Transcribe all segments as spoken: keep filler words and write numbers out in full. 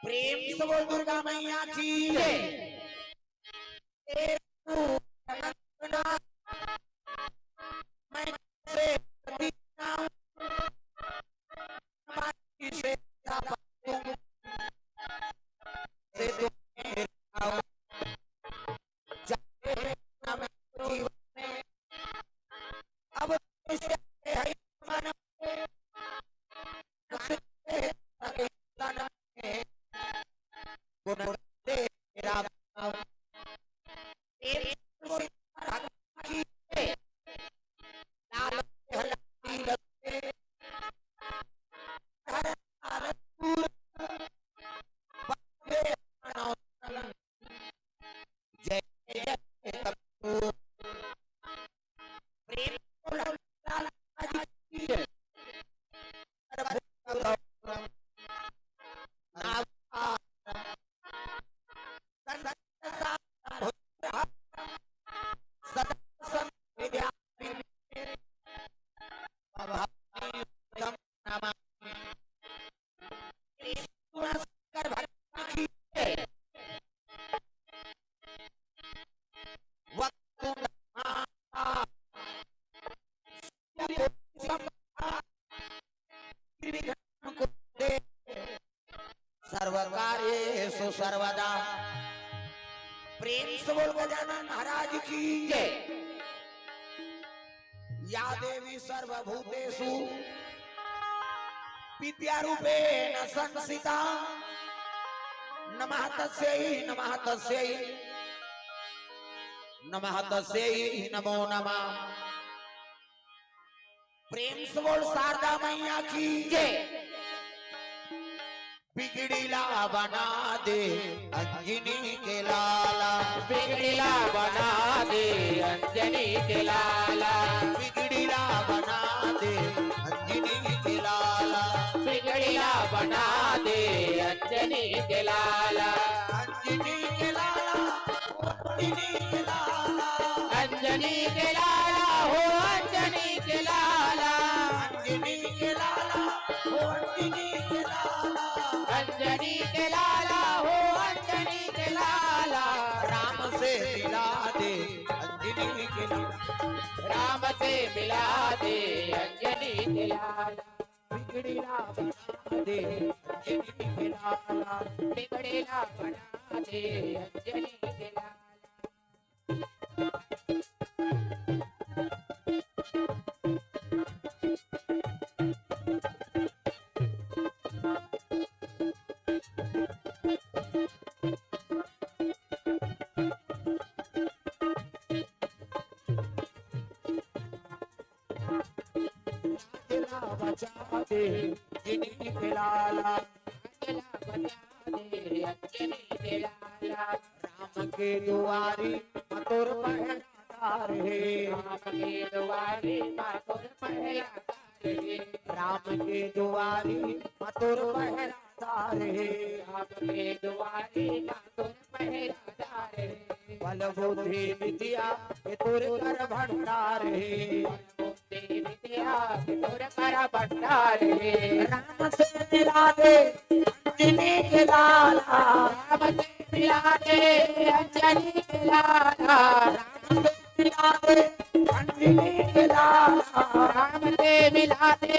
प्रेम से बोल दुर्गा मैया की जय। सर्वकार्येषु सर्वदा। प्रेम से बोल गजानन महाराज की जय। या देवी सर्वभूतेषु विद्यारूपेण संस्थिता। नमः तस्यै, नमः तस्यै, नमः तस्यै नमो नमः। प्रेम से बोल शारदा मैया की जय। बिगड़ी ला बना दे अंजनी के लाला। बिगड़ी ला बना दे अंजनी के लाला। बिगड़ी ला बना दे अंजनी के लाला। बिगड़ी ला बना दे अंजनी के लाला। अंजनी के लाला, अंजनी के लाला। अंजनी के लाला हो, अंजनी के लाला। अंजनी के लाला हो, अंजनी के लाला। अंजनी के लाला हो, अंजनी के लाला। राम से मिला दे अंजनी के लाला। राम से मिला दे अंजनी के लाला। बिगड़ी ला बना दे अंजनी के लाला। बिगड़ी ला बना दे अंजनी के लाला। लाज ला बचा दे अंजनी के लाला। लाज ला बचा दे अंजनी के लाला। राम के दुआरी म तोर पहरादार हे। राम के दुआरी म तोर पहरादार हे। राम के दुआरी म तोर पहरादार हे। राम के दुआरी म तोर पहरादार हे। बल बुद्धि विद्या के तोर कर भंडार हे। राम से मिला दे अंजनी के लाला। राम से मिला दे अंजनी के लाला। राम से मिला दे अंजनी के लाला। राम से मिला दे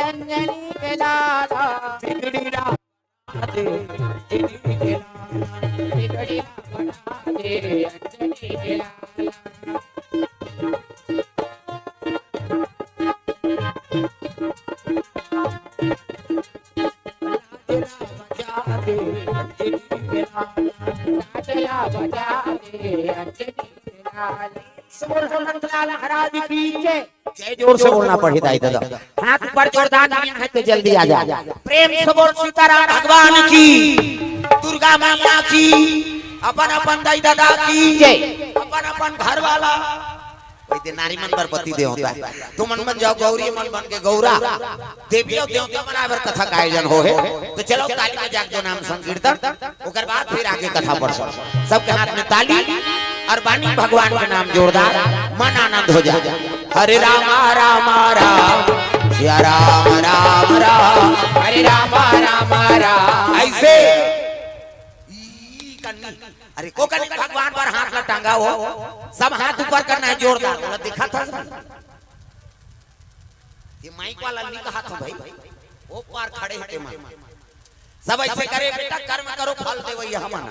अंजनी के लाला। बिगड़ी ला दे अंजनी के लाला। बिगड़ी ला बना दे अंजनी के लाला। लाज ला बचा दे अंजनी के लाला। लाज ला बचा दे अंजनी के लाला। बोल हनुमंत लाल महाराज की जय। जय जोर से बोलना पड़ही दाई ददा। हाथ ऊपर जोरदार दिया है तो जल्दी आ जा। प्रेम से बोल सीताराम भगवान की, दुर्गा मैया की, अपन अपन दाई ददा की, जय। अपन अपन घर वाला। वही दे नारी मन बर पति देवता हे। तुमन मन जाव गौरी मन बन के गौरा। देवी अउ देवता मन आए बर कथा के आयोजन होहे। तो चलो ताली बजा के दो नाम संकीर्तन, ओकर बाद फिर आगे कथा पढ़ सब। सबके हाथ में ताली अउ बानी भगवान के नाम जोरदार, मन आनंद हो जाए। हरे रामा रामा राम, सिया राम राम राम। हरे रामा रामा राम। ऐसे ई कन्नी। अरे को कन्नी भगवान पर हाथ ला टांगा हो, सब हाथ ऊपर करना है जोरदार। बोला दिखा था ये माइक वाला नहीं कहा था भाई, वो पार खड़े थे मन। सब ऐसे करे बेटा, कर्म करो फल देवैया हमन।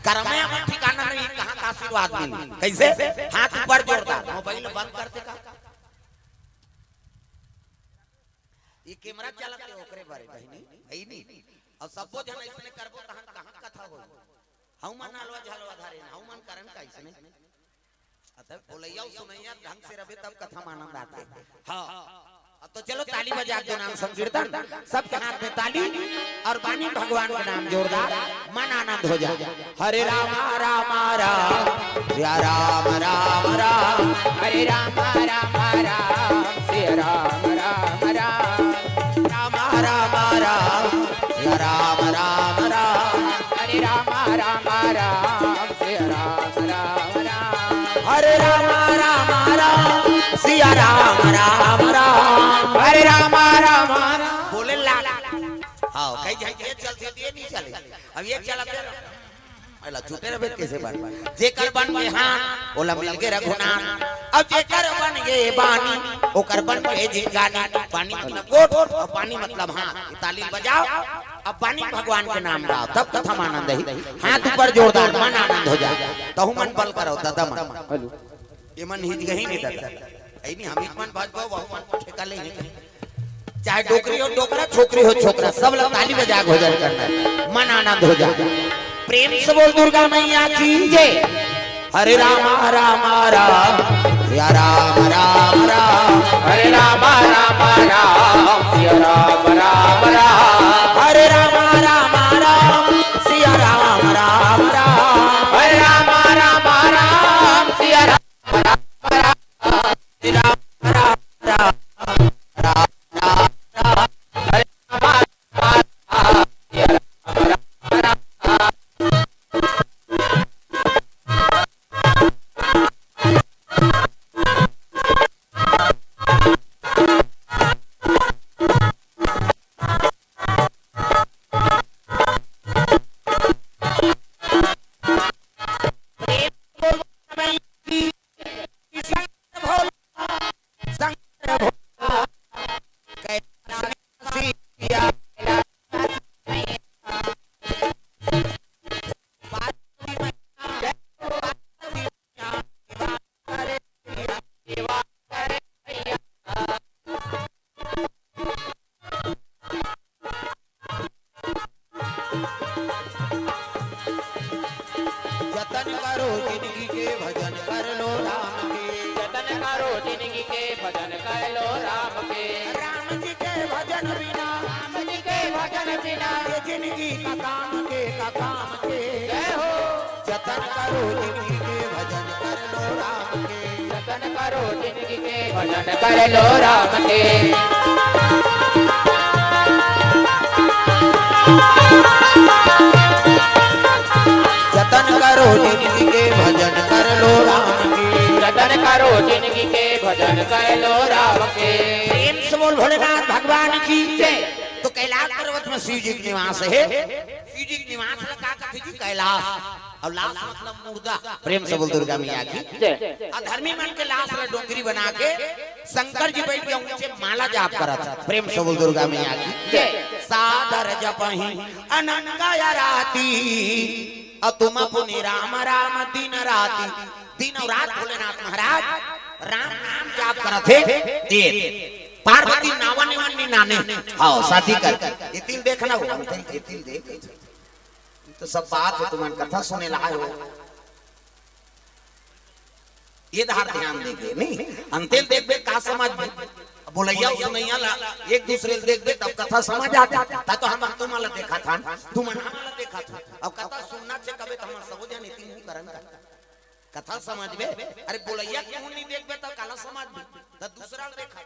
कर्म में हमन ठिकाना नहीं, कहाँ का आशीर्वाद मिली? कैसे? हाथ ऊपर जोरदार, मोबाइल बंद कर दे का? ये कैमरा चलत हे ओकरे बारे बहिनी, है नहीं? और सबो जन ऐसने करबो तहन कहाँ कथा होई? हऊ मन अलवा झलवा धारे, हऊ मन करन का ऐसने? अतः बोलैया सुनैया ढंग से रहे तब कथा में आनंद आथे। हाँ। अब तो चलो ताली बजा दो, नाम संकीर्तन, सबके हाथ में ताली और बानी भगवान का नाम जोरदार, मन आनंद हो जाए। हरे रामा रामा राम, सिया राम राम राम। हरे रामा रामा राम, सिया राम राम राम। रामा रामा राम, सिया राम राम राम। हरे रामा रामा राम, सिया राम राम राम। हरे रामा रामा राम, सिया राम राम राम। हरे रामा रामा राम। बोले लाग। हाँ, कहीं जाए ये चलते ये नहीं चले। अब ये चलते पहला छूटे रहे कैसे बन? जेकर बन के हाथ, ओला मिल के रघुनाथ। अब जेकर बन के बानी, ओकर बन के जिंगानी। बानी मतलब गोठ और बानी मतलब हाथ। ये ताली बजाओ, अब बानी भगवान के नाम गाओ, तब कथा में आनंद ही। हाथ ऊपर जोरदार, मन आनंद हो जाए। तहु मन बल करो, दादा मन। हेलो। ये मन हिज गही नहीं दादा। ऐ नहीं, हम एक मन भाजबो, वह मन ठेका ले ही। चाहे डोकरी हो डोकरा, छोकरी हो छोकरा, सब लोग ताली बजा के भजन करना है, मन आनंद हो जाए। प्रेम से बोल दुर्गा मैया की जय। हरे रामा रामा राम, सिया राम राम राम। हरे रामा रामा राम, सिया राम राम राम। हरे रामा रामा राम, सिया राम राम राम। हरे रामा रामा राम, सिया राम राम राम। हरे रामा रामा राम, सिया राम राम राम। हरे रामा रामा राम, सिया राम राम राम। जतन करो जिंदगी के, भजन कर लो राम के। जतन करो जिंदगी के, भजन कर लो राम के। राम जी के भजन बिना, राम जी के भजन बिना, ये जिंदगी का काम के, का काम के। जय हो। जतन करो जिंदगी के, भजन कर लो राम के। जतन करो जिंदगी के, भजन कर लो राम के। जतन करो जिंदगी के, भजन कर लो राम के। जतन करो जिंदगी के, भजन कर लो राम के। प्रेम से बोल भोलेनाथ भगवान की जय। तो कैलाश पर्वत में शिव जी के निवास है। शिव जी के निवास में का कथे जी? कैलाश। और लाश मतलब मुर्दा। प्रेम से बोल दुर्गा मैया की। जय। अधर्मी मन के लाश ला डोंगरी बना के शंकर जी बैठ के ऊंचे माला जाप करत। प्रेम से बोल दुर्गा मैया की। जय। सादर जपहि अनंग आराती, अतुम पुनि राम राम दिन राती। दिन और रात भोलेनाथ महाराज राम नाम जाप करत हे। ये पार्वती नावन निवन नी नाने। हाँ, शादी कर। ये तिल देखना हो, ये तिल देख। तो सब बात है, तुमन कथा सुने ला आए हो। ये धार ध्यान देके, नहीं, अंतेल देखबे का समझ में। अब बोलैया सुनैया ला, एक दूसरे ले देखबे तब कथा समझ आथे। ता तो हम तुमन ला देखा था, तुमन हमन ला देखा था। अब कथा सुनना छे कबे तो हम सबो जन इतनी हूँ करन का। कथा समझबे, अरे बोलैया कहूँ नहीं देखबे तो काला समझबे, तो दूसरा ला देखा।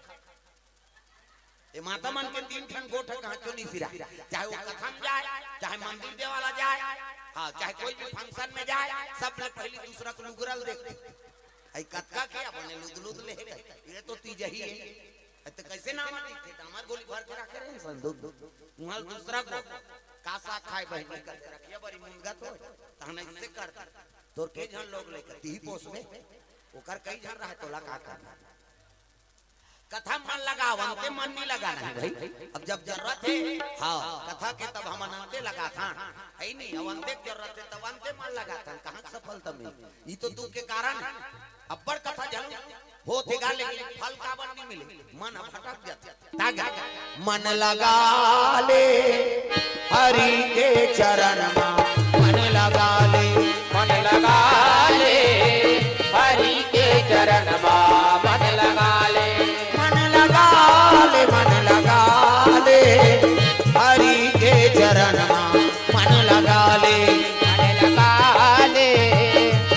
ये माता मन के तीन ठन गोठ कहाँ क्यों नहीं सिरा, चाहे वो कथा में जाए, चाहे मंदिर देवाला जाए, हाँ, चाहे कोई भी function में जाए, सब ले पहली दूसरा को लुगरल देखते। आई कतका के अपने लुद लुद ले गए, ये तो जही है। त कैसे नाम आती थे? त हमर गोली भर के रखे रहे संदूक। उहाँ दूसरा को कासा खाए बहिनी कर दे, रखिया बड़ी मुंदगा तो तहन ऐसे कर दे। तोर के झन लोग लेकर तीही पोसबे, ओकर कई झन रहे, तोला का करना? कथा मन लगावन ते मन नहीं लगाना है भाई। अब जब जरूरत है, हाँ, कथा के तब हमन अंते लगाथन, है नहीं? अब अंते के जरूरत है तब अंते मन लगाथन, कहाँ के सफलता मिली? ई तो दुख के कारण है। अब्बड़ कथा जरूर होत हे गा, लेकिन फल काबर नहीं मिले, मन ह भटक जाथे। तागा मन लगा ले हरि के चरण मा, मन लगा ले, मन लगा ले हरि के चरण मा, मन लगा ले, मन लगा ले, मन लगा ले हरि के चरण मा, मन लगा ले, मन लगा ले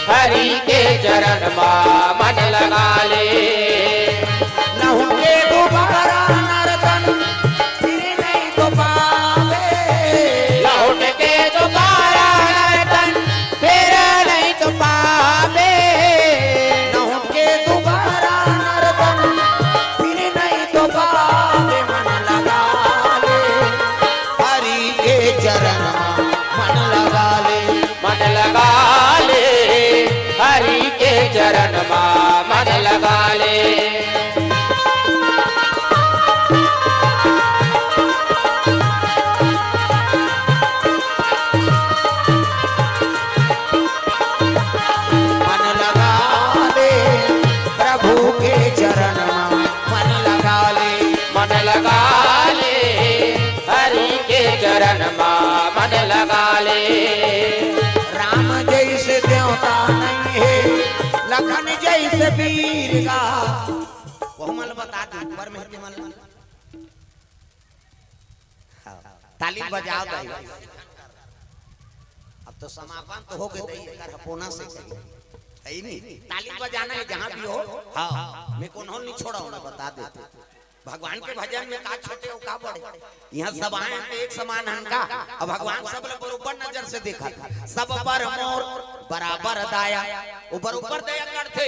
हरि के चरण मा, मन लगा ले। लहुटे दोबारा नरतन फिर नहीं तो पावे। लहुट के दोबारा नरतन फिर नहीं तो पावे। लहुटे दोबारा नरतन फिर नहीं तो पावे। मन लगा ले हरि के चरण मा, मन लगा ले, मन लगा ले हरि के चरण मा, मन लगा ले। मन लगा ले प्रभु के चरण मा, मन लगा ले, मन लगा ले हरि के चरण मा, मन लगा ले। राम जैसे देवता नहीं है, लखन जैसे वीर गा। वहू मन ल बता दे, ऊपर में हते मन ल। हाँ, ताली बजाओ दाई। अब तो समापन तो हो गए दाई, एकर हपोना से कही। है नहीं? ताली बजाना है जहाँ भी हो। हाँ, मैं कोनो नहीं छोड़ा हूँ, मैं बता देते। भगवान के भजन में का छोटे हो का बड़े, यहाँ सब आए हैं तो एक समान हन का। अब भगवान सब ल बरोबर नजर से देखत हे, सब पर मोर बराबर दया, वो बरोबर दया करथे।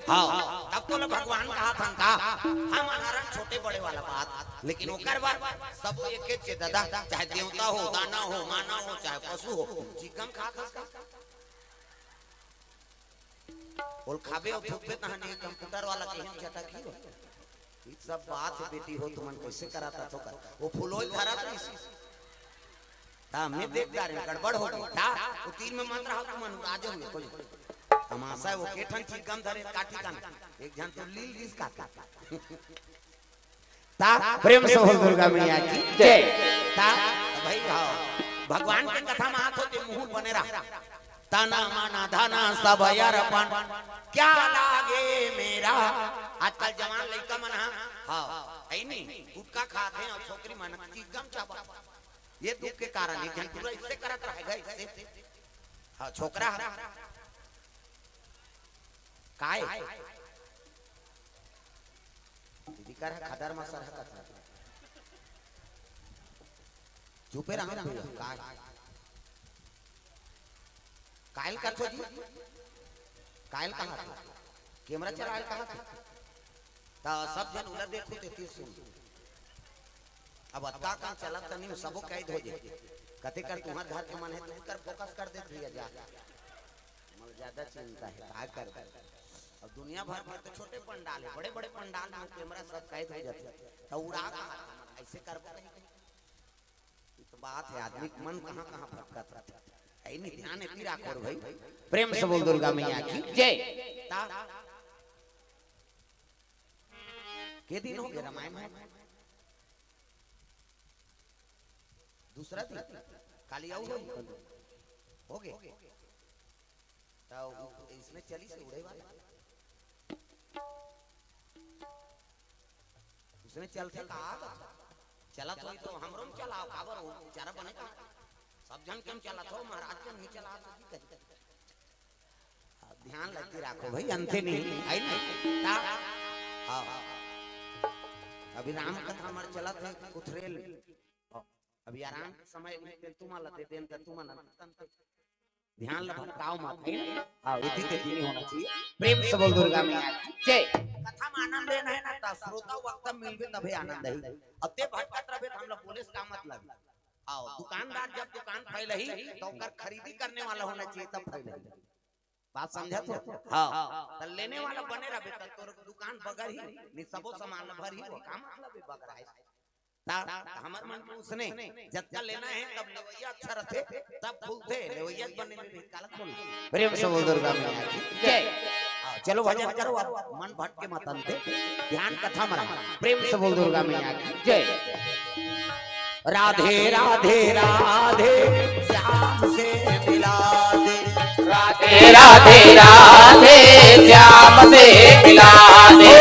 हाँ, तब तो ल भगवान कहा था का, हम हरन छोटे बड़े वाला बात, लेकिन ओकर बाद सब एक एक के दादा, चाहे देवता हो, दाना हो, मानव हो, चाहे पशु हो, चिकन खात हस का। ओल खाबे अउ थूकबे तहन ये कंप्यूटर वाला के हिम चटक ही हो। ई सब बात हे बेटी हो, तुमन कैसे कराता थो कर। वो फुलोई धरत रहिस। ता मैं देख डारे गड़बड़ हो गई। ता वो तीन में मंत्र हो तुमन आज हो कोई। तमाशा वो के ठन चिकन धरे काठी कान। एक झन तो लील दिस का। ता प्रेम से बोल दुर्गा मैया की जय। ता भाई हाँ, भगवान के कथा में आत होते मुहूर बने रहा। तन मन धन सब अर्पण, क्या लागे मेरा। आजकल जवान लइका मन हा, हाँ, है नहीं, गुटखा खात हे अउ छोकरी मन चिकन चाबा। ये दुख के कारण हे, झन पूरा इससे करत रहेगा, इससे। हाँ, छोकरा। काय? दीदी कर खदर मा सरहकत हे। चुपे रहा ना भैया, काय? कायल कथो जी? कायल कहा थे? कैमरा चलायल कहा थे? ता सब झन उला देखो ते तीर सुन। अब अतका का चलत त नहीं, सबो कैद हो जाए। कते कर तुम्हार घर के मन हे, तुम कर फोकस कर दे भैया जा। मतलब ज्यादा चिंता हे, का कर दे। अब दुनिया भर में तो छोटे पंडाल हे, बड़े-बड़े पंडाल में कैमरा सब कैद हो जाथे। त उड़ा कहा, ऐसे करबो नहीं। ई तो बात हे, आदमी के मन कहाँ-कहाँ भटकत रहिथे। ऐ नहीं ध्यान एती राखो रे भाई। प्रेम से बोल दुर्गा मैया की जय। ता के दिन हो गए रामायण हो? दूसरा दिन? काली आऊ हो? हो गए? तो इसने चली से उड़े वाला। उसने चलते का आदत। चलत होई तो हमरो में चलाओ, काबर हो? बेचारा बने का? सब झन के हम चलत हो, महाराज के नहीं चला तो की करी? अब ध्यान लगती राखो भाई, अंते नहीं, है ना? ता? हाँ। अभी राम कथा हमार चलत हे, कुथरेल। अभी आराम के समय नहीं, तुम ला दे देन, त तुम ला ध्यान ला भटकाओ मत, है ना? हाँ, इति तेती नहीं होना चाहिए। प्रेम से बोल दुर्गा मैया की जय। कथा में आनंद लेना है ना, त श्रोता वक्ता मिलबे तभे आनंद है। अब ते भटकत रहबे त हमला बोले से का मतलब? आओ, दुकानदार जब दुकान फैलही, त ओकर खरीदी करने वाला होना चाहिए, तब फैलही। बात समझत हो? हाँ। त लेने वाला बने रहबे, त तोर दुकान बगरही, नहीं सबो सामान भरही, वो का मतलब है बगराए? त हमर मन के उसने जतका लेना है, तब लेवैया अच्छा रथे, तब खुलथे, लेवैया बने नहीं, काला खोल। प्रेम से बोल दुर्गा मैया की जय। हाँ, चलो भजन करो, अब मन भटके मत अंते, ध्यान कथा में रहो। प्रेम से बोल दुर्गा मैया की जय। राधे राधे राधे, श्याम से मिला दे। राधे राधे राधे, श्याम से मिला दे।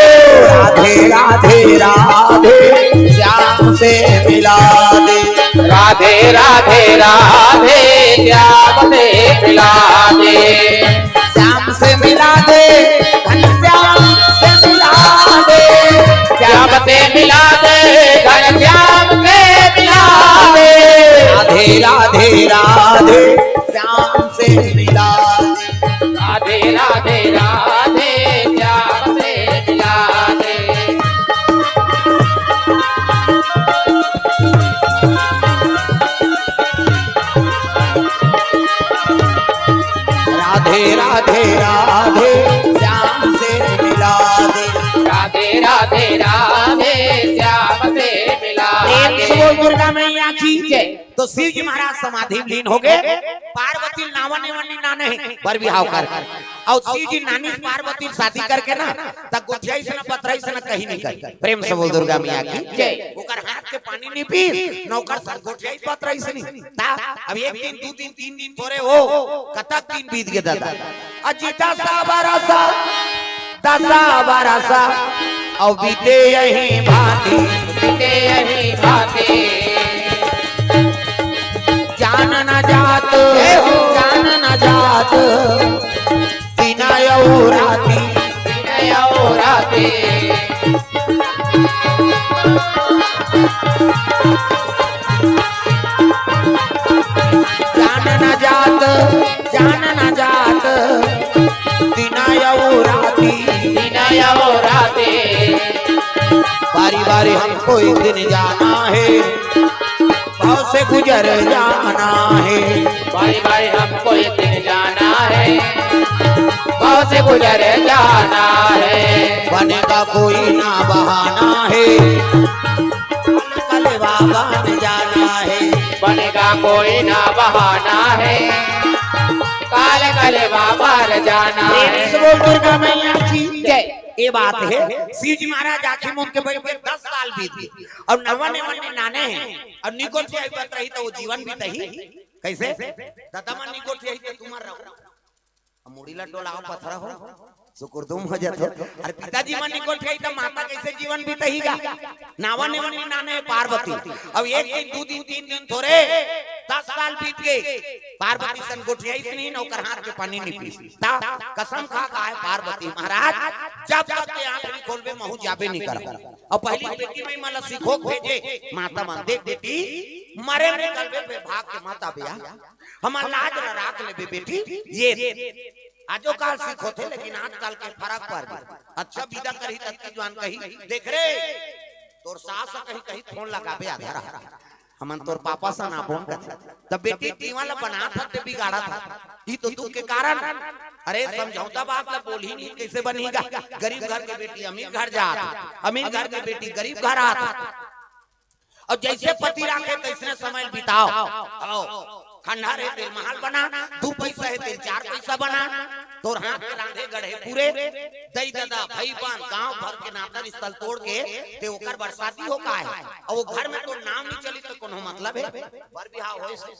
राधे राधे राधे, श्याम से मिला दे। राधे राधे राधे, श्याम से मिला दे। श्याम से मिला दे, घनश्याम से मिला दे। श्याम से मिला दे, घनश्याम से मिला दे। राधे राधे राधे, श्याम से मिला दे। राधे राधे राधे, श्याम से मिला दे। राधे राधे राधे, श्याम से मिला दे। राधे राधे राधे, श्याम से मिला प्रेम दे। से बोल दुर्गा मैया की जय। तो शिव जी महाराज समाधि में लीन हो गए। पार्वती नावा नेवन्नी नाने है, बर बिहाव कर। और शिव जी नानी से पार्वती शादी करके ना, त गोठियाई से ना पतराई से ना कहीं नहीं कही। प्रेम से बोल दुर्गा मैया की जय। ओकर हाथ के पानी नहीं पी, न ओकर संग गोठियाई पतराई से नहीं। ता, अब एक दिन, दू दिन, तीन दिन थोरे हो, कतक दिन बीत गए दादा। अजी दसा बरसा, दसा बरसा, और बीते यही भांति। बीते यही भांति। जान न जात, जान न जात, दिन अउ राती। दिन अउ राती। जान न जात, जान न जात, दिन अउ राती। दिन अउ राती। बारी बारी हमको एक दिन जाना है, भव से गुजर जाना है। भाई भाई हमको एक दिन जाना है, भव से गुजर जाना है। बनेगा कोई ना बहाना है, कल बाबा ने जाना है। बनेगा कोई ना बहाना है, काल कल बाबा ने जाना है। प्रेम से बोल दुर्गा मैया की जय। ये बात है, शिव जी महाराज आंखें मूंद के बैठ गए, दस साल बीत गए और नवा नेवन्नी नाने हैं। अब निकोट के आई बात रही तो वो जीवन भी तही। कैसे? दादा मन निकोट यही तो तुम्हार रहो। अब मुड़ी ला टोलाओ पथरा हो, सुकुरदुम हो जात हो। अरे पिताजी मन निकोट यही तो माता कैसे जीवन बीतहीगा? नावा नेवन्नी नाने है पार्वती। अब एक दिन, दू दिन, तीन दिन थोरे, दस साल बीत गए। पार्वती सन गोठियाई से नहीं ना ओकर हाथ के पानी नहीं पी। ता कसम खा का है पार्वती महाराज, जब तक के आंख नहीं खोलबे महू जाबे नहीं कर। और पहली बेटी में मला सिखो भेजे, माता मन देख बेटी, मरे में कलबे पे भाग के माता बिया, हमार लाज ला राख लेबे बेटी। ये आजो काल सिखोथे, लेकिन आजकल के फरक पड़ गया। अच्छा विदा करही तब की जवान कही, देख रे, तोर सास कहीं कहीं फोन लगाबे आधा रात। हमन तोर पापा सन आबोन कथे। तब बेटी टीवा ला बनात हते बिगाड़त हते। ई तो दुख के कारण। अरे समझौता बात ला बोलही नहीं, कैसे बनेगा? गरीब घर के बेटी अमीर घर जात, अमीर घर के बेटी गरीब घर आत। और जैसे पति राखे तैसने समय बिताओ। आओ, खंडहर हे तेल महल बना, दू पैसा हे तेल चार पैसा बना, तोर हाथ के रांधे गढ़े पूरे, दई ददा, भाई बहन, गांव भर के नाता रिश्ता तोड़ के ते ओकर बर शादी हो का है? और वो घर में तोर नाम नहीं चली तो कोनो मतलब है? बर बिहाव होए से।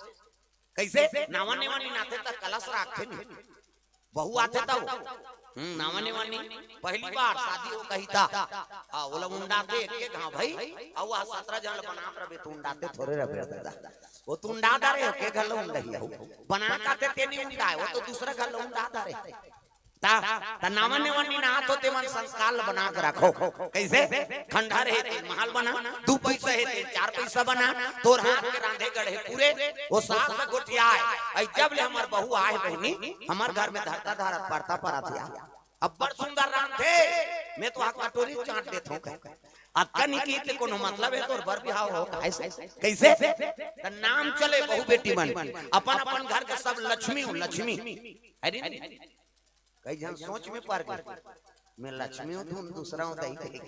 कैसे? नावा नेवन्नी नाथे त कलश राखथे नहीं। बहू आथे तब। हम्म, नावा नेवन्नी। पहली बार शादी हो कही था। हाँ, ओला उंडाथे एक एक, हाँ भाई। और वह सत्रह जन ला बनात रहे, तो उंडाथे थोरे रहे दादा। वो तो उंडा डारे, एक एक घर ला उंडाही हो। बना काथे ते नहीं उंडाए, वो तो दूसरा घर ला उंडा डारे। ता, ता नावन नेवन नी नहात हो, ते मन संस्कार ल बना के रखो। कइसे? खंडहर हे ते महल बना, दू पइसा हे ते चार पइसा बना, तोर हाथ के रांधे गढ़े पूरे, ओ सास ल गोठियाय। अई जब ले हमर बहू आय बहिनी, हमर घर में धरता धरत परता परत हे। अब्बड़ सुंदर रांधथे, मैं तो हा कटोरी चाट देथों कहे। अतका नी किही ते कोनो मतलब हे तोर बर बिहाव हो, काहे से? कइसे? त नाम चले बहू बेटी मन, अपन अपन घर के सब लक्ष्मी हो, लक्ष्मी। अरे नी? कई झन सोच में पर गे, मैं लक्ष्मी हूँ, तुम दूसरा हूँ, दई दे।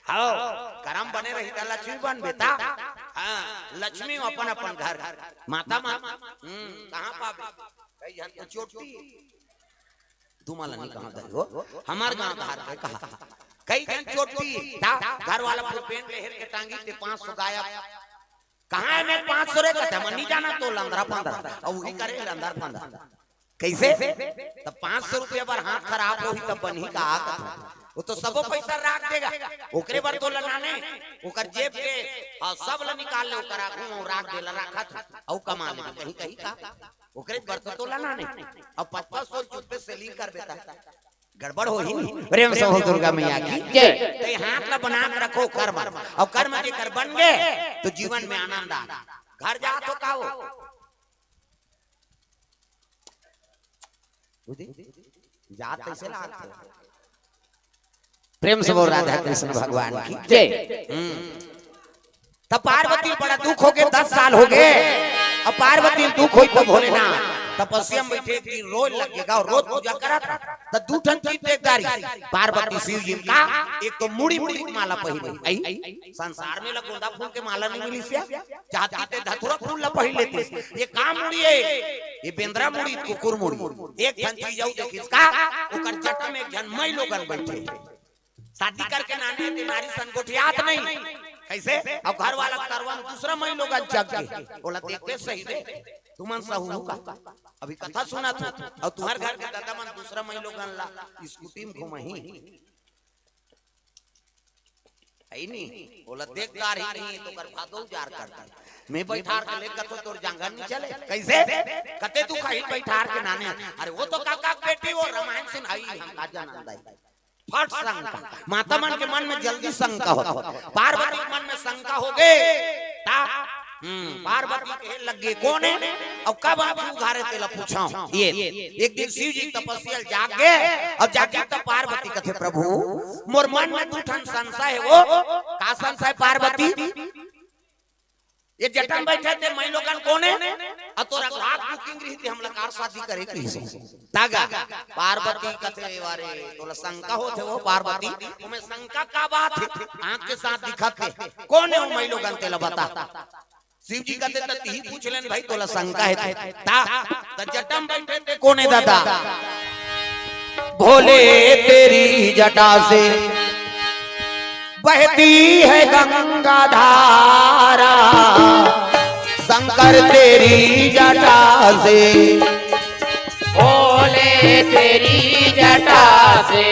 हव, करम बने रही त लक्ष्मी बनबे ता। हाँ, लक्ष्मी हूँ अपन अपन घर। माता माँ, हम्म, कहाँ पाबे? कई झन तो चोटी। तुमन ला नी कहा दई हो, हमर गांव धार के कहा। कई झन चोटी, ता घर वाला फुलपेन ले हेर के टांगी ते पाँच सौ गायब। कहाँ हे मैं पाँच सौ रे? कथे, "मैं नी जानंव तो लंदरा पंदरा।" अउ उही करे लंदर पंदरा। कइसे? त पाँच सौ रुपया बर हाथ खराब होही त बनही का? कथे, वो तो सबो पइसा राख देगा, ओकरे बर तोला नाने, ओकर जेब के, हाँ, सब ला निकाल ले, ओकर आगू में राख दे ला, राखत अउ कमा ले, कहीं कहीं का, ओकरे बर तो तोला नाने। अब पचपन सौ चुप्पे सेलिंग करबे ता गड़बड़ होही नी। प्रेम से बोल दुर्गा मैया की जय। ते हाथ ला बना के रखो कर्म, अउ कर्म जेकर बन गे तो जीवन में आनंद आ। घर जात हो का हो? बुझे? जात कइसे लागत हो? प्रेम से बोल राधा कृष्ण भगवान की जय। हम्म। त पार्वती बड़ा दुख होगे, दस साल होगे। अब पार्वती दुख होई त भोलेनाथ तपस्या में बइठे, एक दिन रोज लग गे अउ रोज पूजा करत। त दू ठन चीज देख डारिस पार्वती शिव जी का, एक तो मुड़ी मुड़ी माला पहिरे, अई संसार में ला गोंदा फूल के माला नी मिलिस या, चाहती ते धतुरा फूल ला पहिर लेतिस। ये का मुड़ी हे? ये बेंदरा मुड़ी, कुकुर मुड़ी। एक ठन चीज अउ देखिस का, ओकर जटा में एक झन मई लोगन बइठे। शादी करके नाने ते नारी सन गोठियात नहीं। कइसे? अब घर वाला करवन दूसरा मई लोगन चघ गे। ओला देखबे सही रे। तुमन सहू का? अभी कथा सुनत हो। अउ तुंहर घर के दादा मन दूसरा मई लोगन ला स्कूटी में घुमाही। अई नी? ओला देख डारही नहीं तो कर भादो उजार कर दे। मैं बइठार के ले कथों तोर जांगर नी चले। कइसे? कते तू खाही बइठार के नाने। अरे वो तो काका के बेटी वो रामायण सुनाही हम का जानन दाई। फट शंका। माता मन के मन में जल्दी शंका होथे। पार्वती के मन में शंका होगे। ता, हम्म, पार्वती कहे लग गे कोन हे? अउ कब आंखी उघारे तेला पूछंव। ये, एक दिन शिव जी तपस्या जाग गे, अउ जाग गे त पार्वती कथे, "प्रभु, मोर मन में दू ठन संशय हे वो।" का संशय पार्वती? ये जटा में बइठे ते मई लोगन कोन हे? अउ तोर अघा के बुकिंग रही ते हमला कार शादी करे कहिस। तागा पार्वती कथे, "वारे, तोला शंका होथे वो पार्वती, ओमे शंका का बात हे? आंख के साथ दिखत हे। कोन हे वो मई लोगन तेला बता।" शिव जी कथे, "त तिही पूछ लेन भाई, तोला शंका हे ते।" ता, त जटा में बइठे ते कोन हे दादा? भोले तेरी जटा से बहती है गंगा धारा, शंकर तेरी जटा से। भोले तेरी जटा से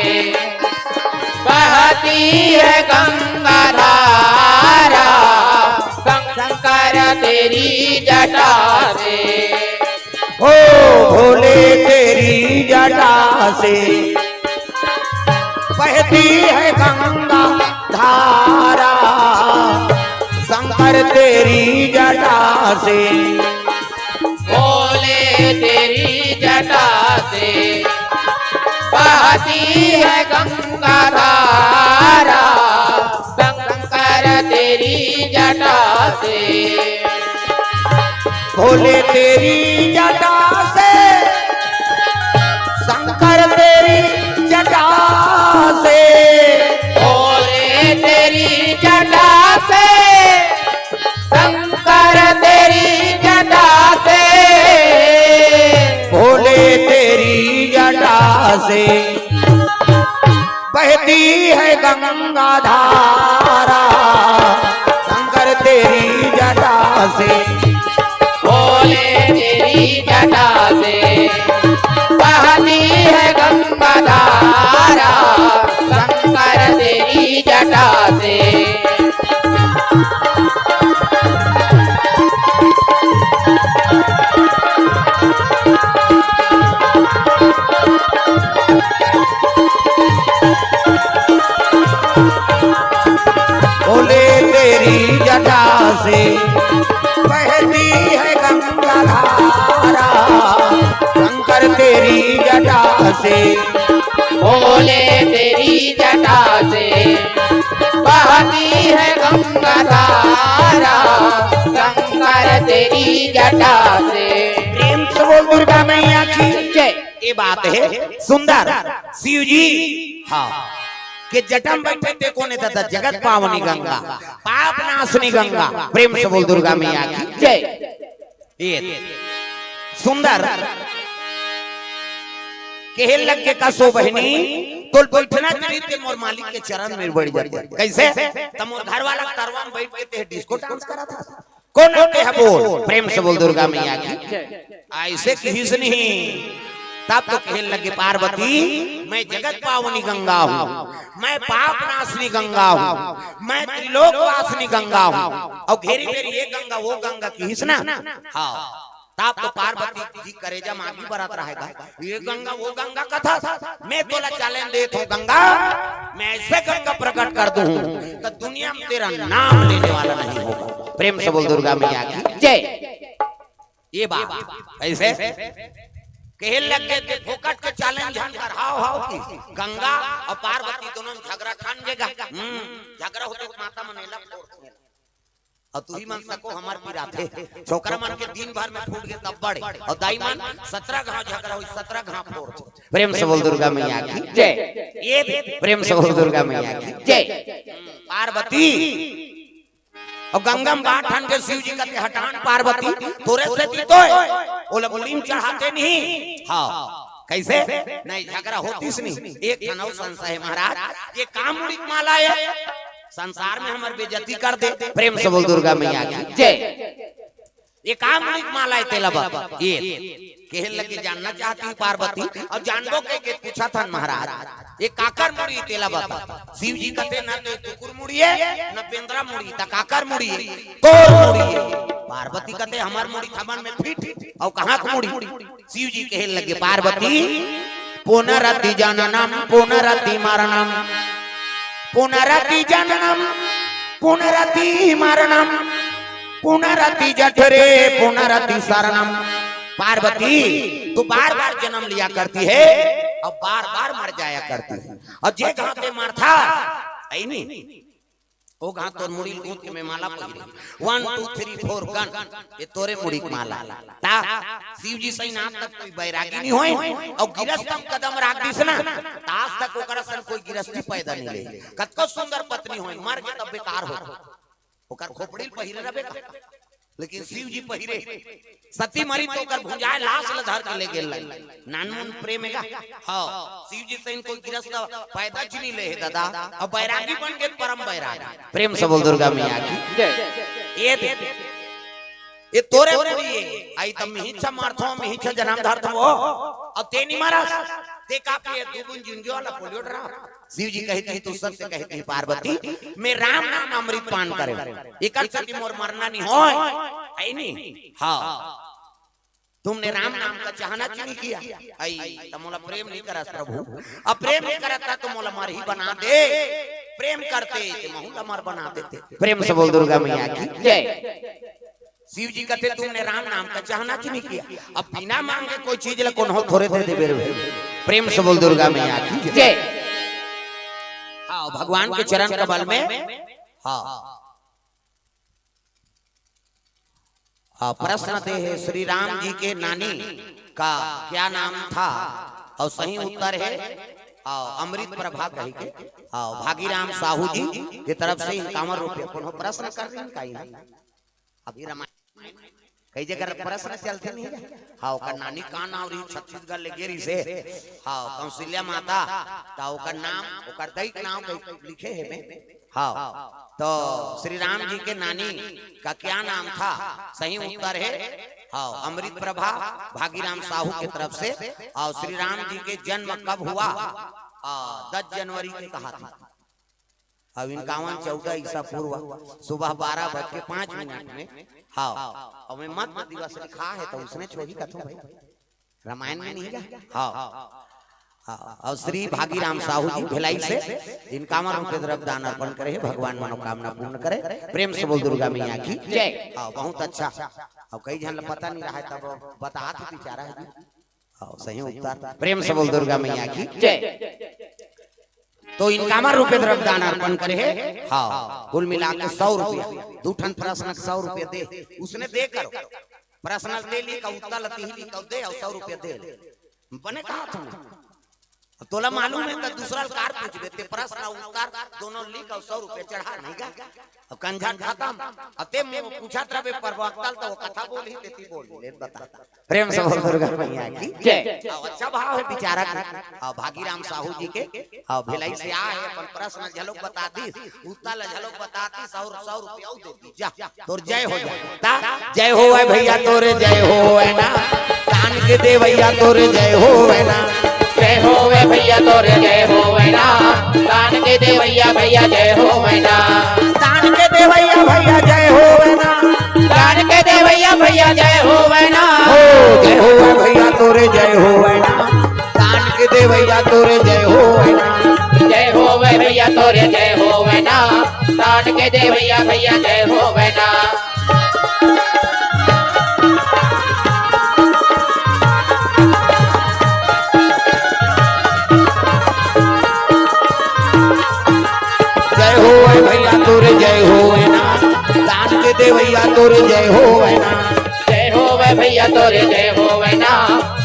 बहती है गंगा धारा, शंकर तेरी जटा से। ओ भोले तेरी जटा से बहती है गंगा धारा, शंकर तेरी जटा से। भोले तेरी जटा से बहती है गंगा धारा, शंकर तेरी जटा से। भोले तेरी जटा से, शंकर तेरी जटा से। भोले तेरी जटा से, शंकर तेरी जटा से। भोले तेरी जटा से बहती है गंगा धारा, शंकर तेरी जटा से। भोले तेरी जटा से बहती है गंगा धारा, शंकर तेरी जटा से। जटा से बहती है गंगा धारा, शंकर तेरी जटा से। भोले तेरी जटा से बहती है गंगा धारा, शंकर तेरी जटा से। प्रेम से बोल दुर्गा मैया की जय। ये बात है सुंदर। शिव जी, हाँ, के जटा में बैठे थे कोने दादा, जगत पावनी गंगा, पाप नाशनी गंगा। प्रेम से बोल दुर्गा मैया की जय। ये सुंदर। कहे लग गे का सो बहिनी, तोर बैठना चाहिए ते मोर मालिक के चरण में बैठ जाते। कैसे? त मोर घर वाला तरवा में बैठ के ते डिस्को डांस करा था। कोन आते है बोल? प्रेम से बोल दुर्गा मैया की। ऐसे किहिस नहीं। तब तो कहे लगे पार्वती, मैं जगत पावनी गंगा हूँ, मैं पाप नाशनी गंगा हूँ, मैं त्रिलोक वासनी गंगा हूँ। और घेरी बेरी ये गंगा वो गंगा किहिस ना। हाँ, तब तो पार्वती जी करेजा मागी बरत रहेगा। ये गंगा वो गंगा कथा, मैं तोला चैलेंज देत हूँ गंगा, मैं ऐसे गंगा प्रकट कर दूँ तो दुनिया में तेरा नाम लेने वाला नहीं होगा। प्रेम से बोल दुर्गा मैया की जय। ये बात ऐसे कहे लग गए थे, फोकट के चैलेंज हम कर, हाव हाव की गंगा और पार्वती दोनों में झगड़ा ठान गेगा। हम्म, झगड़ा होते तो माता मन एला फोड़ देंगे। और तू ही मन सको हमार पिराथे, छोकरा मन के दिन भर में फूट गए तब बड़े, और दाई मन सत्रह घाव झगड़ा हुई, सत्रह घाव फोड़। प्रेम से बोल दुर्गा मैया की जय। ये प्रेम से बोल दुर्गा मैया की जय। पार्वती और गंगा में बात ठान के शिव जी कहते, हटान पार्वती, तोरे से जीतो है, ओला मुड़ी में चढ़ाते नहीं। हाँ, कैसे? नहीं, झगड़ा होतीस नहीं। एक ठन अउ संशय है महाराज, ये का मुड़ी के माला है? संसार में हमार बेइज्जती कर दे। प्रेम से बोल दुर्गा मैया की जय। ये का मुड़ी के माला है तेला बता। ये कहे लगे जानना चाहती है पार्वती, और जानबो कह के पूछा था महाराज, ये काकर मुड़ी तेला बता। शिव जी कहते, ना तो कुकुर मुड़ी है, ना बेंदरा मुड़ी, त काकर मुड़ी है? तोर मुड़ी है। पार्वती कहते, हमार मुड़ी थमन में फिट, और कहाँ के मुड़ी? शिव जी कहे लगे, पार्वती, पुनरति जननम पुनरति मरणम, पुनरति जननम पुनरति मरणम, पुनरति जठरे पुनरति शरणम। पार्वती, तू बार बार जन्म लिया करती है और बार बार मर जाया करती है, और जे घाव ते मरथा, ऐ नी, ओ घाव तोर मुड़ी ल गूंथ के मैं माला पहिरे। One, two, three, four, gun। ये तोरे मुड़ी के माला। ता शिव जी सही नाम तक कोई बैरागी नहीं होय, और गिरस्ती में कदम राख दिस ना, त आज तक ओकरा सन कोई गिरस्ती पैदा नहीं ले। कतको सुंदर पत्नी होय, मर के तब बेकार हो, ओकर खोपड़ी ल पहिरे रहबे का। लेकिन शिव जी पहिरे, सती मरी तो ओकर भुंजाए लाश ल धर के ले गेल। नानमुन प्रेम हेगा। हाँ, शिव जी सही कोई गिरस्ती पैदा च नहीं ले हे दादा, और बैरागी बन के परम बैरागी। प्रेम से बोल दुर्गा मैया की जय। ये दे, ये तोरे मुड़ी है, आई त मिहिचा मारथो, मिहिचा जन्म धरथो, और ते नहीं मारस, ते का पे दू बूंद जिंजो वाला पोलियो डरा। शिव जी कहती, तू सत्य कहती पार्वती, मैं राम नाम अमृत पान करे। एकर सेती मोर मरना नहीं होय, है नहीं? हाँ। तुमने राम नाम का चाहना क्यों नहीं किया? आई, त मोला प्रेम नहीं करस प्रभु। अब प्रेम नहीं करता तो मोला मर ही बना दे। प्रेम करते तो महू ला मर बना देते। प्रेम से बोल दुर्गा मैया की जय। शिव जी कहते, तुमने राम नाम का चाहना क्यों नहीं किया? अब बिना मांगे कोई चीज ला कोनो थोरे दे देबे रे। प्रेम से बोल दुर्गा मैया की जय। हाँ, भगवान के चरण कमल में। हाँ। हाँ, प्रश्न दे हे, श्री राम जी के नानी का क्या नाम था? और सही उत्तर है, हाँ, अमृत प्रभा कही के, हाँ, भागीराम साहू जी के तरफ से इक्यावन रुपये। कोनो प्रश्न कर रही का? अभी रामायण कई जगह प्रश्न चलते नहीं है। हाँ, ओकर नानी का नाम रही, छत्तीसगढ़ ले गे रही से। हाँ, कौशल्या माता, त ओकर नाम, ओकर दई के नाम कई लिखे हे में। हाँ, तो श्री राम जी के नानी का क्या नाम था? सही उत्तर है, हाँ, अमृत प्रभा, भागीराम साहू की तरफ से। और श्री राम जी के जन्म कब हुआ? आ, दस जनवरी के कहा था। अब इक्यावन चौदह ईसा पूर्व सुबह बारह बज के पाँच मिनट में, हाँ, और मैं मत दिवस लिखा है तो उसने छोड़ी कथो भाई, रामायण में नहीं है? हाँ, हाँ, अउ श्री भागीराम साहू जी भिलाई से, जिन कांवर रुपये द्रव्य दान अर्पण करे हे, भगवान मनोकामना पूर्ण करे। प्रेम से बोल दुर्गा मैया की जय। हाँ, बहुत अच्छा। अउ कई झन ला पता नहीं रहा है, तब बतात हे बेचारा हे जी। हाँ, सही उत्तर। प्रेम से बोल दुर्गा मैया की जय। तो इन कांवर रुपये द्रव्य दान अर्पण करे हे। हाँ, कुल मिला के सौ रुपया, दू ठन प्रश्न के सौ रुपया दे, उसने दे करो। प्रश्न दे लिख, उत्तर ल तिही लिख, दे अउ सौ रुपया दे। बने कहा था। अब तोला मालूम हे त दूसरा ल कार पूछ देते, प्रश्न अउ उत्तर दोनों लिख अउ सौ रुपया चढ़ा, नहीं का? अब कंझट खतम। अब ते मो पूछत रहे प्रवक्ता ल, त वो कथा बोलही, तेती बोल ले, बता। प्रेम से बोल दुर्गा मैया की जय। अब अच्छा भाव हे बेचारा के। अब भागीराम साहू जी के, अब भिलाई से आए, अपन प्रश्न झलक बता दी, उत्तर ल झलक बता दी, सौ, सौ रुपया अउ दे दी। जा, तोर जय हो जाए। ता, जय होवय भैया तोरे जय होवय ना, दान के देवैया तोरे जय होवय ना। जय होवय भैया तोरे जय होवय ना, दान के देवैया भैया जय होवय ना। दान के देवैया भैया जय होवय ना। दान के देवैया भैया जय होवय ना। हो, जय होवय भैया तोरे जय होवय ना, दान के देवैया तोरे जय होवय ना। जय होवय भैया तोरे जय होवय ना, दान के देवैया भैया जय होवय ना। जय होवय भैया तोरे जय होवय ना, दान के देवैया तोरे जय होवय ना। जय होवय भैया तोरे जय होवय ना,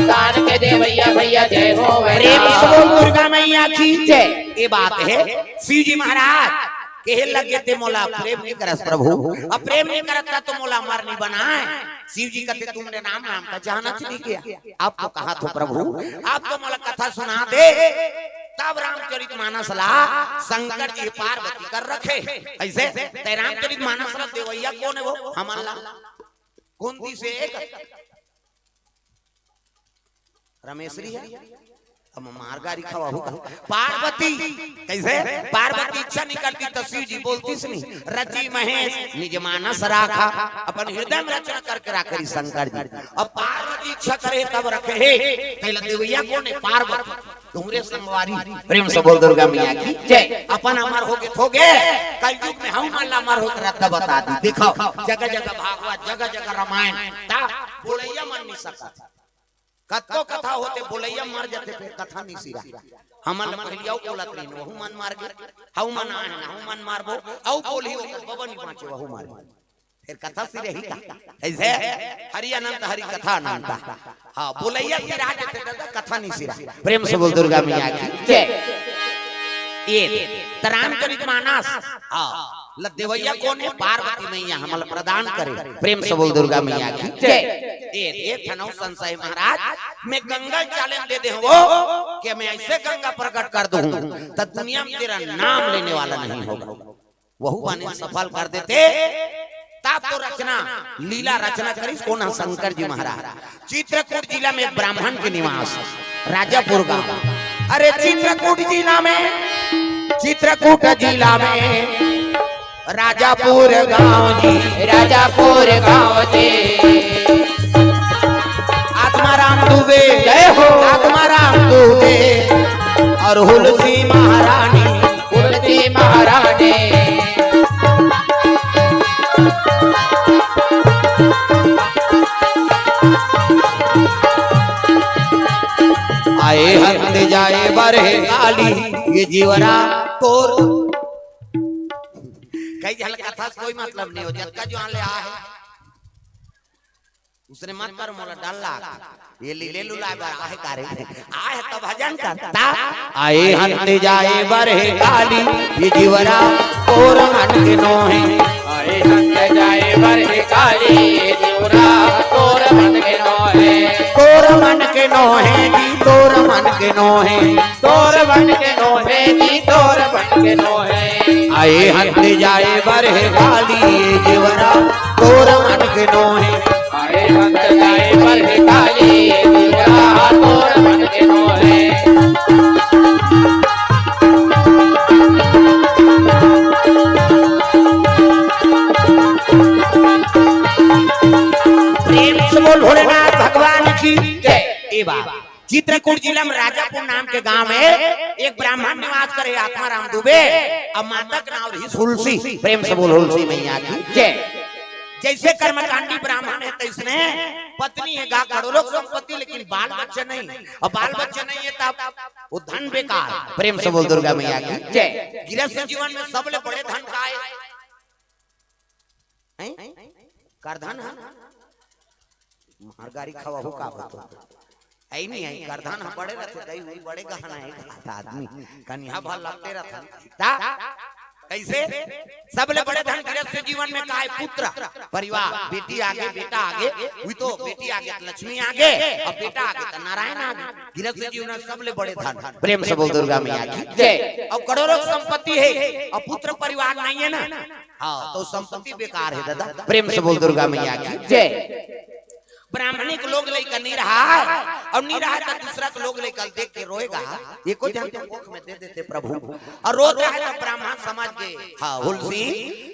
दान के देवैया भैया जय होवय ना। प्रेम से बोल दुर्गा मैया की जय। ये बात हे, शिव जी महाराज कहे लगे, ते मोला प्रेम नहीं करस प्रभु, अब प्रेम नहीं करत त तो मोला अमर नहीं बनाए। शिव जी कहते, तुमने राम नाम का जाना नहीं किया, आपको कहा था प्रभु, आप तो मोला कथा सुना दे। तब रामचरित मानस ला शंकर जी पार्वती कर रखे। ऐसे ते रामचरित मानस ला देवैया कोन हे वो? हमन ला कुंती से एक रमेशरी हे, अब मार गारी खवाहू का। पार्वती, कैसे? पार्वती इच्छा नहीं करती त शिव जी बोलतीस नहीं, रची महेश निज मानस राखा, अपन हृदय में रचना करके राखे रही शंकर जी। अब पार्वती इच्छा करे तब रखे हे, कहला देवैया कोन हे? पार्वती। तुमरे संगवारी। प्रेम से बोल दुर्गा मैया की जय। अपन अमर होगे थोगे, कलयुग में हमन ला अमर होके रद्दा बता दी। देखो, जगह जगह भागवत, जगह जगह रामायण, ता बोलैया मन नहीं सकत। कतको कथा होते, बोलैया मर जाते, फिर कथा नहीं सिरा। हमन ल पहिली अउ बोलत रहिन, वहू मन मर गे, हऊ मन आए हन, हऊ मन मारबो, अउ बोलही, ओकर बबा नहीं बाँचे, वहू मर गे। फिर कथा सिरही का? ऐसे हरि अनंत, हरि कथा अनंता। हाँ, बोलैया सिरा जाते दादा, कथा नहीं सिरा। प्रेम से बोल दुर्गा मैया की जय। ये त रामचरित मानस, हाँ, ल देवैया कोन हे? पार्वती मैया हमन ल प्रदान करे। प्रेम से बोल दुर्गा मैया की जय। ए, ए ठनौ संशय महाराज, मैं गंगा चालन दे दे हो कि मैं ऐसे गंगा प्रकट कर दूं, त दुनिया में तेरा नाम लेने वाला नहीं होगा। वहू बाने सफल कर देते, तब तो रचना, लीला रचना करिस कोन ह? शंकर जी महाराज। चित्रकूट जिला में ब्राह्मण के निवास, राजापुर गांव। अरे चित्रकूट जिला में, चित्रकूट जिला में राजापुर गांव जी। राजापुर गांव जी। आत्माराम दुबे। जय हो। आत्माराम दुबे और हुलसी महारानी। हुलसी महारानी। आए हंत जाए बर हे काली, ये जीवरा तोर। कई झन कथा से कोई मतलब नहीं हो, जतका जो आन ले आ हे। उसने मत कर, मोला डर लाग। ये लीले लुलाए बर आहे का रे? आहे त भजन करता। आए हंत जाए बर हे काली, ये जीवरा तोर मन के नोहे। आए हंत जाए बर हे काली, ये जीवरा तोर मन के नोहे। तोर मन के नोहे जी, तोर मन के नोहे। तोर मन के नोहे जी, तोर मन के नोहे। आए हंत जाए बर हे काली, ये जीवरा तोर मन के नोहे। आए हंत जाए बर हे काली, ये जीवरा तोर मन के नोहे। प्रेम से बोल भोलेनाथ भगवान की जय। ए बाबा, चित्रकूट जिला में राजापुर नाम के गांव में एक ब्राह्मण निवास करे, आत्माराम दुबे। अब माता के नाम रही हुलसी। प्रेम से बोल हुलसी मैया की जय। जैसे कर्मकांडी ब्राह्मण है, तैसने पत्नी है, गा करोड़ों संपत्ति, लेकिन बाल बच्चे नहीं। और बाल बच्चे नहीं है, तब वो धन बेकार। प्रेम से बोल दुर्गा मैया की जय। गृहस्थ जीवन में सबले बड़े धन का है? हैं? करधन है? मार गारी खवाहू का बतो। ऐ नहीं है, करधन हम बड़े रहते, दई हुई बड़े गहना है, कहता आदमी। कनिहा भर लगते रहता। ता? कैसे? सबले बड़े धन गृहस्थ जीवन में का है? पुत्र, परिवार, बेटी आगे, बेटा आगे, हुई तो बेटी आगे तो लक्ष्मी आगे, और बेटा आगे तो नारायण आगे। गृहस्थ जीवन में सबले बड़े धन। प्रेम से बोल दुर्गा मैया की जय। और करोड़ों संपत्ति है और पुत्र परिवार नहीं है ना, हाँ, तो संपत्ति बेकार है दादा। प्रेम से बोल दुर्गा मैया की जय। ब्राह्मणी के लोग लइका नहीं रहा है, और नहीं रहा है तो दूसरा के लोग लइका देख के रोएगा। ये को जन तो कोख में दे देते प्रभु, और रोता है तो ब्राह्मण समाज के, हाँ, हुलसी,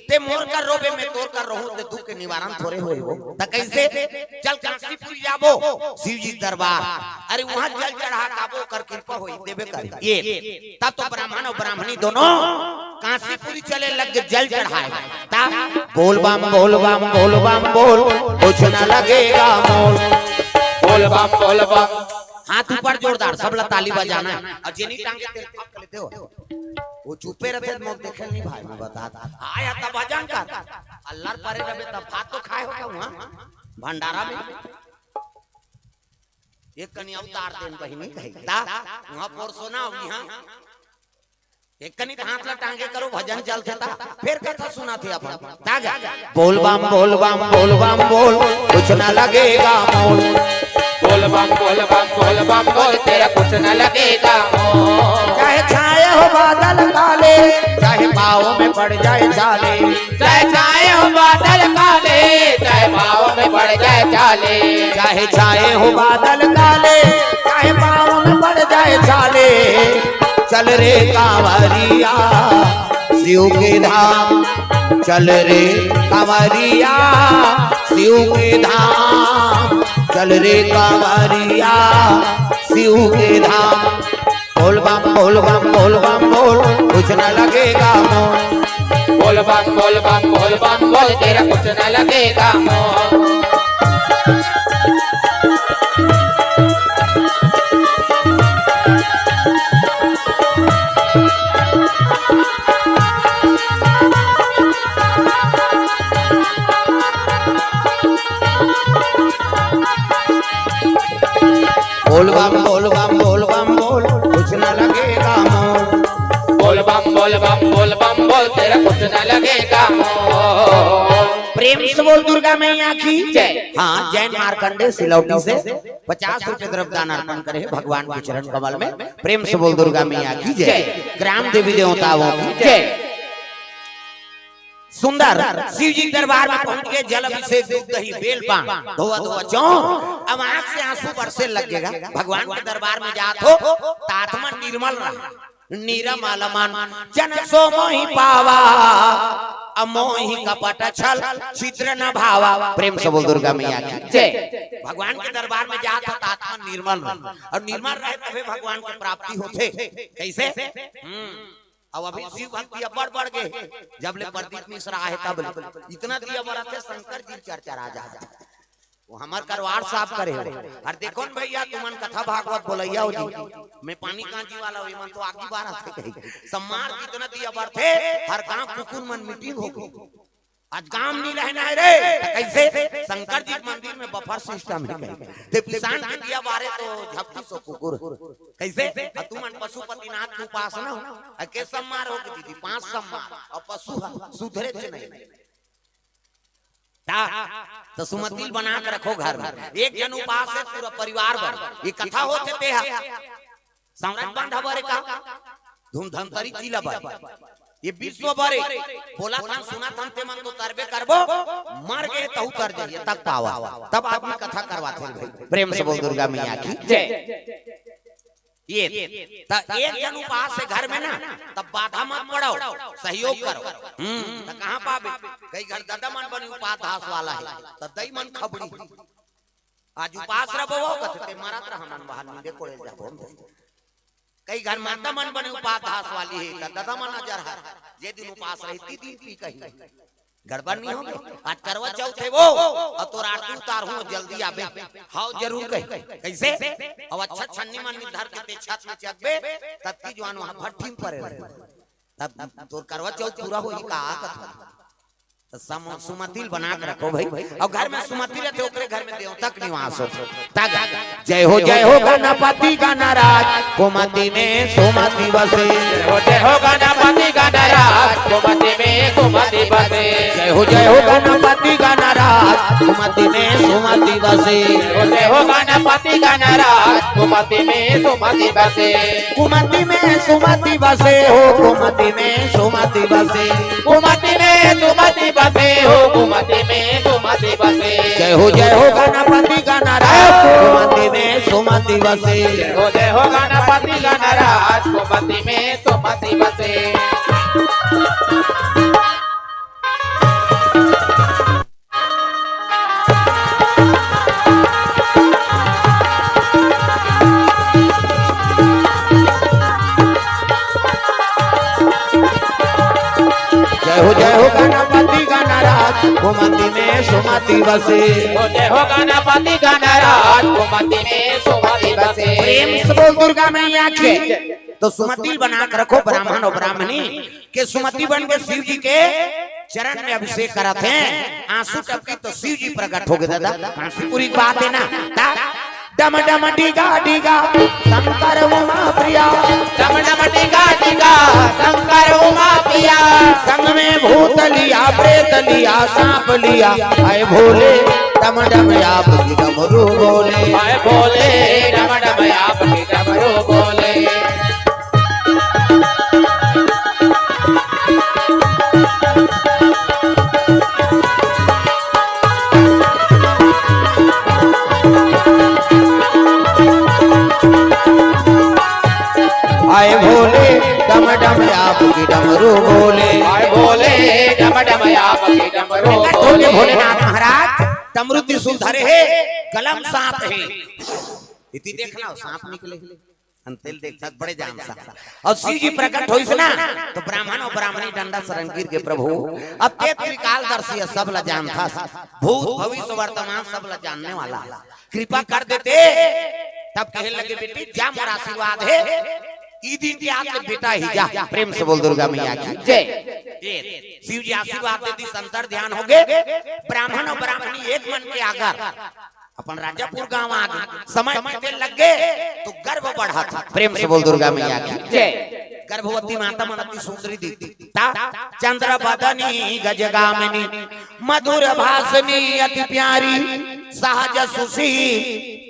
ते मोर कर रोबे में तोर कर रहूं, ते दुख के निवारण थोड़े होए हो। त कैसे? चल काशीपुर जाबो, शिव जी दरबार, अरे वहां जल चढ़ा काबो, कर कृपा होई, देबे कर। ये तब तो ब्राह्मण और ब्राह्मणी दोनों काशीपुरी चले लग गए जल चढ़ाए। ता बोल बम बोल बम बोल बम बोल, कुछ न लगेगा मोल। बोल बम बोल बम। हाथ ऊपर जोरदार, सब ला ताली बजाना है। और जेनी टांगे तेल फाक लेते हो, वो चुपे रहते, मौत देखे नहीं भाई, मैं बता। आया तब भजन कर, अल्लाह परे रहे तब भात तो खाए होगा वहाँ भंडारा में। एक कनी अवतार देन बहिनी कही ता, वहाँ पोर सोना हुई हाँ। एक कनी हाथ ला टांगे करो, भजन चलथे ता, फिर कथा सुनाथे अपन। तागा। बोल बम बोल बम बोल बम बोल, कुछ ना लगेगा मोल। बोल बम बोल बम बोल बम बोल, तेरा कुछ ना लगेगा मोल। चाहे छाए हो बादल काले, चाहे पाँव में पड़ जाए छाले। चाहे छाए हो बादल काले, चाहे पाँव में पड़ जाए छाले। चाहे छाए हो बादल काले, चाहे पाँव में पड़ जाए छाले। चल रे कांवरिया शिव के धाम, चल रे कांवरिया शिव के धाम, चल रे कांवरिया शिव के धाम। बोल बम बोल बम बोल बम बोल, कुछ न लगेगा मोल। बोल बम बोल बम बोल बम बोल, तेरा कुछ न लगेगा मोल। बोल बम बोल बम बोल बम बोल, कुछ ना लगेगा मोल। बोल बम बोल बम बोल बम बोल, तेरा कुछ ना लगेगा मोल। प्रेम से बोल दुर्गा मैया की जय। हाँ, जैन मार्कंडे सिलौटी से पचास रुपए द्रव्य दान अर्पण करे भगवान के चरण कमल में। प्रेम से बोल दुर्गा मैया की जय। ग्राम देवी देवताओं की जय। सुंदर शिव जी के दरबार में पहुंच के जल अभिषेक, दूध दही बेल पान धोवा धोवा चौं, अब आंख से आंसू बरसे लगेगा। भगवान के दरबार में जात हो त आत्मा निर्मल रहा, निरमल मन जन सो मोहि पावा, अमोहि कपट छल छिद्र न भावा। प्रेम से बोल दुर्गा मैया की जय। भगवान के दरबार में जात हो त आत्मा निर्मल रहे, और निर्मल रहे तबे भगवान की प्राप्ति होथे। कैसे? हम्म। अब अभी शिव भक्ति अब बढ़ बढ़ गए, जब ले प्रदीप मिश्रा आए तब ले। इतना दिया बरत हे शंकर जी चर्चा राजा। वो हमर करवार साफ करे हो। अरे देखो न भैया, तुमन कथा भागवत बोलैया हो जी, मैं पानी कांजी वाला हूँ, मन तो आगी बार आते कही। सम्मार कितना दिया बरत हे, हर गांव कुकुर मन मीटिंग हो गई। आज काम नहीं रहना है रे, तो कैसे? शंकर जी के मंदिर में बफर सिस्टम है कहीं। ते पिसान के दिया बारे तो झपटी सो कुकुर। कैसे? आ तुमन पशुपतिनाथ के उपासना हो, आ के सम्मार हो के दीदी, पांच सम्मार, और पशु ह, सुधरे च नहीं। ता, तो सुमतिल बना के रखो घर में। एक जन उपास है, पूरा परिवार बन। ये कथा होथे ते हा। साम्राज्य बांधा बरे का? धूम धमतरी जिला बरे। ये विश्व बरे। बोला था, सुना था, ते मन तो करबे करबो, मर गए तहु कर जाइए, तक पावा। तब आदमी कथा करवाथे भाई। प्रेम से बोल दुर्गा मैया की जय। ये, त एक जन उपास है घर में ना, तब बाधा मत पड़ो, सहयोग करो। हम्म, त कहाँ पाबे? कई घर दादा मन बनी उपास धास वाला है, त दई मन खबड़ी। आज उपास रबो वो, कथे ते मरत रहा, मन बाहर नींदे कोड़े जाबो। कई घर माता मन बने उपास घास वाली हे, त ददा मन नजर हर, जे दिन उपास रही, ती दिन पी कही। गड़बड़ नहीं होगे। आज करवा चौथ हे वो, अउ तोर आरती उतारहूं, जल्दी आबे। हाव, जरूर कही। कइसे? अब अच्छा छन्नी मन धर के ते छत में चघबे, तत्ती जुआन वहां भट्ठी में परे रहे। तब तोर करवा चौथ पूरा होही का? त सम-, सुमति ल बना के रखो भाई। अउ घर में सुमति रहिथे, ओकरे घर में देवता के निवास हो। तब जय हो, जय हो गणपति गणराज, कुमति में सुमति बसे। जय हो, जय हो गणपति गणराज, कुमति में सुमति बसे। जय हो, जय हो गणपति गणराज, कुमति में सुमति बसे। जय हो, जय हो गणपति गणराज, कुमति में सुमति बसे। कुमति में सुमति बसे हो, कुमति में सुमति बसे। कुमति में सुमति बसे हो, कुमति में सुमति बसे। जय हो, जय हो गणपति गणराज, कुमति में सुमति बसे। जय हो, जय हो गणपति गणराज, कुमति में सुमति बसे। जय हो, जय हो गणपति गणराज, कुमति में सुमति बसे। हो जय हो गणपति गणराज, कुमति में सुमति बसे। प्रेम से बोल दुर्गा मैया की। तो सुमति बना के रखो ब्राह्मण अउ ब्राह्मणी, के सुमति बन के शिव जी के चरण में अभिषेक करत हे। आंसू टपकी तो शिव जी प्रकट होगे दादा। आंसू पूरी बात हे ना? ता डम डम डिगा डिगा शंकर उमा प्रिया। डम डम डिगा डिगा शंकर उमा प्रिया। संग में भूत लिया, प्रेत लिया, सांप लिया। आए भोले डम डम आप की डमरू बोले। आए भोले डम डम आप की डमरू बोले। आए भोले डम डम आपकी डमरू बोले। आए भोले डम डम आपकी डमरू बोले। भोलेनाथ महाराज डमरू त्रिशूल धरे हे, गला म सांप हे। इति देखना हो, सांप निकले। अंतेल देख सक बड़े जान सा। अउ शिव जी प्रकट होइस ना, तो ब्राह्मण अउ ब्राह्मणी डंडा सरन गिर गे प्रभु। अब ते त्रिकालदर्शी हे, सब ला जानथस। भूत, भविष्य, वर्तमान सब ला जानने वाला हे। कृपा कर देते, तब कहे लगे, "बेटी, जा मोर आशीर्वाद हे, ई दिन के आज ले बेटा ही जा।" प्रेम से बोल दुर्गा मैया की जय। ये शिव जी आशीर्वाद दे दिस, अंतर ध्यान होगे। ब्राह्मण अउ ब्राह्मणी एक मन के आगर अपन राजापुर गांव आ गे, समय बीते लग गे तो गर्भ बढ़त। प्रेम से बोल दुर्गा मैया की जय। गर्भवती माता मन अति सुंदरी दिखती। ता चंद्र बदनी गजगामिनी मधुर भाषणी अति प्यारी सहज सुशील।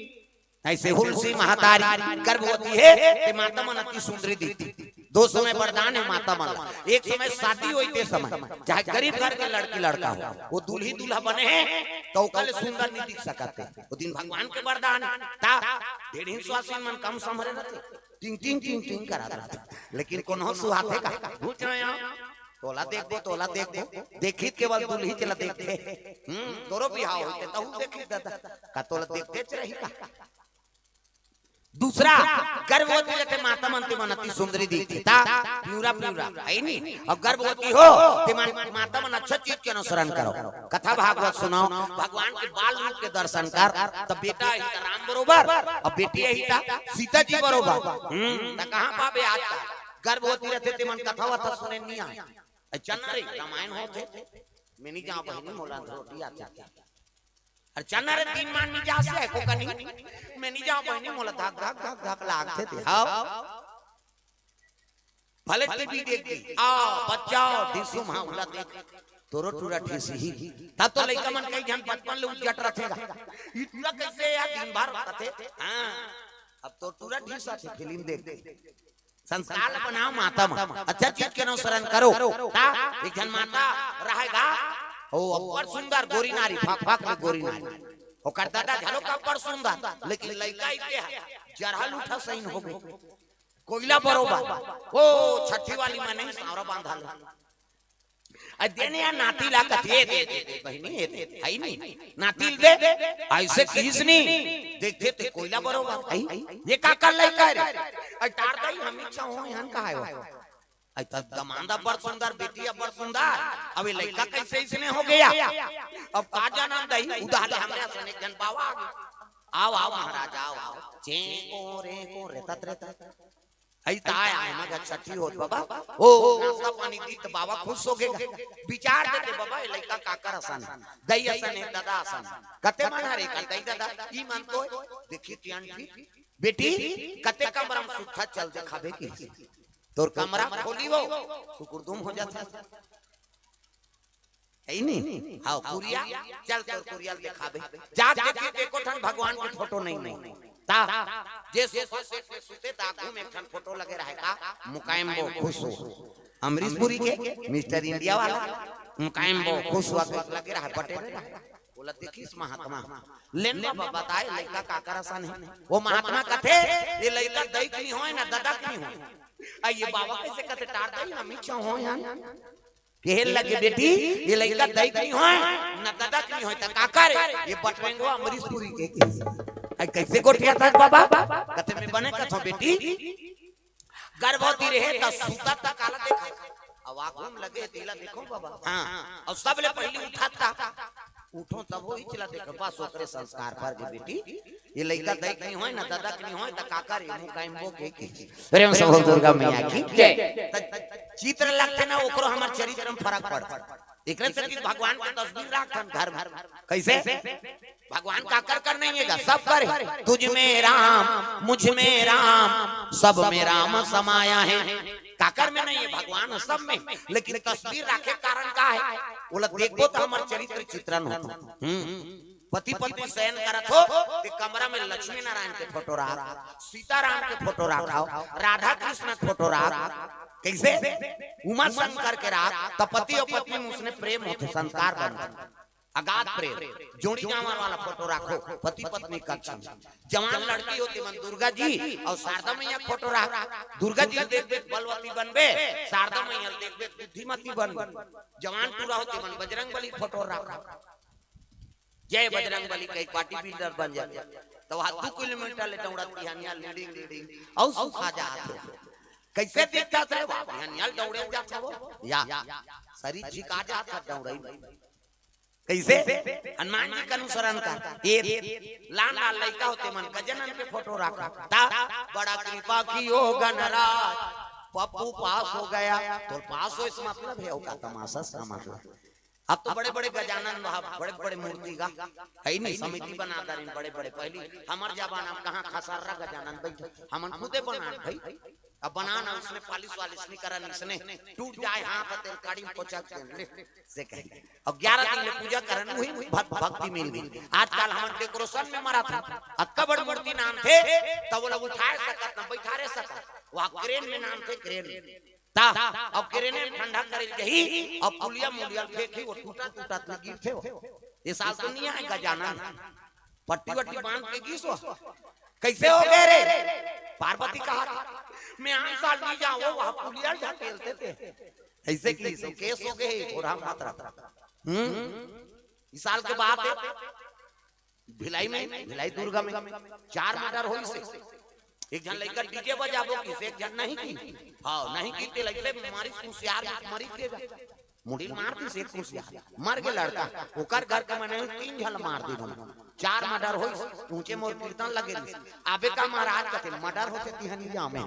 ऐसे हुलसी महतारी गर्भवती हे, ते माता मन अति सुंदरी दिखती। दो समय वरदान हे माता मन ला। एक समय शादी होई ते समय, चाहे गरीब घर के लड़की लड़का हो, वो दूल्ही दूल्हा बने हे, तो ओकर ले सुंदर नहीं दिख सकत हे। वो दिन भगवान के वरदान हे। ता ढेढ़िन सुवासिन मन कम संभरे रहते, टिंग टिंग टिंग टिंग करत रहते। लेकिन कोनो सुहाथे का? घुच रहे हो। तोला देखबो, तोला देखबो। देखी केवल दूल्ही चला देखते। हम्म, तोरो बिहाव होते, तहू देखी दादा। का तोला देखते च रही का? दूसरा, गर्भवती रहिथे माता मन ते मन अति सुंदरी दिखथे, ता पिंवरा पिंवरा, हे नी? अउ गर्भवती हो, ते मन माता मन अच्छा चीज के अनुसरण करो। कथा भागवत सुनो, भगवान के बाल रूप के दर्शन कर, त बेटा ही त राम बरोबर, अउ बेटी ही त सीता जी बरोबर। हम्म, त कहाँ पाबे आज का? गर्भवती रहिथे ते मन कथा वथा सुने नहीं आए। अरे चल ना रे, रामायण होथे। मैं नहीं जांव बहिनी, मोला रोटी आथे। अरे चल ना रे, तीन मान नहीं जा से को कनी। मैं नहीं जांव बहिनी, मोला धक धक धक धक लागथे ते। हाव। भले टीवी देख दी। आ, बच्चा, ढिसुम, हाँ, उला देख। तोरो टूरा ढिसही। तब तो लइका मन कई झन बचपन ले उज्जट रथे गा। ई टूरा कइसे यार दिन भर रथे? हाँ। अब तो टूरा ढिसा थे फिल्म देख के। संस्कार ला बनाओ माता मन, अच्छा चीज के अनुसरण करो। ता एक झन माता रहेगा, ओ अब्बड़ सुंदर गोरी नारी, फक फक ले गोरी नारी। ओकर दादा घलो का अब्बड़ सुंदर, लेकिन लइका इते हे, जरहा लूठा सहीन होगे। कोइला बरोबर, ओ छट्ठी वाली मन नहीं, सांवरा बांधा लो। अ देने या नाती ला कथे, "दे, दे, दे, बहिनी, ए, है नहीं, नाती ल दे, ऐसे किहिस नहीं, देखथे ते कोयला बरोबर, आई, ये काकर लइका रे, अटार दई, हम इच्छा हो, यहाँ कहा है वो। आई, तब दमांद अब्बड़ सुंदर, बेटी अब्बड़ सुंदर, अब ये लइका कैसे इसने हो गया, अब का जानन दई, उधार ले हमरे असन एक झन बाबा आ गए। आओ, आओ महाराज, आओ, आओ, चे को रे को रेतत रेतत। अई ताय आय मग छठी होत बाबा। ओ, नाश्ता पानी दी त बाबा खुश हो गे। विचार देते बाबा, ये लइका काकर असन, दई असन हे, ददा असन। कते मन हरे कल दई ददा, ई मन तो देखी टियन ठीक। बेटी, कते कमरा में सुत्था चल देखाबे की। तोर कमरा खोली वो, सुकुरदुम हो जाता। है नहीं? हाँ, कुरिया, चल तोर कुरिया ल देखाबे। जाके देखी, एको ठन भगवान के फोटो नहीं, नहीं। ता, जे सोफा सेट में सुते, ता आगू में एक ठन फोटो लगे रहे का, मुकायम बो खुश हो। अमरीश पुरी के, मिस्टर इंडिया वाला, मुकायम बो खुश हुआ के लगे रहे, बटे रहे। बोला, देखिस महात्मा, लेन बाबा बताए, लइका काकर असन हे। वो महात्मा कथे, ये लइका दई के नहीं होय ना, ददा के नहीं होय। आ ये बाबा कैसे कथे, टार दई, हम इच्छा हो यार। केहे लगे, बेटी, ये लइका दई के नहीं होय, न ददा के नहीं होय, त काकर हे? ये बटरेंगवा अमरीश पुरी के, के। आई कैसे गोठियाथस बाबा? कथे में बने कथो बेटी, गर्भवती रहे त सुता त काला देखा, अब आगू में लगे तेला देखो बाबा। हाँ, अउ सबले पहिली उठा ता, उठो तब वो इचला देखो, बस ओकरे संस्कार पर गे बेटी, ये लइका दई के नहीं होय ना, ददा के नहीं होय, त काकर हे? मुकायम बो के, के। प्रेम से बोल दुर्गा मैया की जय। त चित्र लगथे ना, ओकरो हमर चरित्र में फरक पड़थे। एकरे से कि भगवान के तस्वीर राखन घर में। कैसे? भगवान काकर कर नहीं हे गा, सब कर हे। तुझ में राम, मुझ में राम, सब में राम समाया है। काकर में नहीं हे, भगवान सब में। लेकिन तस्वीर राखे कारण का हे? ओला देखबो त हमर चरित्र चित्रण होथे। हम्म। पति पत्नी शयन करत हो, ते कमरा में लक्ष्मी नारायण के फोटो राख, सीताराम के फोटो राखव, राधा कृष्ण के फोटो राख। कैसे? उमा शंकर के राख, त पति अउ पत्नी में उसने प्रेम होथे, संस्कार बनथे, अगाध प्रेम। जोड़ी जांवर वाला फोटो राखो, पति पत्नी कक्ष में। जवान लड़की हो तेमन दुर्गा जी अउ शारदा मैया के फोटो राख। दुर्गा जी ल देखबे त बलवती बनबे, शारदा मैया ल देखबे त बुद्धिमती बनबे। जवान टूरा हो तेमन बजरंग बली के फोटो राख। जय बजरंग बली कहि के body builder बन जाथे। त वहाँ दू किलोमीटर ले दौड़त बिहनिया लीडिंग, लीडिंग, अउ सुखा जात हे। कैसे दिखत हे? वाह, बिहनिया ले दौड़े जात हे वो। या, शरीर झिका जात हे दौड़ई। कैसे? हनुमान जी के अनुसरण कर। ए, लान लान लइका हो तेमन गजानन के फोटो राख। ता, बड़ा कृपा कियो गणराज, पप्पू पास हो गया। तोर पास होय से मतलब हे, ओकर तमाशा से का मतलब? अब तो बड़े-बड़े गजानन वहाँ, बड़े-बड़े मूर्ति गा, हे नहीं, समिति बना डारिन बड़े-बड़े। पहिली हमर जमाना में कहाँ खसर्रा गजानन बइठे, हमन खुदे बनान भाई। अब बनान उसने पालिश वालिश नहीं करन, इसने टूट जाय हाथ, तेल काड़ी में पोंछा के ले, से कही। अब ग्यारह दिन ले पूजा करन, वही भक-, भक्ति मिल गे। आजकल हमन decoration में मरत हन, अतका बड़ मूर्ति नानथे, तब ओला उठाय सकत न, बइठारे सकत, वहाँ crane में नानथे, crane। ता, अब crane में ठंडा करे जाही, अब पुलिया मुलिया फेंकही, वो टूटा टूटा तो गिरथे हो। ये साल तो नहीं आय गजानन, पट्टी वट्टी बांध के गिस हो। कैसे हो गे रे? पार्वती कहा, मैं आन साल नहीं जावों, वहाँ पुलिया ढकेलथे ते। ऐसे किहिस हो, case हो गे, थोड़ा मात्रा। हम्म, इस साल के बात हे, भिलाई में, भिलाई दुर्ग में चार murder होइस हे। एक झन लइका DJ बजाबो किहिस, एक झन नहीं किहिस। हाँ, नहीं किहिस ते लइका मारिस कुसियार, मारिस के जा। मुड़ी मार दिस एक कुसियार, मर गे लड़का। ओकर घर के मने तीन झन मार दिस। चार murder होइस, ऊंचे मोर कीर्तन लगे रिहिस। अबे का महाराज कथे, murder होथे तिहनी जामे।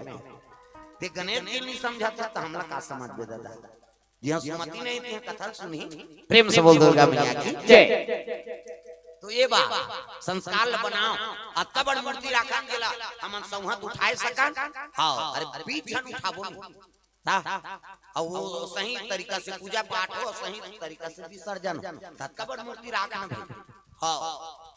ते गणेश जी नहीं समझत हे, त हमला का समझबे दादा? जिहाँ सुमति नहीं, तिहाँ कथा सुनही। प्रेम से बोल दुर्गा मैया की जय। तो ये बा, संस्कार ल बनाओ। अतका बड़ मूर्ति राखन, जेला हमन सौंहत उठाय सकन। हाँ, अरे बीस झन उठाबो नहीं। ता, अउ वो सही तरीका से पूजा पाठ हो, सही तरीका से विसर्जन हो, त अतका बड़ मूर्ति राखन भाई। हाँ।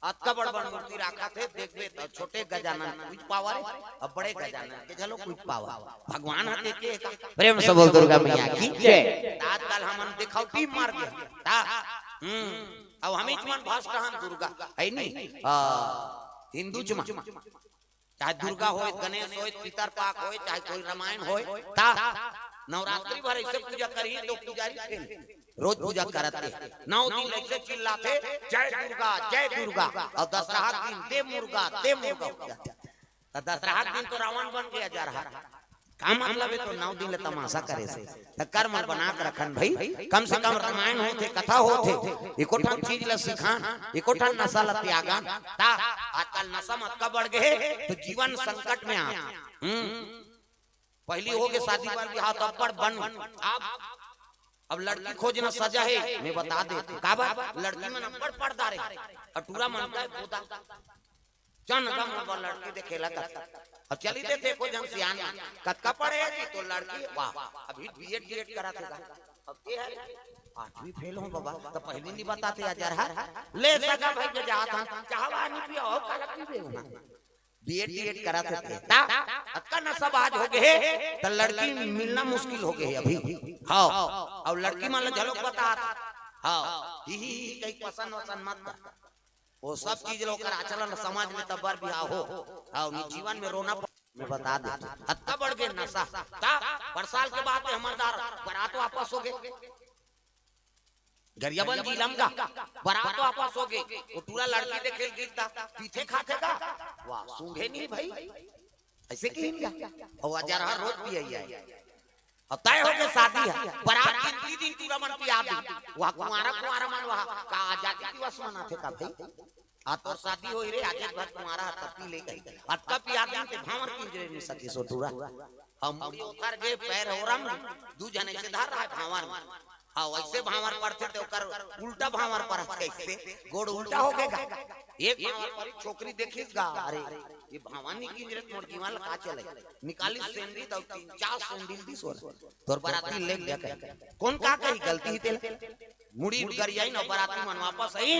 अतका बड़ बड़ मूर्ति राखत हे, देखबे त छोटे गजानन कुछ पावर हे, अब बड़े गजानन के घलो कुछ पावर। भगवान ह देखे का। प्रेम से बोल दुर्गा मैया की जय। त आजकल हमन देखावटी मार गे। ता, हम्म, अब हमीच मन भ्रष्ट हन दुर्गा, हे नहीं? आ, हिंदू मन। चाहे दुर्गा होय, गणेश होय, पितर पाक होय, चाहे कोई रामायण होय, ता नवरात्रि भर ऐसे पूजा करही तो पुजारी फेल। रोज पूजा करत हे, नौ दिन ऐसे चिल्लाथे, "जय दुर्गा, जय दुर्गा।" अउ दसरहा दिन, "दे मुर्गा, दे मुर्गा।" त दसरहा दिन तो रावण बन गया जा रहा। का मतलब हे? तो नौ दिन ले तमाशा करे से। त कर्म बना के रखन भाई, कम से कम रामायण होथे, कथा होथे, एको ठन चीज ल सिखान, एको ठन नशा ल त्यागन। ता आजकल नशा मत का बढ़ गए, तो जीवन संकट में आ। हम्म। पहली हो के शादी बर बिहाव तो अब्बड़ बन। अब, अब लड़की खोजना सजा हे, मैं बता देथंव। काबर? लड़की मन अब्बड़ पर्दा रहे, अउ टूरा मन का गोदा। चन का मोर बर लड़की देखे ला कर। अब चली देथे को जन सियान, "कतका पढ़े हे जी?" तो लड़की, "वाह, अभी बीएड डीएड करा थे।" अब के हे? "आठवीं फेल हों बाबा।" तो पहली नहीं बताते, "अजरहा, ले सगा भाई के जात हन, चाहवा नहीं पिया हो, काला पीबे हो ना।" बीएड डीएड करा थे। ता, अतका नशाबाज हो गए हे, त लड़की मिलना मुश्किल हो गए हे अभी। हाँ, अउ लड़की मन ल झलक बतात। हाँ, ही, ही, ही, कहीं पसंद वसंद मत कर। वो सब चीज ल ओकर आचरण ल समझ ले, तब बर बिहाव हो। हाँ, नहीं जीवन में रोना प-, मैं बता दे, अत्ता बढ़ गए नशा। ता, बरसाल के बाद में हमर दार बरात वापस हो गए। गरियाबंद जिला म का बरात वापस हो गए, वो टूरा लड़की देखे ल गिरता, पीथे खाथे का? वाह, सूंघे नहीं भाई, ऐसे कहीं क्या? और अजरहा रोज पिया ही है। अब तय हो गए शादी हे, बरात गिनती दिन टूरा मन पिया दी। वह कुंवारा, कुंवारा मन वह का आजादी दिवस मनाथे का भाई? आ तोर शादी होई रे, आजे भर कुंवारा ह, तब पी ले गई। अतका पिया दिन ते भांवर किंजरे नहीं सके सो टूरा। हम मुड़ी उतर गए, पैर ओरम, दू जने से धर रहा है भांवर में। हाँ, वैसे भांवर पड़थे ते ओकर उल्टा भांवर पड़त हे, कैसे? गोड़ उल्टा हो गए का? एक भांवर परी, छोकरी देखिस गा, "अरे, ये भांवर नहीं किंजरे, मोर जीवन ला का चले?" निकाली सैंडल, दो तीन चार सैंडल दिस ओला। "तोर बराती ले गया कहे।" कौन का कही, गलती ही तेला। मुड़ी गरियाई न, बराती मन वापस आई।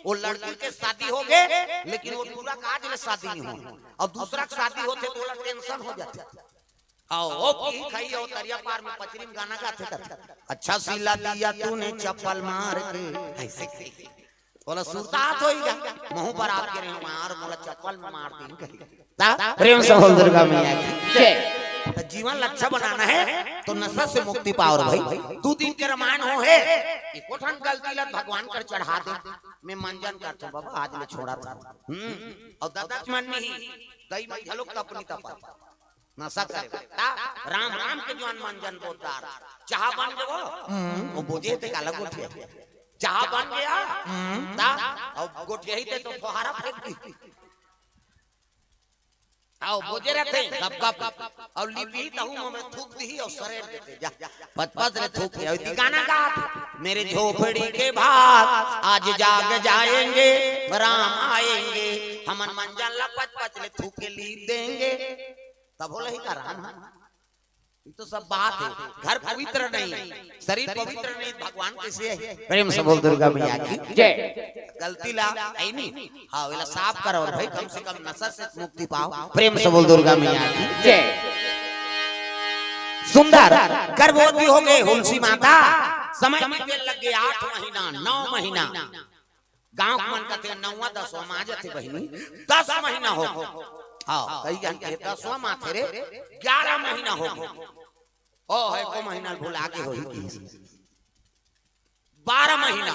वो लड़की के शादी हो गए, लेकिन वो टूरा का आज ले शादी नहीं हो। और दूसरा के शादी होथे तो ओला टेंशन हो जाथे। आओ, ओ पी खाई, ओ तरिया पार में पचरी में गाना गाथे करथे। "अच्छा सिला दिया तूने चप्पल मार के।" ऐसे कही। ओला सुरतात होई गा, "महूं बरात गे रहेंव, मार मोला चप्पल में मार दिन," कही। ता प्रेम से बोल दुर्गा मैया की जय। त जीवन ल अच्छा बनाना हे, तो नशा से मुक्ति पाओ रे भाई। दू दिन के रामायण हो हे, एको ठन गलती ल भगवान कर चढ़ा दे। मैं मंजन करथंव बाबा, आज ले छोड़त हंव। हम्म, अउ ददा मन नहीं, दई में घलोक तपनी तपत। नशा करे। ता राम राम के जुआन मन जन बोलदार। चाहा बन गयो? हम्म, वो बोझे ते काला गोठिया। चाहा बन गया? हम्म, ता अब गोठिया ही ते तो फुहारा फेंक दी। आओ, बोझे रहते, गप गप। और लिपी तहू में थूक दी और सरेर देते, जा। पच पच ले थूक के, और दी गाना गा। "मेरे झोपड़ी के भाग आज जाग जाएंगे, राम आएंगे, हमन मंजन ला पच पच ले थूक के लीप देंगे।" तब बोला ही का राम है? ये तो सब बात है, घर पवित्र नहीं, शरीर पवित्र नहीं, भगवान कैसे है? प्रेम से बोल दुर्गा मैया की जय। गलती ला आई नहीं, हाँ, वेला साफ करो और भाई कम से कम नशा से मुक्ति पाओ। प्रेम से बोल दुर्गा मैया की जय। सुंदर गर्भवती हो गए हुलसी माता, समय बीते लग गए आठ महीना, नौ महीना। गांव के मन कथे नौवां दसवां मा जाथे बहिनी, दस महीना हो। हाँ, कई जन के दसवां मा थे रे, ग्यारह महीना हो गए। ओ, है को महीना भुला के होही की। बारह महीना।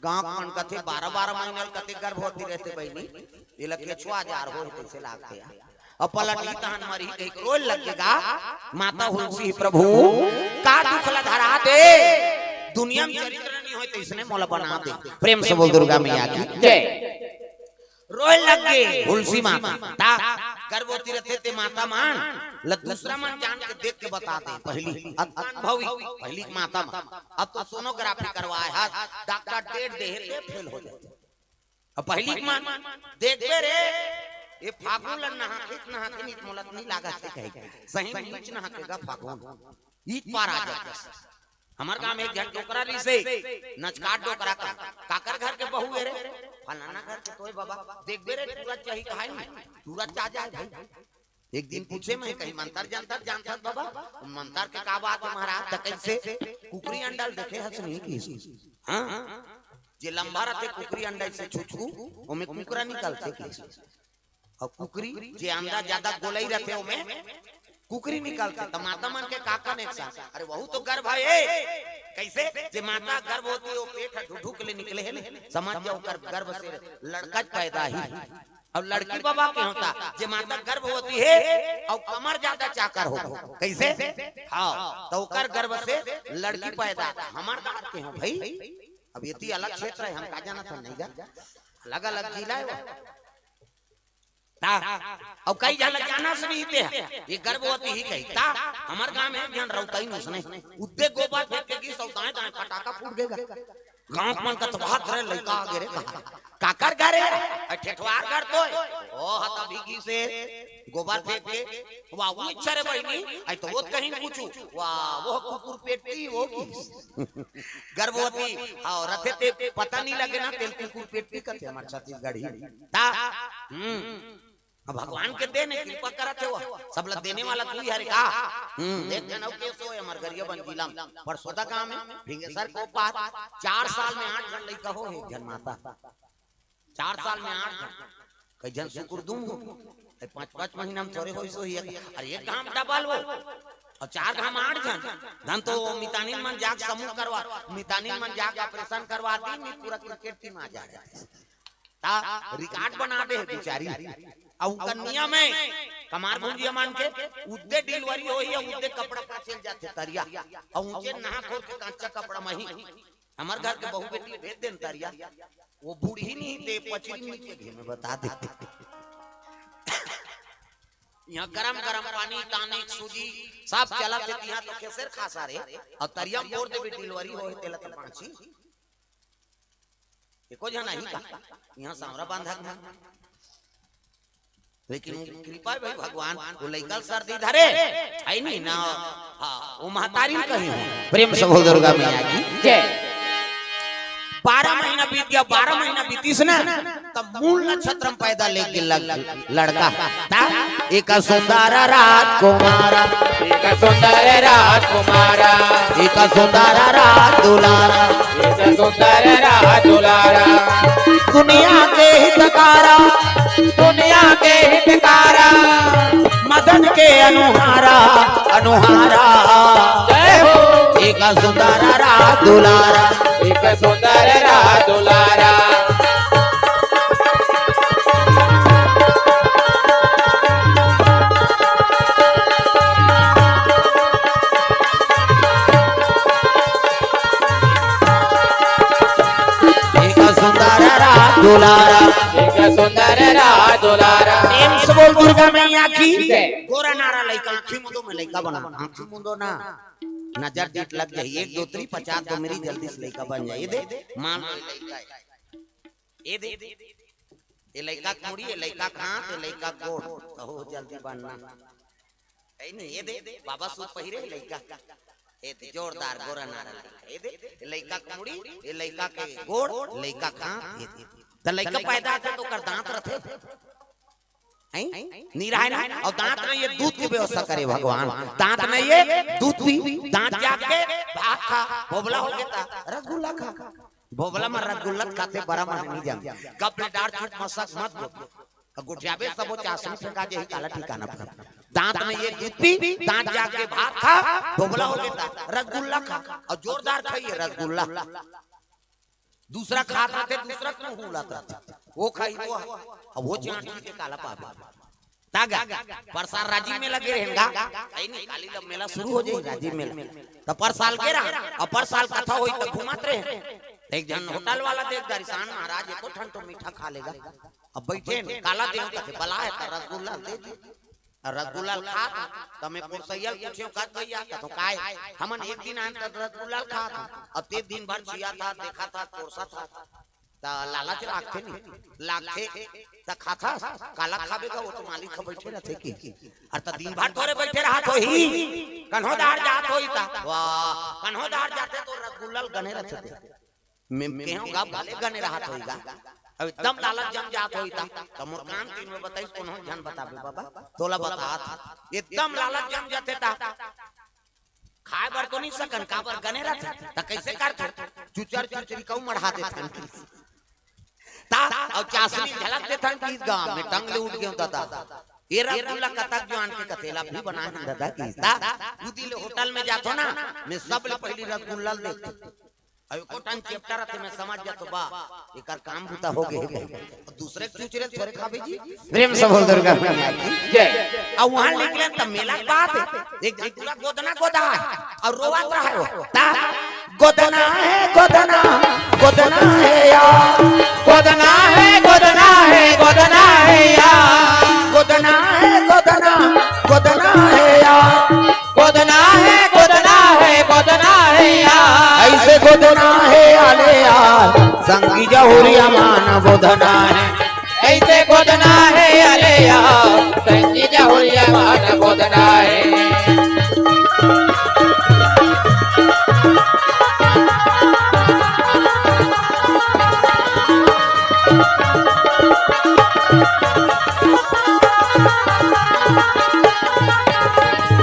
गांव के मन कथे बारह, बारह महीना कथे गर्भवती रहते बहिनी, ये लगे छुआ जार हो, कैसे लागते हैं? अब पलटी तहन मरी कही के रोए लग गा। माता हुलसी, "प्रभु, का दुख ला धरा दे, दुनिया में चरित्र नहीं होय तो इसने मोला बना दे।" प्रेम से बोल दुर्गा मैया की जय। रोए लग गे हुलसी माता। ता गर्भवती रहते ते माता मान ल दूसरा मन जान के देख के बता दे। पहली अनुभवी, पहली माता मान। अब तो सोनोग्राफी करवाए हा, डॉक्टर डेट दे हे, ते फेल हो जाते। अब पहली के मन देखबे रे, ये फागुन ल नहाके, नहाके नीत मोलत नहीं लागत हे कहे। सही में नीच नहाके गा फागुन। ईत पार आ जाते। हमर गांव में एक झन डोकरा रिसे, नचकाट डोकरा का, "काकर घर के बहू है रे?" "फलाना घर के तोय बाबा।" "देखबे रे, टूरा चाही कहाई नहीं, टूरा चा जाए भाई।" एक दिन पूछे मैं, कही, "मंतर जंतर जानथस बाबा?" "मंतर के का बात है महाराज?" "त कैसे?" "कुकरी अंडा ल देखे हस नहीं कि?" हाँ, जे लंबा रहते कुकरी अंडा से छुचकू, ओमे कुकरा निकलते कि? और कुकरी जे अंडा ज्यादा गोलई रहते, ओमे कुकरी निकलते। त माता मन के का कनेक्शन? अरे वहू तो गर्भ है। कइसे? जे माता गर्भवती हे, ओ पेट ह ढुढुक ले निकले हे ना, समझ जाव, ओकर गर्भ से लड़का पैदा ही। अउ लड़की बबा के होता, जे माता गर्भवती हे अउ कमर जादा चाकर हो। कइसे? हाँ, त ओकर गर्भ से लड़की पैदा। हमर दार के हो भई, अब एती अलग क्षेत्र हे, हम का जानत हन, नहीं गा, अलग-अलग जिला हे वो। ता, अउ कई झन ल जानस नहीं ते, ये गर्भवती ही कही। ता, हमर गांव में एक झन रउतइन उसने, उद्दे गोबर फेंक के गिस अउ दाएं दाएं फटाका फूट गे गा। गांव मन का तो बात रे, लइका आ गे रे, कहा, काकर घर हे? अ, ठेठवार घर तो हे। ओ, हा, तभी गिस हे, गोबर फेंक के। वाह, वो इच्छा रे बहिनी, अइ तो वो कहीं पूछू। वाह, वो कुकुर पेटी, वो गिस। गर्भवती, हाँ, रथे ते पता नहीं लगे ना, तेला कुकुर पेटी कथे हमर छत्तीसगढ़ी। ता, हम्म, अब भगवान के देन हे, कृपा करत हे वो, सब ला देने वाला तू ही हरे का। हम्म, एक झन अउ केस होय हमर गरियाबंद जिला में, परसोदा गांव में, भिंगेसर के ओ पार, चार साल में आठ झन लइका हो हे, एक झन माता। चार साल में आठ झन, कई झन सुकुर दुम हो, ए, पाँच, पाँच महीना में थोरे होइस होही, अरे एक घाम डबल हो, अउ चार घाम आठ झन, धन तो मितानिन मन जाके समूह करवा, मितानिन मन जाके ऑपरेशन करवा दी, नहीं पूरा क्रिकेट टीम आ जाय। ता रिकॉर्ड बना दे हे बिचारी। अउ उनकर नियम हे, कमार भुंजिया मन के, उद्दे डिलीवरी होही, अउ उद्दे कपड़ा पहन चल जाथे तरिया, अउ ऊंचे नहा खोल के कांचा कपड़ा मही। हमर घर के बहू बेटी भेज देन तरिया, वो बूढ़ी नहीं ते पचरी नहीं के घर में बता देते। यहाँ गरम गरम पानी, टॉनिक, सूजी सब चलत हे, तिहाँ तो खेसेर खासा रे, अउ तरिया में बोर देबे डिलीवरी होय तेला तो बाँची। एको झन आही का? यहाँ सांवरा बांधा के मन। लेकिन वो कृपा हे भाई भगवान, वो लइका ल सर्दी धरे, हे नहीं ना? हाँ, वो महतारी ल कही हूँ। प्रेम से बोल दुर्गा मैया की जय। बारह महीना बीत गया, बारह महीना बीतिस ना, तब मूल नक्षत्र में पैदा लेके लग, लड़का। ता, एक सुंदर राजकुमार, एक सुंदर राजकुमार, एक सुंदर राज दुलारा, एक सुंदर राज दुलारा। दुनिया के हितकारा, दुनिया के हितकारा। मदन के अनुहारा, अनुहारा। जय हो। एक सुंदर राज दुलारा, एक सुंदर राज दुलारा। एक सुंदर राज दुलारा, एक सुंदर राज दुलारा। प्रेम से बोल दुर्गा मैया की जय। गोरा नारा लइका, आँखी मुंदो में लइका बना, आँखी मुंदो ना, नजर डीठ लग जाही, एक दो तीन पचास दो मेरी जल्दी से लइका बन जाही। ए दे, मान लो लइका हे। ए दे, ए लइका के मुड़ी, ए लइका के हाथ, ए लइका के गोड़, कहो जल्दी बनना। हे नहीं, ए दे, बाबा सूट पहिरे लइका। ए दे, जोरदार गोरा नारा लइका। ए दे, ए लइका के मुड़ी, ए लइका के गोड़, लइका के हाथ, ए दे। त लइका पैदा होथे त ओकर दांत रथे। हैं? नहीं रहे ना? अउ दांत नहीं हे, दूध के व्यवस्था करे भगवान। दांत नहीं हे, दूध पी, दांत जाग के भात खा, भोभला हो गे त रसगुल्ला खा। भोभला म रसगुल्ला खाथे, बड़ा मन नहीं जान। कब ले डार छूट मसक मत बोल। अउ गोठियाबे सबो चासनी फेंका जाही, काला ठिकाना पर। दांत नहीं हे, दूध पी, दांत जाग के भात खा, भोभला हो गे त रसगुल्ला खा। अउ जोरदार खाइए रसगुल्ला। दूसरा खात रथे, दूसरा के मुंह उलत रथे। वो खाई वो, अब वो चांटी के काला पावे। तागा, परसाल राजिम मेला गे रहेन गा। कहीं नहीं, काली ल मेला शुरू हो जाही, राजिम मेला। त परसाल गे रहा, अब परसाल कथा होही त घूमत रहे। त एक झन होटल वाला देख, गरिसान महाराज एको ठन तो मीठा खा लेगा। अब बइठेन, काला देहूं कथे, बला हे त रसगुल्ला दे दी। अउ रसगुल्ला ल खात हंव, त मैं कोरसइया ल पूछेंव, "का भइया?" कथंव, "काय?" "हमन एक दिन आएन त रसगुल्ला ल खात हंव, अउ तें दिन भर चियाथस, देखथस, कोरसथस।" त लालच लागथे नहीं, लागथे, त खाथस, काला खाबे गा, वो तो मालिक ह बइठे रथे कि। अउ त दिन भर थोरे बइठे रहत होही, कन्हो दार जात होही त, वाह, कन्हो दार जाथे त रसगुल्ला ल गने रथे ते। मैं केहेंव गा, भले गने रहत होही गा। अब एकदम लालच जम जात होही त, त मोर कान तीर में बताइस, कोनो झन बताबे बाबा, तोला बतात। एकदम लालच जम जाथे त खाए बर तो नहीं सकन, काबर गने रथे। त कइसे करथे? चुचर चुचरी कऊ मढ़ा देथन। त अउ चासनी झलक देथन कि गांव में टंग ले उठ गेंव दादा। ये रसगुल्ला कतक जुआन के कथे, ला भी बना है दादा की ता। उदी ले होटल में जाथो ना, मैं सब ले पहली रसगुल्ला ल देखथो। अउ एको ठन चेपटा रथे, मैं समझ जाथो बा, एकर काम बुता हो गे हे। अउ दूसरे के चूचरे थोरे खाबे जी। प्रेम से बोल दुर्गा मैया की जय। अउ वहां निकले त मेला के बाद एक झन पूरा गोदना गोदा है अउ रोवत रहे हो। ता गोदना है, गोदना, गोदना है यार। गोदना है, गोदना है, गोदना है यार। गोदना है, गोदना, गोदना है यार। गोदना है, गोदना है, गोदना है यार। ऐसे गोदना है आले यार, संगी जहुरिया मान गोदना है। ऐसे गोदना है आले यार, संगी जहुरिया मान गोदना है।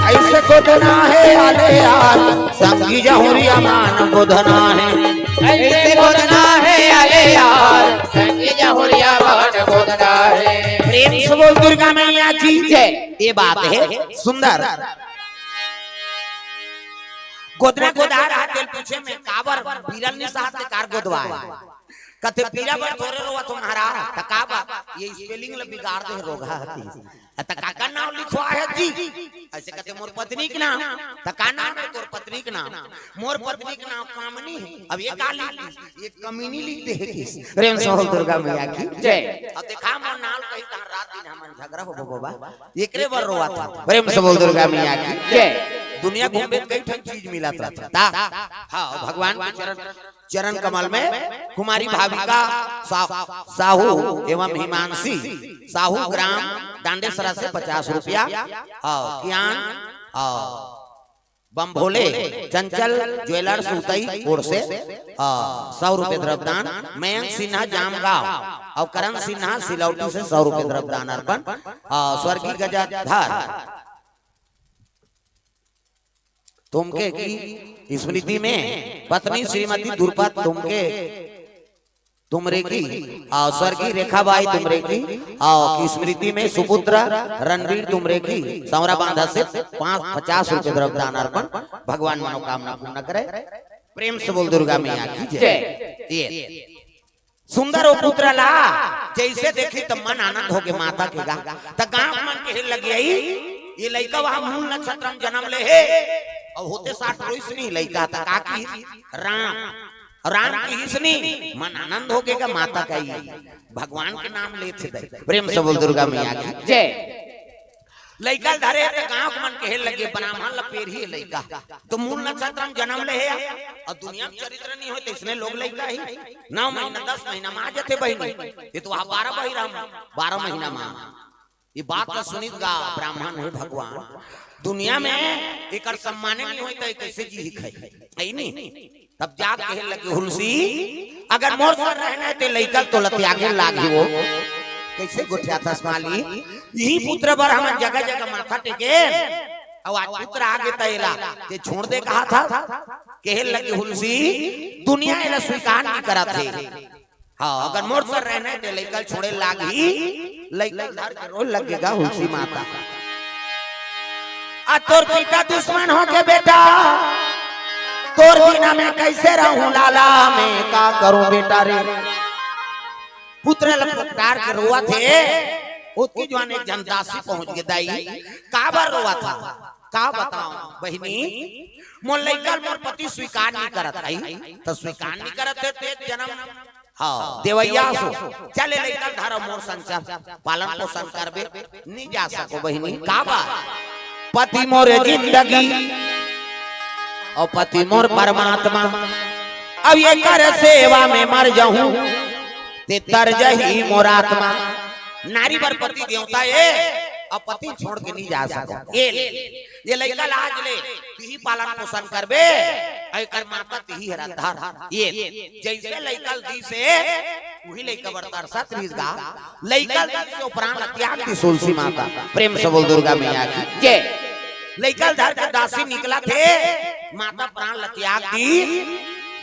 ऐसे गोदना है आले यार, संगी जहुरिया मान गोदना है। ऐसे गोदना है आले यार, संगी जहुरिया मान गोदना है। प्रेम से बोल दुर्गा मैया की जय। ये बात है सुंदर। गोदना गोदा रहा तेल पूछे में काबर बीरल निसात के कार गोदवाए। कथे पीरा बर थोरे रोवत हो महाराज, त का बा? ये स्पेलिंग ल बिगाड़ दे रोगहा हती। अ, त काकर नाम लिखवा है जी? ऐसे कथे मोर पत्नी के नाम। त का नाम है तोर पत्नी के नाम? मोर पत्नी के नाम कामनी है। अब ये का लिख दी? ये कमीनी लिख दे है किस? प्रेम से बोल दुर्गा मैया की जय। अब देखा मोर नाम कही त रात दिन हमन झगड़ा हो बाबा। एकरे बर रोवत हो। प्रेम से बोल दुर्गा मैया की जय। दुनिया घूमे कई ठन चीज मिलत रहता। हाँ, भगवान के चरण चरण कमल में कुमारी भाविका सा-, साहू एवं हिमांशी साहू ग्राम डांडेसरा से पचास रुपया और कियान और बम्भोले चंचल ज्वेलर्स उतई ओर से, आ, सौ रुपये द्रव्यदान, मयंक सिन्हा जामगांव और करण सिन्हा सिलौटी से सौ रुपये द्रव्यदान अर्पण, आ, स्वर्गीय गजाधर तुमके की स्मृति में पत्नी श्रीमती दुर्पा तुमके तुमरे की, आ, स्वर्गीय रेखाबाई तुमरे की, आ, की स्मृति में सुपुत्र रणवीर तुमरे की सौरा बांधा से पाँच, पचास रुपये द्रव्यदान अर्पण, भगवान मनोकामना पूर्ण करे। प्रेम से बोल दुर्गा मैया की जय। जय। ये सुंदर हो पुत्र ला, जैसे देखी त मन आनंद हो गे माता के गा। त गांव मन के लगे आई, ये लइका वहां मूल नक्षत्र में जन्म ले हे, और होते साठ रोइस नहीं लइका, त का की राम, राम की इसनी मन आनंद हो गे गा माता का ही भगवान के नाम लेथे दे। प्रेम से बोल दुर्गा मैया की जय। लइका ल धरे हे त गांव के मन कहे लगे, "ब्राह्मण ल पेरही लइका, तो मूल नक्षत्र में जन्म ले हे, और दुनिया में चरित्र नहीं होय, तो इसने लोग लइका ही, नौ महीना, दस महीना में आ जाते बहिनी, ये तो वहां बारह बहिरा, बारह महीना में।" ये बात ल सुनित गा ब्राह्मण हे भगवान, दुनिया में एकर सम्मान नहीं होय, तो ये कैसे जी खाई? है नहीं? तब जा कहे लगे, "हुलसी, अगर मोर संग रहना है, ते लइका ल तो ल त्यागे लागही वो।" कैसे गोठियाथस माली? यही पुत्र बर हमन जगह जगह माथा टेके, अउ आज पुत्र आगे त एला ते छोड़ दे कहा था। कहे लगे, "हुलसी, दुनिया एला स्वीकार नहीं करत हे। हाँ, अगर मोर संग रहना है, ते लइका ल छोड़े लागही।" लइका ल धर के रोए लगे गा हुलसी माता। आ तोर पिता दुश्मन हो के बेटा, तोर बिना मैं कैसे रहूं लाला, मैं का करूं बेटा रे। पुत्र ल पुकार के रोवत हे, ओतकी जुआन एक झन दासी पहुंच गे, "दाई, काबर रोवत हा? का बताओं बहिनी, मोर लइका ल मोर पति स्वीकार नहीं करत हे।" त स्वीकार नहीं करत हे, ते जन्म हाँ, देवैया सो, चल ए लइका ल धर मोर संग चल, पालन पोषण करबे, नहीं जा सको बहिनी, काबर? पति मोर जिंदगी और पति मोर परमात्मा, अब एकर सेवा में मर जाहूं, ते तर जही मोर आत्मा। नारी बर पति देवता ए, अब पति छोड़ के नहीं जा सको। ए ले, ये लइका ल आज ले तिही पालन पोषण करबे, अउ एकर माता तिही हर धर। ये जैसे लइका ल दीस हे, उही लइका बर तरसत रहिस गा। लइका ल दीस हे, ओ प्राण ल त्याग दीस हुलसी माता। प्रेम से बोल दुर्गा मैया की जय। लइका ल धर के दासी निकलत हे, माता प्राण ल त्याग दीस।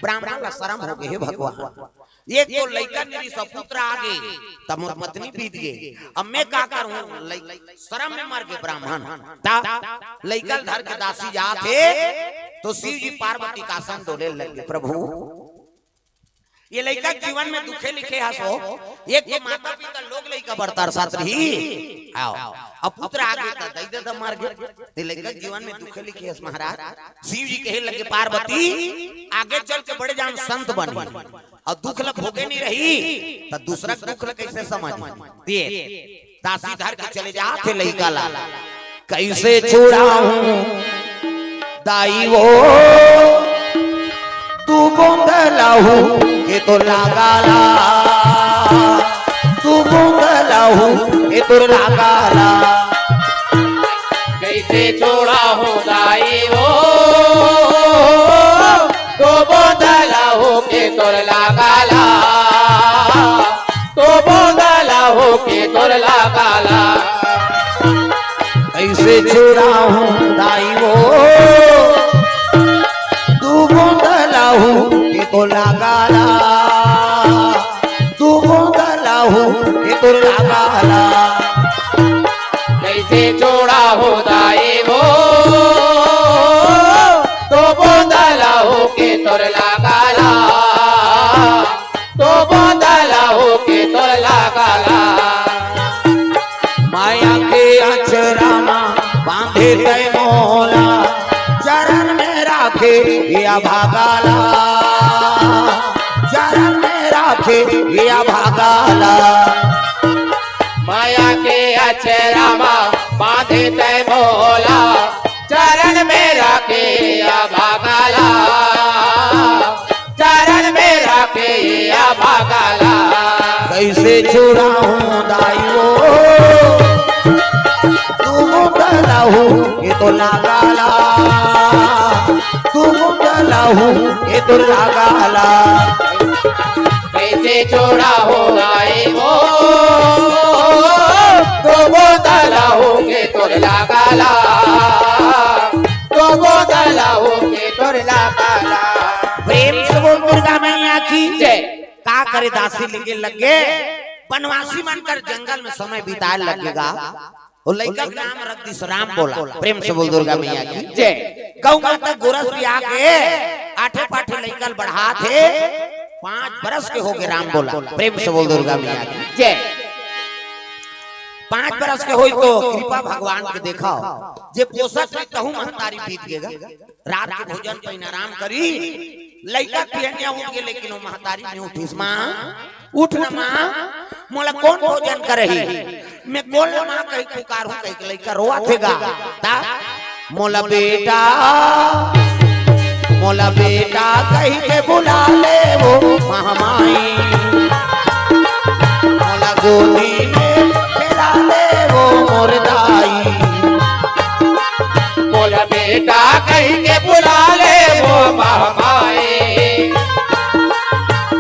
ब्राह्मण ल शरम हो गे हे भगवान। एक तो लइका मेरी सपुत्र आ गे, तब मोर पत्नी बीत गे। अब मैं का करूं? लइ-, शरम में मर गे ब्राह्मण। ता लइका ल धर के दासी जात हे, तो शिव जी पार्वती के आसन डोले लगे। प्रभु, ये लइका के जीवन में दुखे लिखे हस हो, एक तो माता पिता लोग लइका बर तरसत रही। आओ, अब पुत्र आ गे त दई दे त मर गे। ते लइका के जीवन में दुखे लिखे हस महाराज। शिव जी कहे लगे, पार्वती, आगे चल के बड़े जान संत बने। अउ दुख ल भोगे नहीं रही, त दूसरा के दुख ल कइसे समझ? ते दासी धर के चले जात हे लइका ला। कइसे छुड़ाहूं दाई वो, दू बूंद लहू के तोर लागा ला, दू बूंद लहू के तोर लागा ला। कइसे छुड़ाहूं दाई वो, दू बूंद लहू के तोर लागा ला, दू बूंद लहू के तोर लागा ला। कइसे छुड़ाहूं दाई वो, दू बूंद लहू के तोर लागा ला, दू बूंद लहू के तोर लागा ला। कइसे छुड़ाहूं दाई वो, दू बूंद लहू के तोर लागा ला, दू बूंद लहू के तोर लागा ला। माया के अचरा मा बांधे तै मोला, चरण में राखे या भागा ला, चरण में राखे या भागा ला। माया के अचरा मा बांधे तै मोला, चरण में राखे या भागा ला, चरण में राखे या भागा ला। कइसे छुड़ाहूं दाई वो, दू बूंद लहू के तोर लागा ला, दू बूंद लहू के तोर लागा ला। कइसे छुड़ाहूं दाई वो, दू बूंद लहू के तोर लागा ला, दू बूंद लहू के तोर लागा ला। प्रेम से बोल दुर्गा मैया की जय। का करे दासी लेके लगे, बनवासी मन कर जंगल में समय बिताए लगेगा। वो लइका के नाम रख दिस राम बोला। प्रेम से बोल दुर्गा मैया की जय। गौ माता गोरस पिया के आठे पाठे लइका ल बढ़ात हे। पांच बरस के हो गे राम बोला। प्रेम से बोल दुर्गा मैया की जय। पांच बरस के होई तो कृपा भगवान के देखाव, जे पोसत रही तहू महतारी बीत गेगा। रात के भोजन पहिन आराम करी, लइका पिहनिया उठ गे, लेकिन वो महतारी नहीं उठिस। माँ, उठ ना माँ, मोला कोन भोजन करही? मैं कोन ला माँ कही पुकारहूँ, कही के लइका रोवत हे गा। ता मोला बेटा, मोला बेटा कही के बुला ले वो महमाई, मोला गोदी में खेला ले वो मोर दाई। मोला बेटा कही के बुला ले वो महमाई,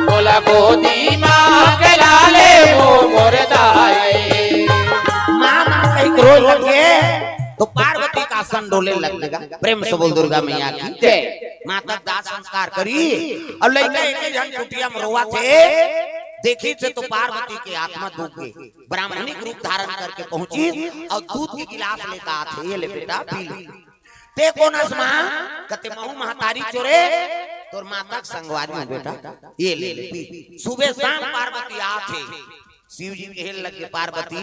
मोला गोदी मा खेला ले वो मोर दाई। माँ, माँ कही के रोए लगे तो पार्वती के आसन डोले लगेगा। प्रेम से बोल दुर्गा मैया की जय। माता दाह संस्कार करी अउ लइका एक झन कुटिया में रोवत हे। देखिस तो पार्वती के आत्मा दुख गे, ब्राह्मणी के रूप धारण करके पहुंचिस अउ दूध के गिलास लेके आत हे, ये ले बेटा पी ले। ते कोन अस माँ? कथे महूं महतारी चोरे, तोर माता के संगवारी हूं बेटा, ये ले ले पी। सुबह शाम पार्वती आत हे, शिव जी कहे लगे पार्वती,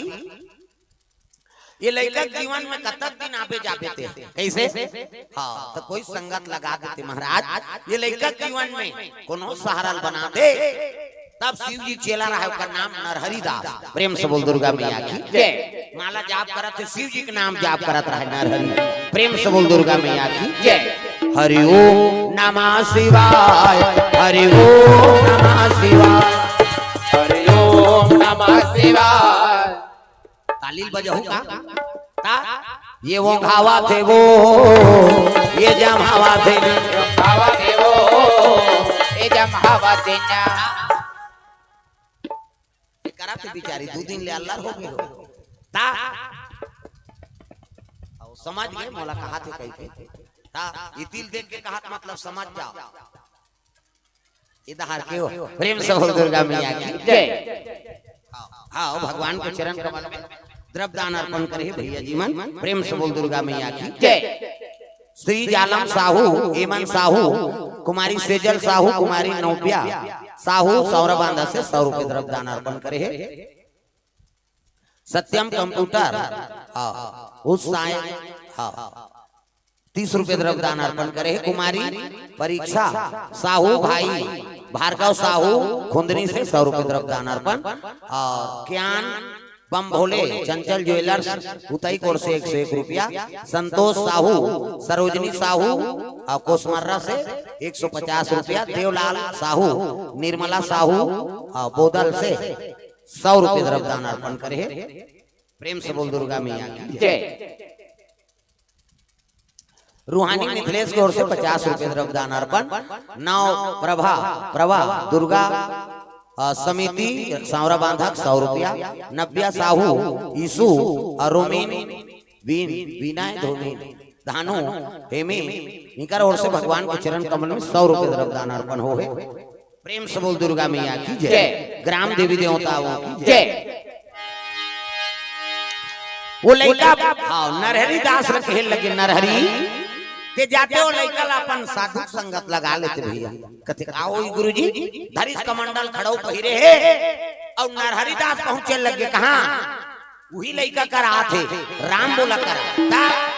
ये लइका के जीवन में कतक दिन आबे जाबे ते? कइसे? हाँ, त कोई संगत लगा देते महाराज, ये लइका के जीवन में कोनो सहारा बना दे। तब शिव जी चेला रहा, ओकर नाम नरहरि दास। प्रेम से बोल दुर्गा मैया की जय। माला जाप करत हे, शिव जी के नाम जाप करत रहा नरहरि। प्रेम से बोल दुर्गा मैया की जय। हरि ओम नमः शिवाय, हरि ओम नमः शिवाय, हरि ओम नमः शिवाय। ताली ल बजाहू का? ता? ये वो घावा थे वो, ये जमावा थे ना। घावा थे वो, ये जमावा थे ना। ये करा थे बिचारी, दू दिन ले अल्लर हो गे हो। ता? अउ समझ गे, मोला कहा थे कही के। ता? ये तिल देख के कहा थे, मतलब समझ जाव। इधर के हो, प्रेम से बोल दुर्गा मैया की। जय। हाँ, भगवान के चरण कमल में द्रव्य दान अर्पण करे हे भैया जी मन, प्रेम से बोल दुर्गा मैया की। जय। श्री जालम साहू, एमन साहू, कुमारी सेजल साहू, कुमारी नोबिया साहू, सौरा बांधा से सौ रुपये द्रव्य दान अर्पण करे हे। सत्यम कंप्यूटर, हाँ, उस साय, हाँ, तीस रुपये द्रव्य दान अर्पण करे हे। कुमारी परीक्षा साहू, भाई भार्गव साहू, खुंदनी से सौ रुपये द्रव्य दान अर्पण। और ज्ञान बम भोले, चंचल ज्वेलर्स, उतई कोर से एक सौ एक रुपया। संतोष साहू, सरोजनी साहू, और कोसमर्रा से एक सौ पचास रुपया। देवलाल साहू, निर्मला साहू, और बोदल से सौ रुपये द्रव्य दान अर्पण करे हे। प्रेम से बोल दुर्गा मैया की। जय। रूहानी मिथिलेश की ओर से पचास रुपये द्रव्य दान अर्पण। नव प्रभा, प्रभा दुर्गा, अ, समिति, सौरा बांधक, सौ रुपया। नव्या साहू, ईसु, अ, रोमिन, वीन, विनय धोमिन, धानु, हेमी, इनकर ओर से भगवान के चरण कमल में सौ रुपये द्रव्य दान अर्पण हो हे। प्रेम से बोल दुर्गा मैया की जय। जय। ग्राम देवी देवताओं की जय। जय। वो लइका, हाँ, नरहरी दास ल कहे लगे, नरहरी के जाते वो लइका ला अपन साधु संगत लगा लेते भैया। कथे, "आओ गुरुजी, धरिस कमंडल खड़ाऊ पहिरे हे।" और नरहरी दास पहुंचे लगे, कहाँ? उही लइका करा थे, राम बोला करा। ता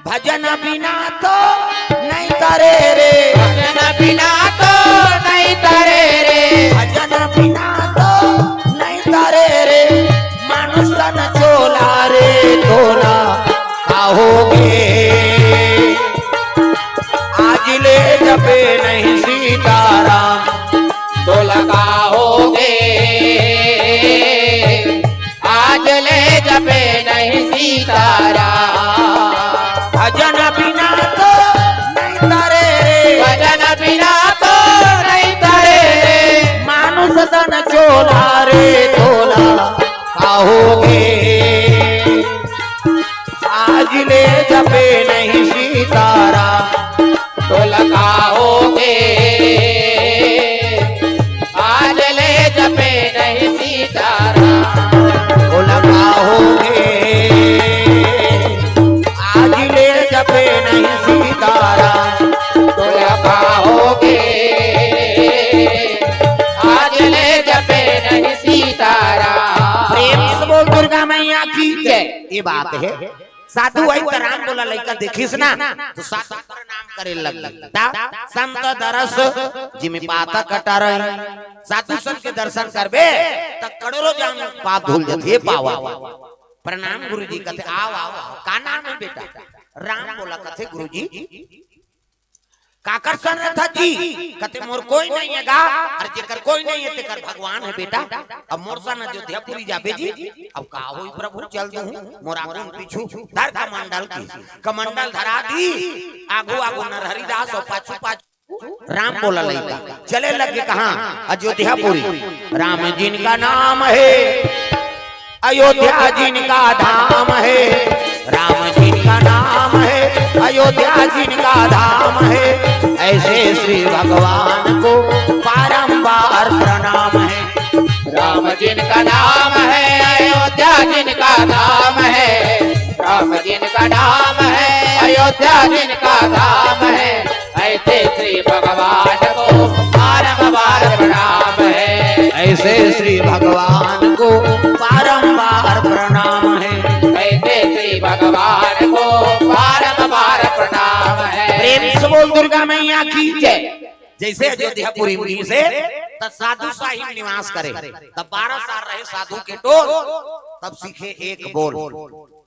भजन बिना तो नहीं तरे रे। भजन बिना तो नहीं तरे रे। भजन बिना तो नहीं तरे रे। मानुष तन चोला रे, तोला का होगे। आज ले जपे नहीं सीताराम, तोला का होगे। आज ले जपे नहीं सीताराम। भजन बिना तो नहीं तरे रे। भजन बिना तो नहीं तरे रे। मानुष तन चोला रे, तोला का होगे। आज ले जपे नहीं सीताराम, तोला का होगे। आज ले जपे नहीं सीताराम, तोला का होगे। आज ले जपे नहीं सीताराम, तोला का होगे। आज ले जपे नहीं सीताराम। प्रेम से बोल दुर्गा मैया की जय। ये बात हे। साधु आई त राम बोला लइका देखिस ना, तो साधु प्रणाम करे लग। ता संत दरस जिमि पातक टरई। साधु संत के दर्शन करबे, त करोड़ों जन्म पाप धुल जथे। पावा प्रणाम गुरुजी। कथे, "आओ, आओ, आओ। का नाम हे बेटा?" राम बोला। कथे, "गुरुजी, काकर सन रथस जी?" कथे, "मोर कोई नहीं हे गा, अउ जेकर कोई नहीं हे, तेकर भगवान हे बेटा। अब मोर सन अयोध्यापुरी जाबे जी, अब का होई प्रभु, चल दूहूं, मोर आगू पीछू धर कमंडल की।" कमंडल धरा दी, आगू आगू नरहरि दास अउ पाछू पाछू राम बोला लइका। चले लगे कहाँ? अयोध्यापुरी। राम जिनका नाम है, अयोध्या जिनका धाम है। राम जिनका नाम है, अयोध्या जिनका धाम है। ऐसे श्री भगवान को बारंबार प्रणाम है। राम जिनका नाम है, अयोध्या जिनका धाम है। राम जिनका नाम है, अयोध्या जिनका धाम है। ऐसे श्री भगवान को बारंबार प्रणाम है। ऐसे श्री भगवान को बारंबार प्रणाम है। ऐसे श्री भगवान को बारंबार प्रणाम है। प्रेम से बोल दुर्गा मैया की जय। जैसे अयोध्यापुरी मुनि से त साधु साहिब निवास करे, तब बारह साल रहे साधु के टोल, तब सीखे एक बोल।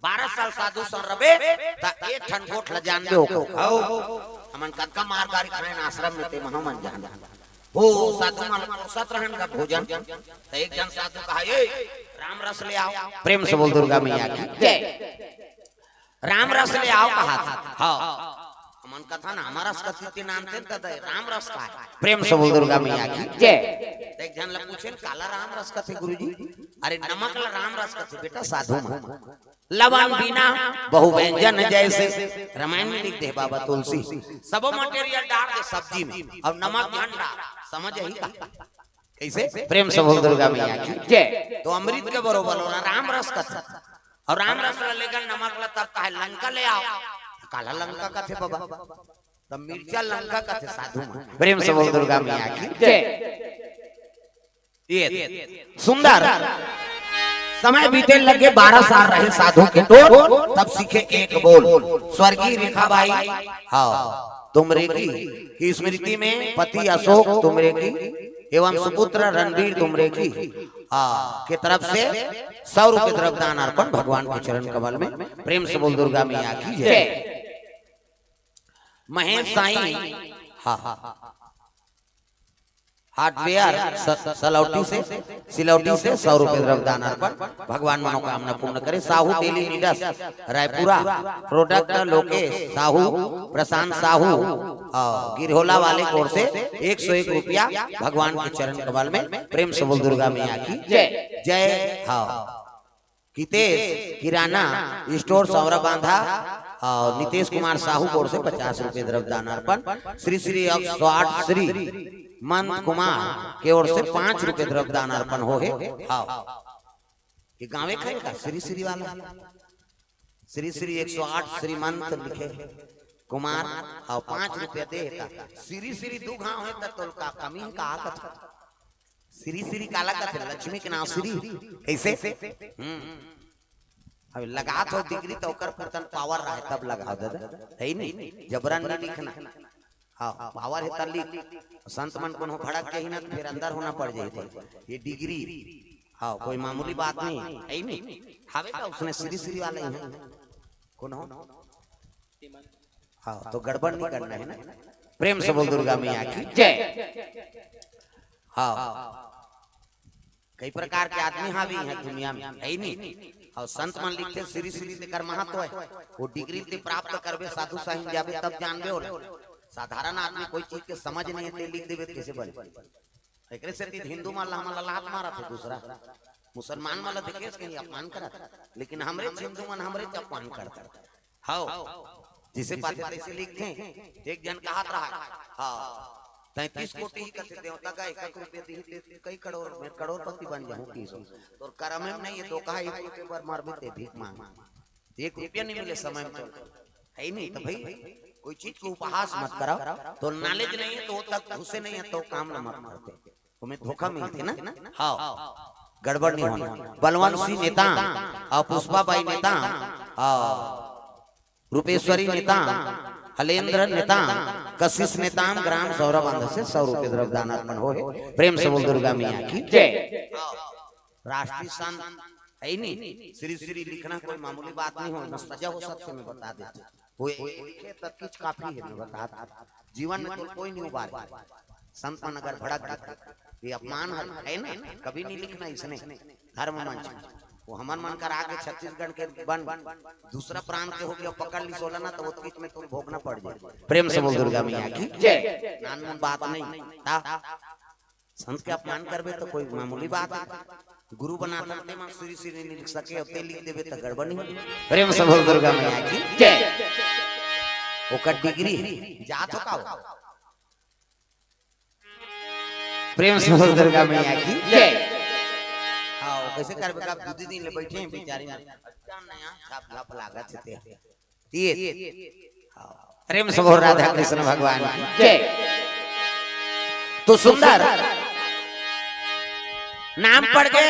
बारह साल साधु सन रबे, त एक ठन गोठ ल जानबे ओको। हौ, हमन कतका मार गारी खाएन आश्रम में, ते मनो मन जान। हो, साधु मन परोसत रहन का भोजन, त एक जन साधु कहा, "ए, राम रस ले आओ।" प्रेम से बोल दुर्गा मैया की जय। "राम रस ले आओ," कहा था। हाँ, हमन कथन, "हमर रस कथी ते नानते त दे, राम रस का है?" प्रेम से बोल दुर्गा मैया की जय। त एक झन ला पूछेन, "काला राम रस कथे गुरुजी?" "अरे, नमक ला राम रस कथे बेटा, साधु मन।" लवन बिना बहु व्यंजन जैसे, रामायण में लिख दे बाबा तुलसी। सबो material डार दे सब्जी में, अउ नमक झन डार, समझ आही का? कइसे? प्रेम से बोल दुर्गा मैया की। जय। तो अमृत के बरोबर ओला राम रस कथे, अउ राम रस ला लेकर नमक ला तब कहे, "लंका ले आव।" काला लंका कथे बाबा, त मिर्चा लंका कथे साधु मन। प्रेम से बोल दुर्गा मैया की। जय। ये सुंदर समय बीते लगे, बारह साल रहे साधु के टोल, तब सीखे एक बोल। स्वर्गीय रेखाबाई, हाँ, तुमरे की, की स्मृति में पति अशोक तुमरे की एवं सुपुत्र रणवीर तुमरे की, हाँ, के तरफ से सौ रुपये द्रव्यदान अर्पण भगवान के चरण कमल में। प्रेम से बोल दुर्गा मैया की जय। जय। महेश साईं, हाँ, हाँ, हार्डवेयर स-, सलौटी से, सिलौटी से सौ रुपये द्रव्यदान अर्पण। भगवान मनोकामना पूर्ण करे। Sahu daily needs Raipura, product Lokesh Sahu, Prashant Sahu, हाँ, गिरहोला वाले की ओर से एक सौ एक रुपया भगवान के चरण कमल में। प्रेम से बोल दुर्गा मैया की जय। जय। हाँ, हितेश किराना स्टोर सौरा बांधा अउ नितेश कुमार साहू की ओर से पचास रुपये द्रव्यदान अर्पण। श्री श्री एक सौ आठ श्री मंत कुमार के ओर से पाँच रुपये द्रव्यदान अर्पण होहे। हाँ, ये गाँवे के हे का श्री श्री वाला? श्री श्री एक सौ आठ श्रीमंत लिखे कुमार अउ पाँच रुपया दे हे त श्री श्री दू घाव हे त तोला का कमी हे का? श्री श्री काला कथे? लक्ष्मी के नाम श्री। कइसे? हम्म। अब लगात हो डिग्री त ओकर पुरतन पावर रहे तब लगाव दादा, हे नहीं? जबरन नहीं लिखना। हाँ, पावर हे त लिख। संत मन कोनो भड़क के ही ना, फिर अंदर होना पड़ जाही। ये डिग्री, हाँ, कोई मामूली बात नहीं हे, हे नहीं? हवे का उसने श्री श्री वाले ही हे। कोनो? हाँ, तो गड़बड़ नहीं करना हे ना। प्रेम से बोल दुर्गा मैया की जय। हाँ, कई प्रकार के आदमी हावे इहाँ दुनिया में, हे नहीं? अउ संत मन लिखथे श्री श्री तेकर महत्व हे। वो डिग्री ते प्राप्त करबे, साधु साहिब जाबे तब जानबे ओला। साधारण आदमी कोई चीज के समझ नहीं हे ते लिख देबे त कइसे बने? एकरे सेती हिंदू मन ला हमन ला लात मारत हे दूसरा, मुसलमान मन ला देखे से कहीं अपमान करत हे, लेकिन हमरे हिंदू मन हमरे च अपमान करत हे। हव, जिसे पाथे तैसे लिखथे। एक झन कहत रहा, हाँ, तैंतीस कोटि ही कथे देवता का एक एक रुपया दिही ते कई करोड़ में करोड़पति बन जाहूँ किहिस। तोर करम में नहीं हे, तो कहा एक रुपया बर मरबे ते भीख मांग, एक रुपया नहीं मिले समय में तो, हे नहीं? तो भाई, कोई चीज को उपहास मत कराव। तो knowledge नहीं हे तो तक घुसे नहीं हे तो काम न मत करते, तुम्हें धोखा मिलथे ना। हाँ, गड़बड़ नहीं होना। बलवंत सिंह नेताम अउ पुष्पा बाई नेताम अउ रूपेश्वरी नेताम, हलेंद्र नेताम, कशिश नेताम, ग्राम सौरा बांधा से सौ रुपये द्रव्यदान अर्पण होहे। प्रेम से बोल दुर्गा मैया की जय। राष्ट्रीय संत हे नहीं, श्री श्री लिखना कोई मामूली बात नहीं हे, सजा हो सकथे, मैं बता देथों। वो लिखे तब किच काफी हे, मैं बता देथों। जीवन में तो कोई नहीं उबारे। संत मन अगर भड़क जाथे, ये अपमान हे, हे ना? कभी नहीं लिखना इसने धर्म मंच में। वो हमन मन कर आगे छत्तीसगढ़ के बन, दूसरा प्रांत के होके पकड़ लिस ओला ना, तो वो किच में तुम भोगना पड़ जाए। प्रेम से बोल दुर्गा मैया की जय। नानमुन बात नहीं। ता संत के अपमान करबे तो कोई मामूली बात हे? गुरु बनाथन ते मन श्री श्री नहीं लिख सके, अउ ते लिख देबे त गड़बड़ नहीं होही। प्रेम से बोल दुर्गा मैया की जय। ओकर डिग्री हे, जात हो का हो? प्रेम से बोल दुर्गा मैया की जय। हाँ, वो कइसे करबे का? दू दिन ले बइठे हे बिचारी मन, अच्छा नया छाप लाप लागत हे ते। ये, हाँ। प्रेम से बोल राधा कृष्ण भगवान की जय। तो सुंदर नाम पड़ गे,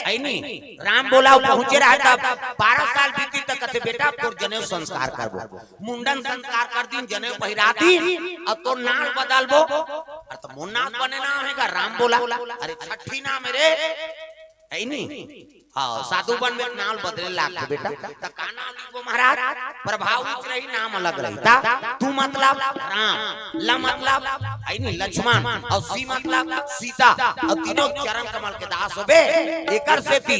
हे नहीं? राम बोला, पहुंचे रहा तब बारह साल बीतिस त कथे, "बेटा, अब तोर जनेऊ संस्कार करबो।" मुंडन संस्कार कर दिन, जनेऊ पहिरा दिन, अब तोर नाम बदलबो। अरे त मोर नाम बने ना होय गा, राम बोला। अरे छट्ठी नाम हे रे, हे नहीं? हाँ, साधु बनबे त नाम बदले लागथे बेटा। त का नाम लिखबो महाराज? प्रभाव उच्च रही, नाम अलग रही। ता तू मतलब राम, ल मतलब, हे नहीं, लक्ष्मण, अउ सी मतलब सीता, अउ तीनों चरण कमल के दास होबे। एकर सेती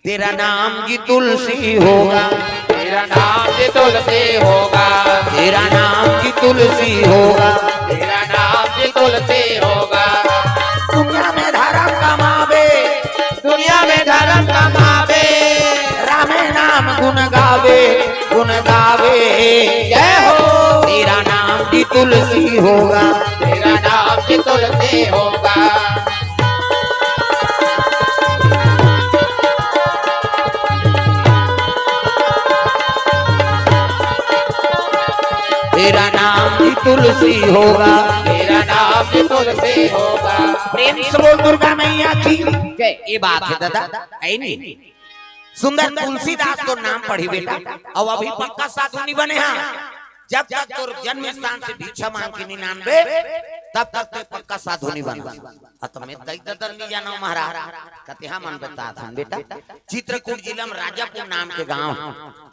तेरा नाम जी तुलसी होगा, तेरा नाम जी तुलसी होगा, तेरा नाम जी तुलसी होगा, तेरा नाम जी तुलसी होगा। दुनिया में धरा गावे, गुण गावे। जय हो। तेरा नाम भी तुलसी होगा। तेरा नाम भी तुलसी होगा। तेरा नाम भी तुलसी होगा। तेरा नाम भी तुलसी होगा। प्रेम से बोल दुर्गा मैया की। जय। ये बात है दादा, है नहीं? सुंदर तुलसीदास तो नाम पढ़ी बेटा, अउ अभी पक्का साधु नहीं बने। हाँ, जब तक तोर जन्म स्थान से भिक्षा मांग के नहीं नानबे, तब तक ते पक्का साधु नहीं बन। हाँ, तो मैं दई ददन नहीं जाना महाराज। कते हाँ मन बता था बेटा, चित्रकूट जिला में राजापुर नाम के गांव,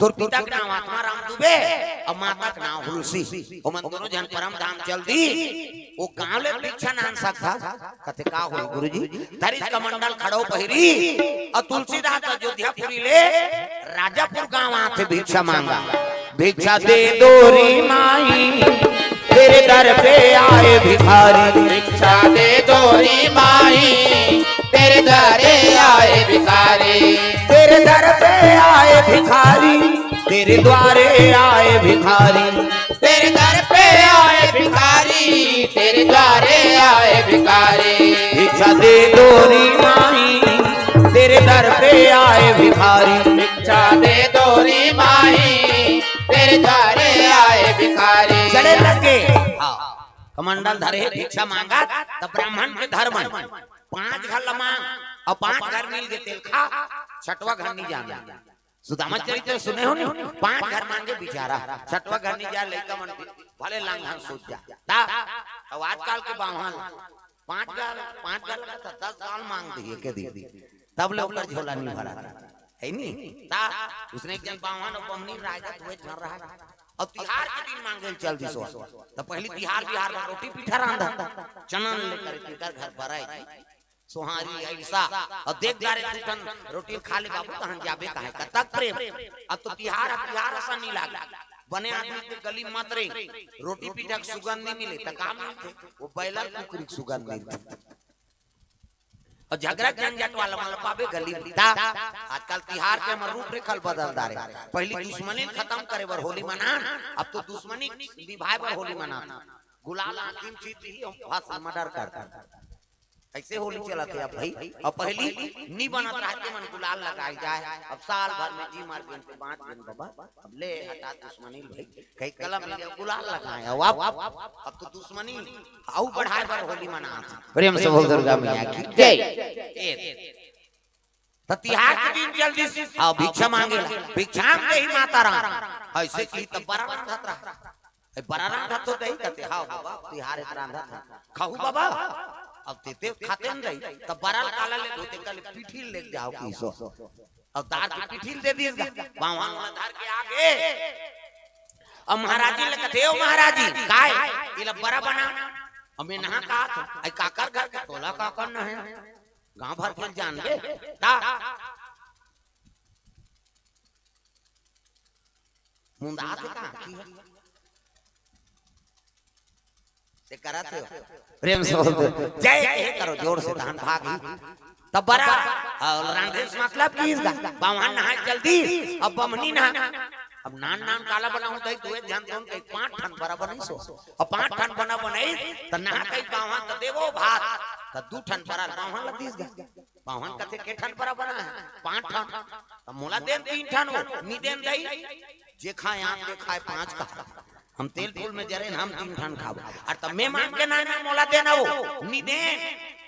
तोर पिता के नाम आत्माराम दुबे अउ माता के नाम हुलसी। ओमन दोनों झन परम धाम चल दी। वो गांव ले भिक्षा नान सकथा। कथे का होई गुरुजी? धरिस कमंडल खड़ो पहिरी अउ तुलसीदास अयोध्यापुरी ले राजापुर गांव आथे भिक्षा मांगा। भिक्षा दे दो री माई, तेरे दर पे आए भिखारी। भिक्षा दे दो री माई, तेरे दर पे आए भिखारी। तेरे दर पे आए भिखारी, तेरे द्वारे आए भिखारी। तेरे दर पे आए भिखारी, तेरे द्वारे आए भिखारी। भिक्षा दे दो री माई, तेरे दर पे आए भिखारी। भिक्षा दे दो री माई, तेरे द्वारे आए भिखारी। चले लगे। हाँ। कमंडल धरे भिक्षा मांगा, तब ब्राह्मण के धर्म है। पांच घर ला मांग, अउ पांच घर मिल के तेल खा, छठवा घर नहीं जाना। सुदामा चरित्र सुने हो नहीं? पांच घर मांगे बिचारा, छठवा घर नहीं जा, लइका मन भले लांघन सूत जा। ता, अब आजकल के बाम्हन पांच घर, पांच घर लगा था, दस गाल मांग दिए के दी, तब ले ओकर झोला नहीं भरा, है नी? ता, उसने एक जन बाम्हन अउ बमनी राय का तुए झर रहा है, अउ तिहार के दिन मांगे चल दिसो, तो पहली तिहार, बिहार में रोटी पीठा रांधा, चना लेकर तिनकर घर पर आए, सोहारी अइसा। अउ देख डारे दू ठन रोटी खा ले बाबू, तहन जाबे कहे, कतक प्रेम। अब तो तिहार, अब तिहार असन नहीं लागे। बने आदमी के गली मत रही, रोटी पीठा के सुगंध नहीं मिले, त का मिलथे? वो बैलर कुकरी के सुगंध मिलथे। अउ झगरा झंझट वाला मन ल पाबे गली में। ता आजकल तिहार के हमर रूपरेखा ल बदल डारे। पहली दुश्मनी ल खत्म करे बर होली मनान, अब तो दुश्मनी निभाए बर होली मनान। गुलाल आँखी में छीट दिही, हम भाषण मर्डर कर दे। ऐसे होली चलत हे अब भाई। अब पहली नी बनत रहे ते मन गुलाल लगाई जाए, अब साल भर में जी मर गेन ते बाँच गेन बाबा, अब ले हटा दुश्मनी भाई, कहीं कलम ले गुलाल लगाए। अब, अब, अब तो दुश्मनी अउ बढ़ाए बर होली मनात हे। प्रेम से बोल दुर्गा मैया की जय। ए, त तिहार के दिन चल दिस, हाँ, भिक्षा मांगे ला, भिक्षा मांगे ही माता राम, ऐसे की तब बड़ा रांधत रहा। ए, बड़ा रांधत तो दही कते, हाँ बाबा, तिहार एक रांधत है, खाहू बाबा, अब तेते खाते न दही, तब बड़ा काला ले धोते कल पीठी ले जाओ की सो, अब दार के पीठी दे दिस गा, बावन वाला धार के आगे, अब महाराजी ले कथे, "ओ महाराजी, काय, इला बड़ा बना, अब मैं नहा का था, आई काकर घर के तोला काकर न है।" गांव भर के जानबे ता। मुंदा से कहा की है? ते करत हो। प्रेम से बोल दो। जय जय करो जोर से, धान भागी। तब बड़ा, और रांधे से मतलब की इसका? बावन नहा जल्दी, अब बमनी नहा। अब नान नान काला बनाऊं, दही दुए ध्यान दोन के पांच ठन बड़ा बनई सो। अब पांच ठन बना बनई, त नहा कई बावन त देवो भात, त दू ठन बड़ा बावन ल दीस गा। बावन कथे के ठन बड़ा बना है? पांच ठन। त मोला देन तीन ठन हो, नी देन दई। जे खाए आठ, जे खाए पांच का। हम तेल फूल में जरेन, हम तीन ठन खाबो। अउ तब मैं मांग के ना, ना मोला देना हो, नी देन।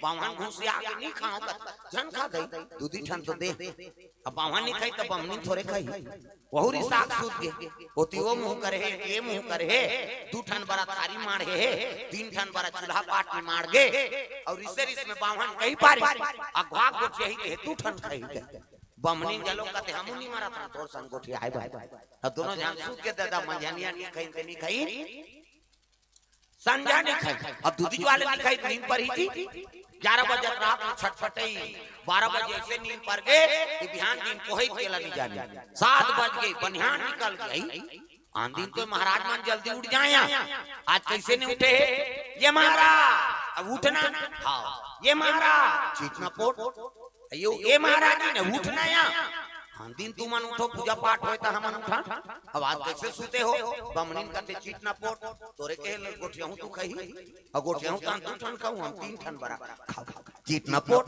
बावन घुसिया के नी खाओ कथे, झन खा दई, दू दी ठन तो दे। अब बावन नी खाई, तब बमनी थोरे खाई। वहू रिसाक सूत गे। ओती वो मुंह करे हे, ये मुंह करे हे, दू ठन बड़ा थारी माढ़े हे, तीन ठन बड़ा चूल्हा पाट में माढ़ गे, अउ रिसे रिस में बावन कही पारिस, अगवा गोठियाही के दू ठन खाही के। बमनी घलो कथे हमू नी मरत हन, तोर संग गोठियाए भाई। अब दोनों झन सूत के दादा मंझनिया नी खाई, ते नी खाई। संझा नी खाई, अब दूधी ज्वाले नी खाई, नींद पर ही जी। ग्यारह बजे रात में छटपटई, बारह बजे ऐसे नींद पर गे कि बिहान दिन कोहई तेला नी जानी। सात बज गे, बनिहान निकल गई। आन दिन तो महाराज मन जल्दी उठ जाए, आज कैसे नी उठे हे? ये महाराज, अब उठना। हाँ, ये महाराज, चीतना पोट। यो, ये महाराज जी ने उठना या। हाँ, दिन तुमन उठो, पूजा पाठ होय, त हमन उठन। अब आज कइसे सुते हो? बमनिन कथे, "चीट न पोट, तोरे के ले गोठियाहूँ तू खही, अउ गोठियाहूँ त हम दू ठन खाहूँ, हम तीन ठन बरा खाहूँ।" चीट न पोट,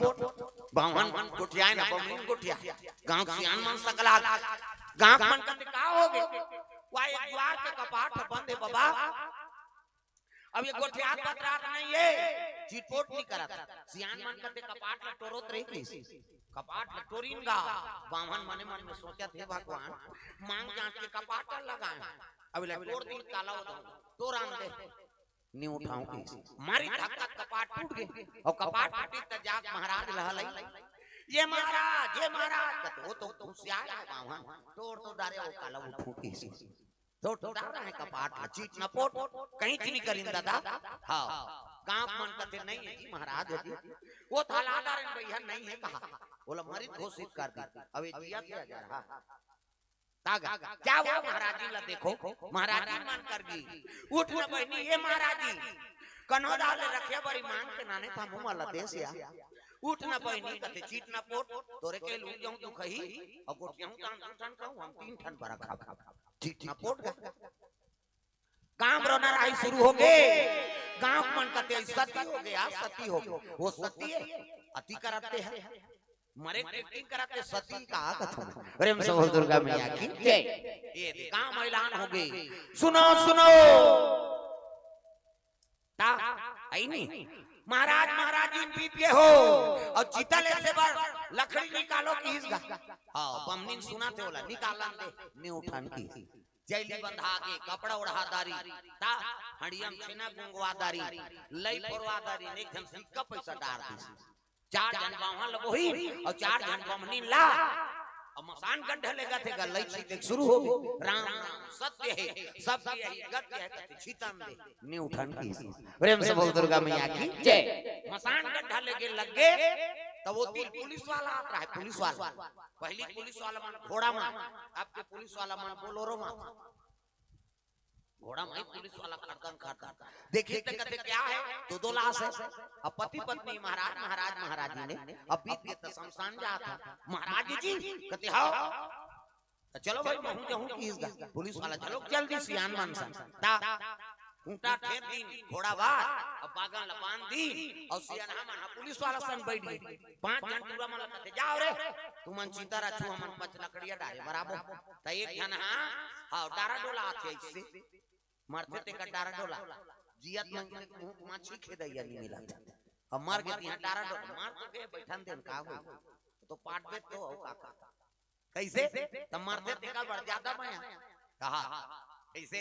बाम्हन गोठियाय न, बमनिन गोठियाय। गाँव के सियान मन सकला, गाँव मन कथे, "का होगे?" "वा, एक द्वार के कपाट ह बंद हे बबा, अब ये गोठियात बतरात नइ हे, चिटपोट नइ करत।" सियान मन कथे, "कपाट ल टोरत रहितिस, कपाट ल टोरिन गा।" बाम्हन मने मन में सोचत, "हे भगवान, मांग जांच के कपाट ल लगाय, अब एला टोर दिन, ताला ओदन, टोरन दे।" नइ उठाहूँ कहिस। मारिस धक्का, कपाट टूट गे। अउ कपाट टूटिस त जाके महाराज ल हलई, "ये महाराज, ये महाराज।" कथे, "ओ तो घुसियाय हे बाम्हन, टोर तो डारे, ओ काला उठहूँ कहिस।" टोर तो डारे हे कपाट ल, चीट न पोट, कहींच नइ करिन ददा। हाँ, गाँव मन कथे, "नइ हे जी महाराज जी, ओ त हला डारेन भइया, नइ हे कहा, ओला मरित घोषित कर दीन, अब ये जियत हे अजरहा।" तागा, "क्या हुआ महाराज जी ला देखो, महाराज जी मन कर गी, उठ न बहिनी, ये महाराज जी, कन्हो दार ले रखिया बरी मांग के नाने था मुँह वाला देश या, उठ न बहिनी।" कथे, "चीट न पोट, तोरे के ले उठ जाहूँ तू खही, अउ गोठियाहूँ त हम दू ठन खाहूँ, हम तीन ठन बरा खाहूँ।" चीट न पोट गा। काम रोना राही शुरू होगे। गाँव मन कथे, "सती होगे, आ सती होगे।" ओ सती हे, अति करत हे। मरे के acting करत हे, सती का कथों। प्रेम से बोल दुर्गा मैया की जय। ये दे, काम ऐलान होगे। सुनो, सुनो। ता, आई नहीं। महाराज, महाराज जी बीत गे हो। अउ चिता ले से बर लकड़ी निकालो कहिस गा। हाँ, बमनिन सुनथे ओला, "निकालन दे।" नइ उठन कहिस। जैली बंधा के, कपड़ा ओढ़ा दारी, ता हंडिया म छेना गुंगवा दारी, लई पोरवा दारी, एक झन सिक्का पइसा डार दिस। चार झन बाम्हन ल बोहिन अउ चार झन बमनिन ला। अब मसान गड्ढा लेगथे गा, लई छींटे शुरू होगे। "राम राम सत्य हे, सबके यही गत्य हे," कथे, "छितन दे।" नइ उठन कहिस। प्रेम से बोल दुर्गा मैया की जय। मसान गड्ढा लेगे लगे, त ओ दिन पुलिस वाला आत रहे, पुलिस वाला। पहिली पुलिस वाला मन घोड़ा म, अब के पुलिस वाला मन बोलोरो म। घोड़ा म ही पुलिस वाला खरदन खरदन। देखिन त कथे, "क्या हे?" "दो दो लाश हे।" अब पति पत्नी, "महाराज, महाराज, महाराज जी ने, अब बीत गे त शमशान जात हे।" "महाराज जी?" कथे, "हाँ।" त चलो भाई, महूँ जाहूँ कहिस गा। पुलिस वाला, "चलो जल्दी सियान मन सन।" ता खूंटा ठेंस दिन, घोड़ा बार, अब बागन ल बांध दिन, अउ सियान मन ह पुलिस वाला सन बइठ गे। पांच झन टूरा मन ल कथे, "जाव रे, तुमन चिता रचहू, हमन पच लकड़िया डारे बर आबो।" त एक झन ह, हाँ, डारा डोला आथे अइसे, मरथे तेकर डारा डोला, जियत मन के मुंह माछी खेदइया नइ मिलत। अब मर गे तिहां डारा डोला, मर तो गे, बइठन देन का होही, तो पाटबे तो अउ का का। कइसे? त मरथे तेकर बर जादा मया। कहा, कइसे?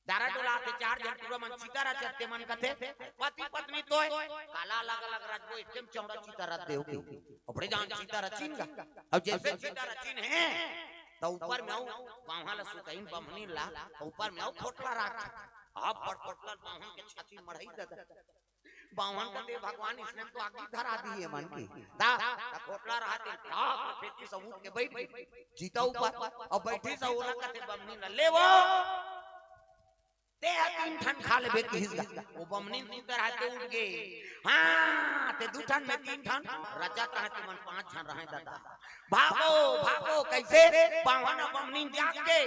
डारा डोला आथे, चार झन टूरा मन चिता रचथे, मन कथे, पति पत्नी तोय, काला अलग अलग रचबो, एके म चौड़ा चिता रच देहू कहिके। अबड़े जान चिता रचिन गा। अउ जइसे चिता रचिन हे, त ऊपर में अउ बाम्हन ल सुतइन बमनिन ला, अउ ऊपर में अउ खोटला राख। अब बड़ खोटला बाम्हन के छाती मढ़ई ददा। बाम्हन कथे, "भगवान, इसने तो आगी धरा दी हे मन की।" ता, ता खोटला रहत हे, ता फेंकिस अउ उठ के बइठ गे चिता ऊपर। अउ बइठिस अउ ओला कथे बमनिन ल, "ले वो, तें ह तीन ठन खा लेबे," कहिस गा। ओ बमनिन सुते रहत हे, उठ गे। हाँ, तें दू ठन, में तीन ठन, रचत रहय, तेमन पांच झन रहय ददा। भागो, भागो, कइसे? बाम्हन अउ बमनिन जाग गे।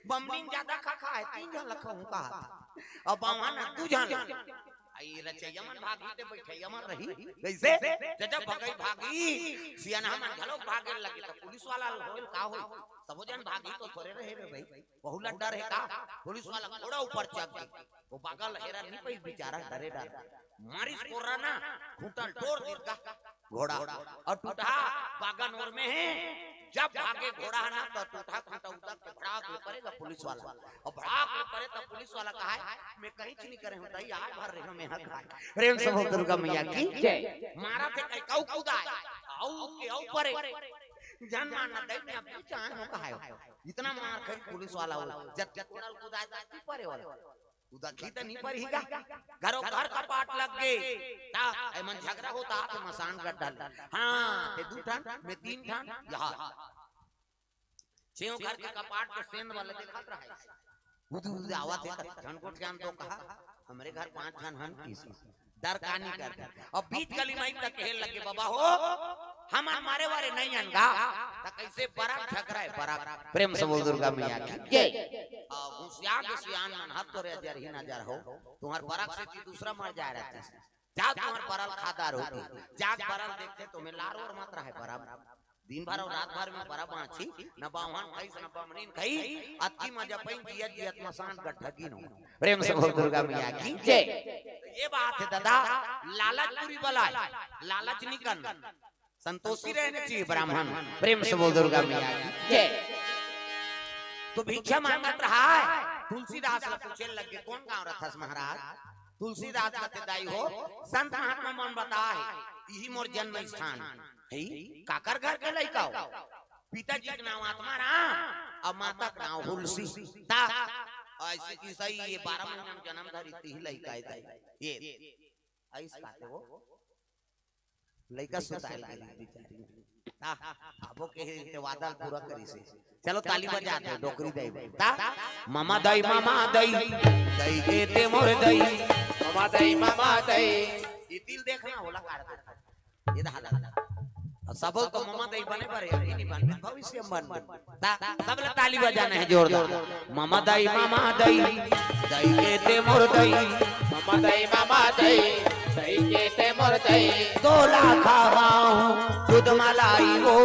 बमनिन जादा खा खा हे, तीन झन ल खाहूं कहा। अउ बाम्हन ह दू झन ल। अई रचइया मन भागही ते बइठइया मन रही। कइसे? जब भगई भागही, सियनहा मन घलोक भागे लगे, त पुलिस वाला ल होय ल का होय? सबो झन भागही तो थोरे रहे रे भई। बहुत ल डर हे का? पुलिस वाला घोड़ा ऊपर चढ़ गे। ओ बागा ल हेरन नइ पाइस बिचारा, डरे डर। मारिस कोर्रा ना, खूंटा ल टोर दिस गा घोड़ा। अउ टूटहा बागन ओर में हे। जब भागे घोड़ा ह ना, त टूटहा खूंटा उतर के भड़ाक ले परे गा पुलिस वाला। अउ भड़ाक ले परे त पुलिस वाला कहय, "में कहींच नइ करे हंव दाई, आय भर रेहेंव में हा।" प्रेम से बोल दुर्गा मैया की जय। मारथे कहिके अउ कूदाय, अउ के अउ परे। झन मार ना दाई, में अभी च आय हंव कहय। इतना मार खाइस पुलिस वाला हो, जब कोर्रा ल कूदाय त परे वाला। कूदही त नइ परही गा। घरो घर कपाट लग गे। ता, एमन झगरा होत हे मसान गड्ढा ले। हाँ, तें दू ठन, में तीन ठन, यहा। छेव घर के कपाट के सेंध वाले देखत रहय। उदू उदू आवत हे, त झन गोठियान तो कहा, "हमरे घर पांच झन हन," कहिस। डर का नइ करय। अब बीच गली म आइस त कहे लगे, "बबा हो, हमन मारे वारे नहीं अनगा, त कैसे परक झगरा है परक। प्रेम से बोल दुर्गा मैया की जय। आ, घुसिया के सियान मन हर तोरे अजर ही नजर हो, तुम्हार परक से की दूसरा मर जाए रहते। जा तुम्हार परल खादार होती, जा परल देखते तुम्हें लार और मत रहे परब। दिन भर और रात भर में परब बाँची, न बाम्हन खईस, न बमनीन खई, अति मजा पइन जियत जियत मसान गड्ढा गिनो। प्रेम से बोल दुर्गा मैया की जय। तो ये बात है दादा, लालच बुरी बला है, लालच नहीं करना। संतोषी रहना चाहिए ब्राह्मण। प्रेम से बोल दुर्गा मैया की जय। तो भिक्षा मांगत रहा है, तुलसीदास ला पूछे लगे, "कौन गाँव रथस महाराज?" तुलसीदास कहते, "दाई हो, संत महात्मा मन बताए, यही मोर जन्म स्थान है।" "काकर घर के लइका हो?" "पिताजी के नाम आत्मा राम और माता के नाम हुलसी।" ता ऐसे की सही ये बारह महीना में जन्म धरी, तिही लइका है दाई। ये ऐस कहते वो लइका सुताइल गेली बेचारी। ता, आबो के हे ते वादा ल पूरा करिसे। चलो ताली बजा दे, डोकरी दई। ता, ममा दई, ममा दई, दई के ते मोर दई। ममा दई, ममा दई। ये तिल देखना होला काट दे। ये दा, दा, दा। अब सबल तो ममा दई बने परे, ये नहीं बन, भविष्य में बन। ता, सब लोग ताली बजाना है जोरदार। ममा दई, ममा दई, दई के ते मोर दई। ममा दई, ममा दई, दई के ते मोर दई। गोला खावाऊं, दूध मलाई वो।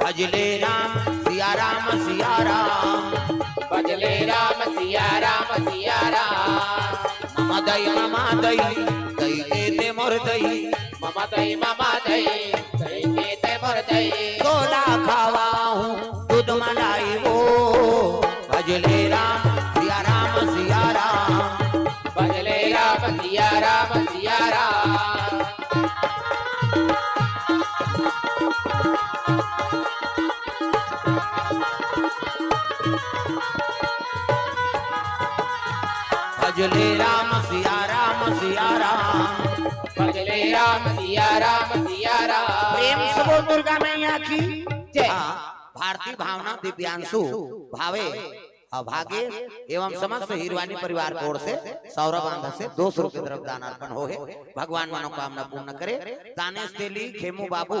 भजले राम, सिया राम, सिया राम। भजले राम, सिया राम, सिया राम। ममा दई, ममा दई, दई के ते मोर दई। ममा दई, ममा दई, दई के ते मोर दई। गोला खावाऊं, दूध मलाई वो। भजले राम, सिया राम, सिया राम। भजले राम, सिया राम, सिया राम। भजले राम, सिया राम, सिया राम। भजले राम, सिया राम, सिया राम। प्रेम से बोल दुर्गा मैया की जय। हाँ, भारती भावना दिव्यांशु भावे अभागे एवं समस्त हीरवानी परिवार की ओर से सौरा बांधा से दो सौ रुपये द्रव्य दान अर्पण हो है। भगवान मनोकामना पूर्ण करे। दानेश तेली, खेमू बाबू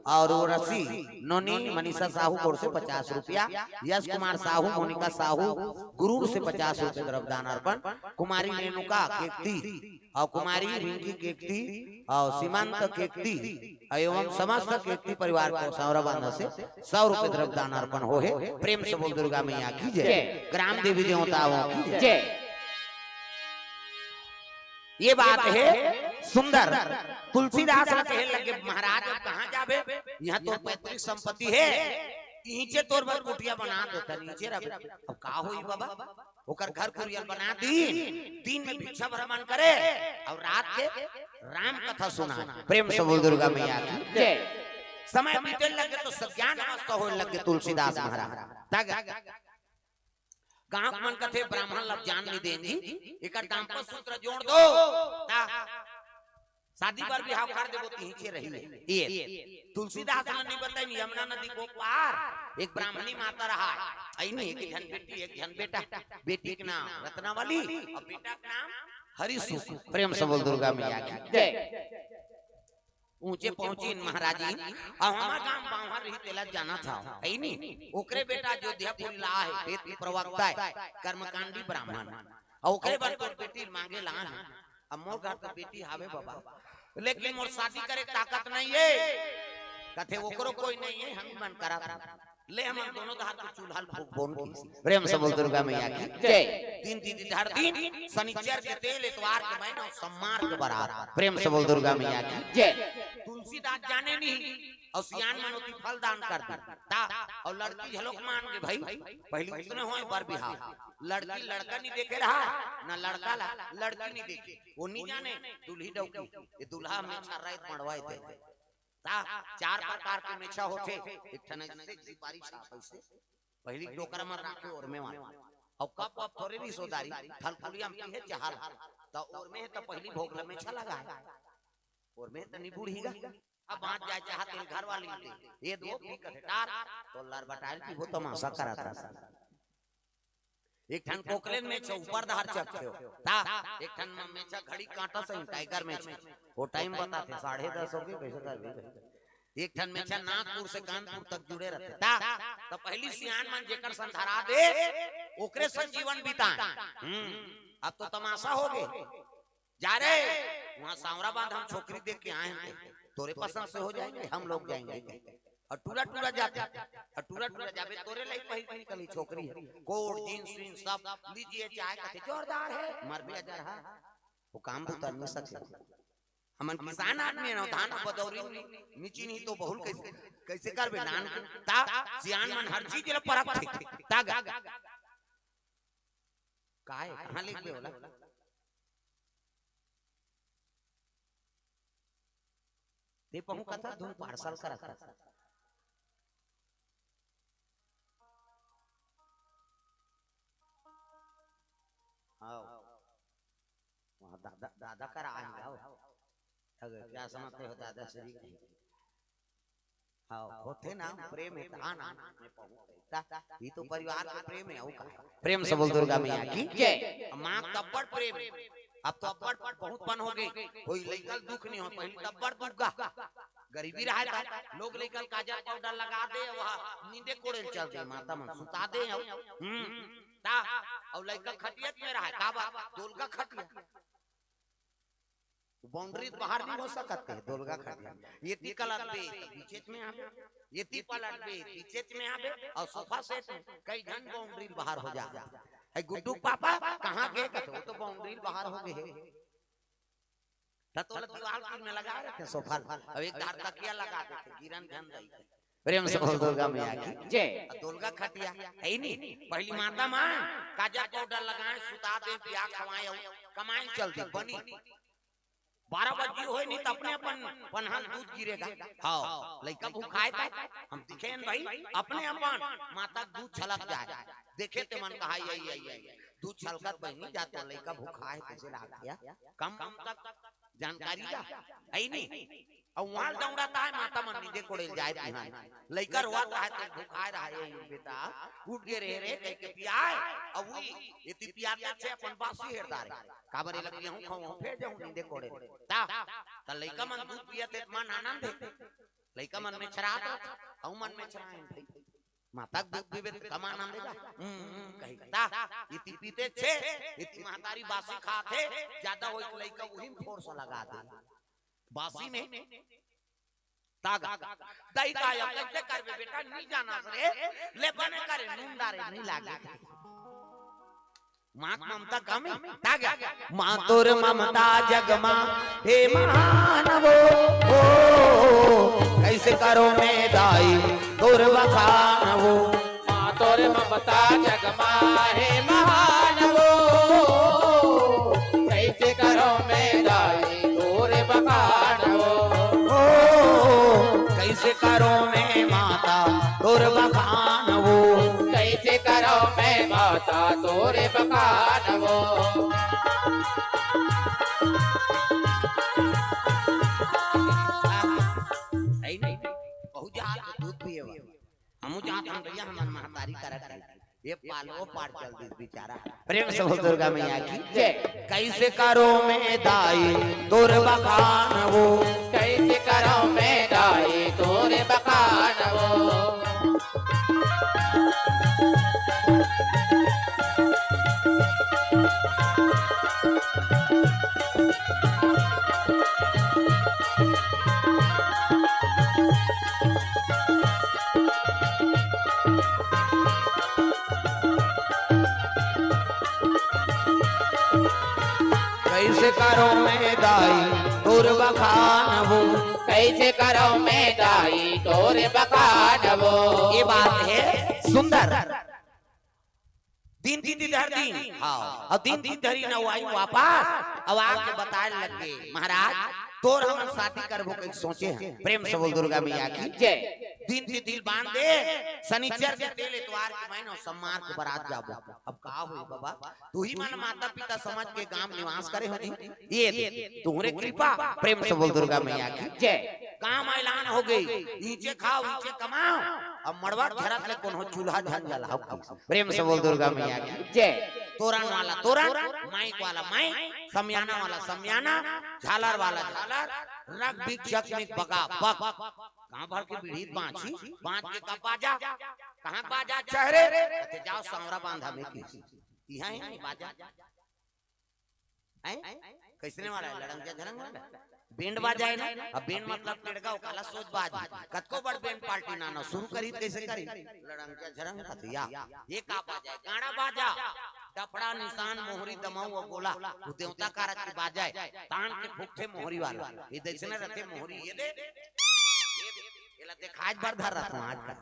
और रसी नोनी मनीषा साहू की ओर से पचास रुपया, यश कुमार साहू, मोनिका साहू गुरूर से पचास रुपये द्रव्य दान अर्पण, कुमारी रेणुका केकती और कुमारी रिंकी केकती और सीमांत केकती एवं समस्त केकती परिवार को सौरा बांधा से सौ रुपये द्रव्य दान अर्पण हो है। प्रेम से बोल दुर्गा मैया की जय। जय। ग्राम देवी देवताओं की जय। जय। ये बात है सुंदर। तुलसीदास ला कहे लगे, "महाराज, अब कहाँ जाबे? यहाँ तो पैतृक संपत्ति है, नीचे तोर बर कुटिया बना देता, नीचे रह।" अब का होई बाबा, ओकर घर कुरिया ल बना दीन, दिन में भिक्षा भ्रमण करे और रात के राम कथा सुना। प्रेम से बोल दुर्गा मैया की जय। समय बीते लगे तो सज्ञान अवस्था होए लगे तुलसीदास महाराज। तग गांव के मन कथे ब्राह्मण लब जान नहीं देंगी, एकर दाम्पत्य सूत्र जोड़ दो। ता शादी बर बिहाव कर देबो, तिहिचे रही। ये तुलसीदास ने नहीं बताई, यमुना नदी को पार एक ब्राह्मणी माता रहा है, आई नहीं, एक झन बेटी, एक झन बेटा, बेटी के नाम रत्नावली और बेटा के नाम हरिसुख। प्रेम से बोल दुर्गा मैया की जय। ऊंचे पहुंची महाराज जी, अब हमार गांव बाहर रही, तेला जाना था, आई नहीं, ओकरे बेटा अयोध्यापुरी ला है, वेद के प्रवक्ता है, कर्मकांडी ब्राह्मण, और ओकरे बर तोर बेटी मांगे ला है। अब मोर घर तो बेटी हावे बाबा, लेकिन मोर शादी करे ताकत नहीं है। कथे ओकरो कोई नहीं है, हम ही मन करा था। ले हम दोनों धार के चूल्हा ल फूक बोन की। प्रेम से बोल दुर्गा मैया की जय। तीन तीन धार दिन, शनिचर के तेल, एतवार के मैना, सम्मार के बरात। प्रेम से बोल दुर्गा मैया की जय। तुलसीदास जाने नहीं और सियान मनोती फल दान कर दी। ता और लड़की झलोक मान के भाई, पहली उतने होए बर बिहाव। लड़की लड़का नहीं देखे रहा, ना लड़का ला लड़की नहीं देखे। वो नहीं जाने, दूल्ही डौकी, ये दूल्हा में छर्रा इत मड़वाए थे। ता चार प्रकार के मेछा होथे। एक ठन ऐसे जिपारी छाप ऐसे, पहली डोकरा मन राखे ओरमे वाला। और कप वप थोरे भी सोदारी, थलकुलिया में पीहे चाहल, तो ओरमे है तो पहली भोग ल मेछा लगा है। ओरमे तो नहीं बूढ़ीगा। अब बाँच जाए चाहत तेल घर वाली दे, ये दो पी कथे टार, तो लर बटाइल की वो तमाशा करा था। एक ठन कोकलेन मेछा ऊपर धार चढ़थे हो। ता, एक ठन मेछा घड़ी कांटा सही, टाइगर मेछा। वो टाइम बताथे, साढ़े दस हो गए, कैसे कर भी। एक ठन मेछा नागपुर से कानपुर तक जुड़े रहिथे। त, त पहिली सियान मन जेकर संग धरा दे, ओकरे संग जीवन बिताए। हम्म, अब तो तमाशा हो गे। जा रे, वहाँ सांवरा बांध हम छोकरी देख के आए हैं, तोरे पसंद से हो जाएंगे, हम लोग जाएंगे। अउ टूरा टूरा जाथे, अउ टूरा टूरा जाबे, तोरे लाइक पहिर के निकली छोकरी हे, कोट, जींस, वींस सब लीजिए, चाहे कथे जोरदार हे, मरबे अजरहा, वो काम बुता नहीं सके। हमन किसान आदमी हन, धान बदौरी मिची नहीं तो बहुल कैसे, कैसे करबे नान के? ता सियान मन हर चीज ल परखथे। ता गा, काय, कहाँ लिखबे ओला? ते पहू कथा धुन पार्सल करत हस। आओ। वहाँ दादा, दादा कर आ जाओ। अगर क्या समझते हो दादाश्री की? हाँ, होथे ना, प्रेम हे, हाँ ना, मैं पहुँच गई। ता, ये तो परिवार के प्रेम हे, अउ का हे? प्रेम से बोल दुर्गा मैया की जय। माँ का अब्बड़ प्रेम हे। अब तो अब्बड़ बहुत पन हो गे, कोई लइका ल दुख नहीं हो, पहिली त अब्बड़ दुख गा, गरीबी रहा था, लोग लइका ल काजर पाउडर लगा दे, वह नींदे कोड़े ल चल दे, माता मन सुता दे, हम्म, ता, अउ लइका खटिया में रहा, का बात, दोलगा खटिया। बाउंड्री बाहर नहीं हो सकत हे, दोलगा खटिया। ये ती पलटबे, त बीचेच में आबे, ये ती पलटबे, बीचेच में आबे, अउ सोफा सेट में कई झन बाउंड्री बाहर हो जा। ए गुड्डू के पापा कहाँ गे? कथे, वो तो बाउंड्री बाहर हो गे हे। त तोला दीवार तीर में लगा रखे सोफा, अब एक धार तकिया लगा देथे, गिरन झन दई। प्रेम से बोल दुर्गा मैया की जय। अउ दोलगा खटिया हे नी, पहिली माता मन काजर पाउडर लगाए, सुता दे, पिया खवाए, अउ कमाए चल दे, बनी। बारह बजे होय नहीं त अपने अपन पनहा ल दूध गिरेगा। हाँ, लइका भूखाए त हम दिखेन भाई, अपने अपन माता के दूध छलक जाए। देखे ते मन कहा, "ये, ये, ये, दूध छलकत बहिनी जात, लइका भूखाए, कैसे लागत हे?" कम, कम तक जानकारी जा, हे नहीं? अउ वहाँ दौड़त हे, माता मन नींदे कोड़े ल जाए बिहान। लइका रोवत हे, ते भूखाए रहा, "ये बेटा, उठ गे रे, रे," कह के पियाए, अउ वही एती पियाते छे अपन बासी हेर डारे। काबर एला पियाहूँ, खवाहूँ, फेर जाहूँ नींदे कोड़े। ता, त लइका मन दूध पियत हे, मन आनंद हे। लइका मन मेछरात हे, अउ मन मेछराए भाई। माता के दूध पीबे त कम आनंद हे गा। हम्म, हम्म, कही। ता, एती पीते छे, एती महतारी बासी खात हे, ज्यादा होई त लइका उही में फोर्स लगा दे। बासी में तागा। दई का या कैसे करबे बेटा, नी जाना रे, ले बने करे, नून डारे नी लागे। माँ के ममता कम हे, तागा। माँ तोर ममता जग मा हे महान वो, ओ, कैसे करों मैं दाई तोर बखान वो। माँ तोर ममता जग मा हे महान वो, कैसे करों मैं दाई तोर बखान वो। ओ, कैसे करों मैं माता तोर बखान वो। कैसे करों मैं माता तोर बखान वो। हे नहीं, बहुत ज्यादा दूध पिए वाला। हमू जात हन भैया, हमन महतारी करा करी। ये पाल वो पार चल दिस बेचारा। प्रेम से बोल दुर्गा मैया की जय। कैसे करों मैं दाई तोर बखान वो। कैसे करों मैं दाई तोर बखान वो। कैसे करों मैं दाई तोर बखान वो। कैसे करों मैं दाई तोर बखान वो। ये बात हे सुंदर। दिन तिथि धर दिन। हाँ। अउ दिन तिथि धरी न आई वापस। अउ आके बताए लग गे, "महाराज, तोर हमन शादी करबो कहिके सोचे हन।" प्रेम से बोल दुर्गा मैया की जय। दिन तिथि ल बांध दे, शनिचर के तेल एतवार के महीना अउ सोमवार के बरात जाबो। अब का होई बाबा, तुही मन माता पिता समझ के गांव निवास करे हो जी। ये तुहरे कृपा। प्रेम से बोल दुर्गा मैया की जय। गांव म ऐलान हो गे, इचे खाओ, इचे कमाओ, अब मड़वा झरत ले कोनो चूल्हा झन जलाओ। प्रेम से बोल दुर्गा मैया की जय। तोरन वाला तोरन, माइक वाला माइक, समियाना वाला समियाना, झालर वाला झालर, रग बिग जग में बगा बग। कहाँ भर के बीड़ी बाँची, बाँध के कब बाजा? कहाँ बाजा चेहरे? कहते, "जाओ सांवरा बांधा में की।" इहाँ है बाजा। हैं? कैसने वाला है? लड़ंग झरंग वाला? बैंड बाजा है ना? अब बैंड मतलब पेड़गा, ओकाला सोच बाज। कतको बड़ बैंड पार्टी ना ना, शुरू करी कैसे करी? लड़ंग झरंग कतिया। ये का बाजा है? गाना बाजा। डफड़ा, निशान, मोहरी, दमऊ अउ गोला, वो देवता कारज के बाजा है। तान के फूकथे मोहरी वाला। ये देखने रहते मोहरी, ये दे, ये दे, ये ला देखाज बर धर रहता हूँ आजकल।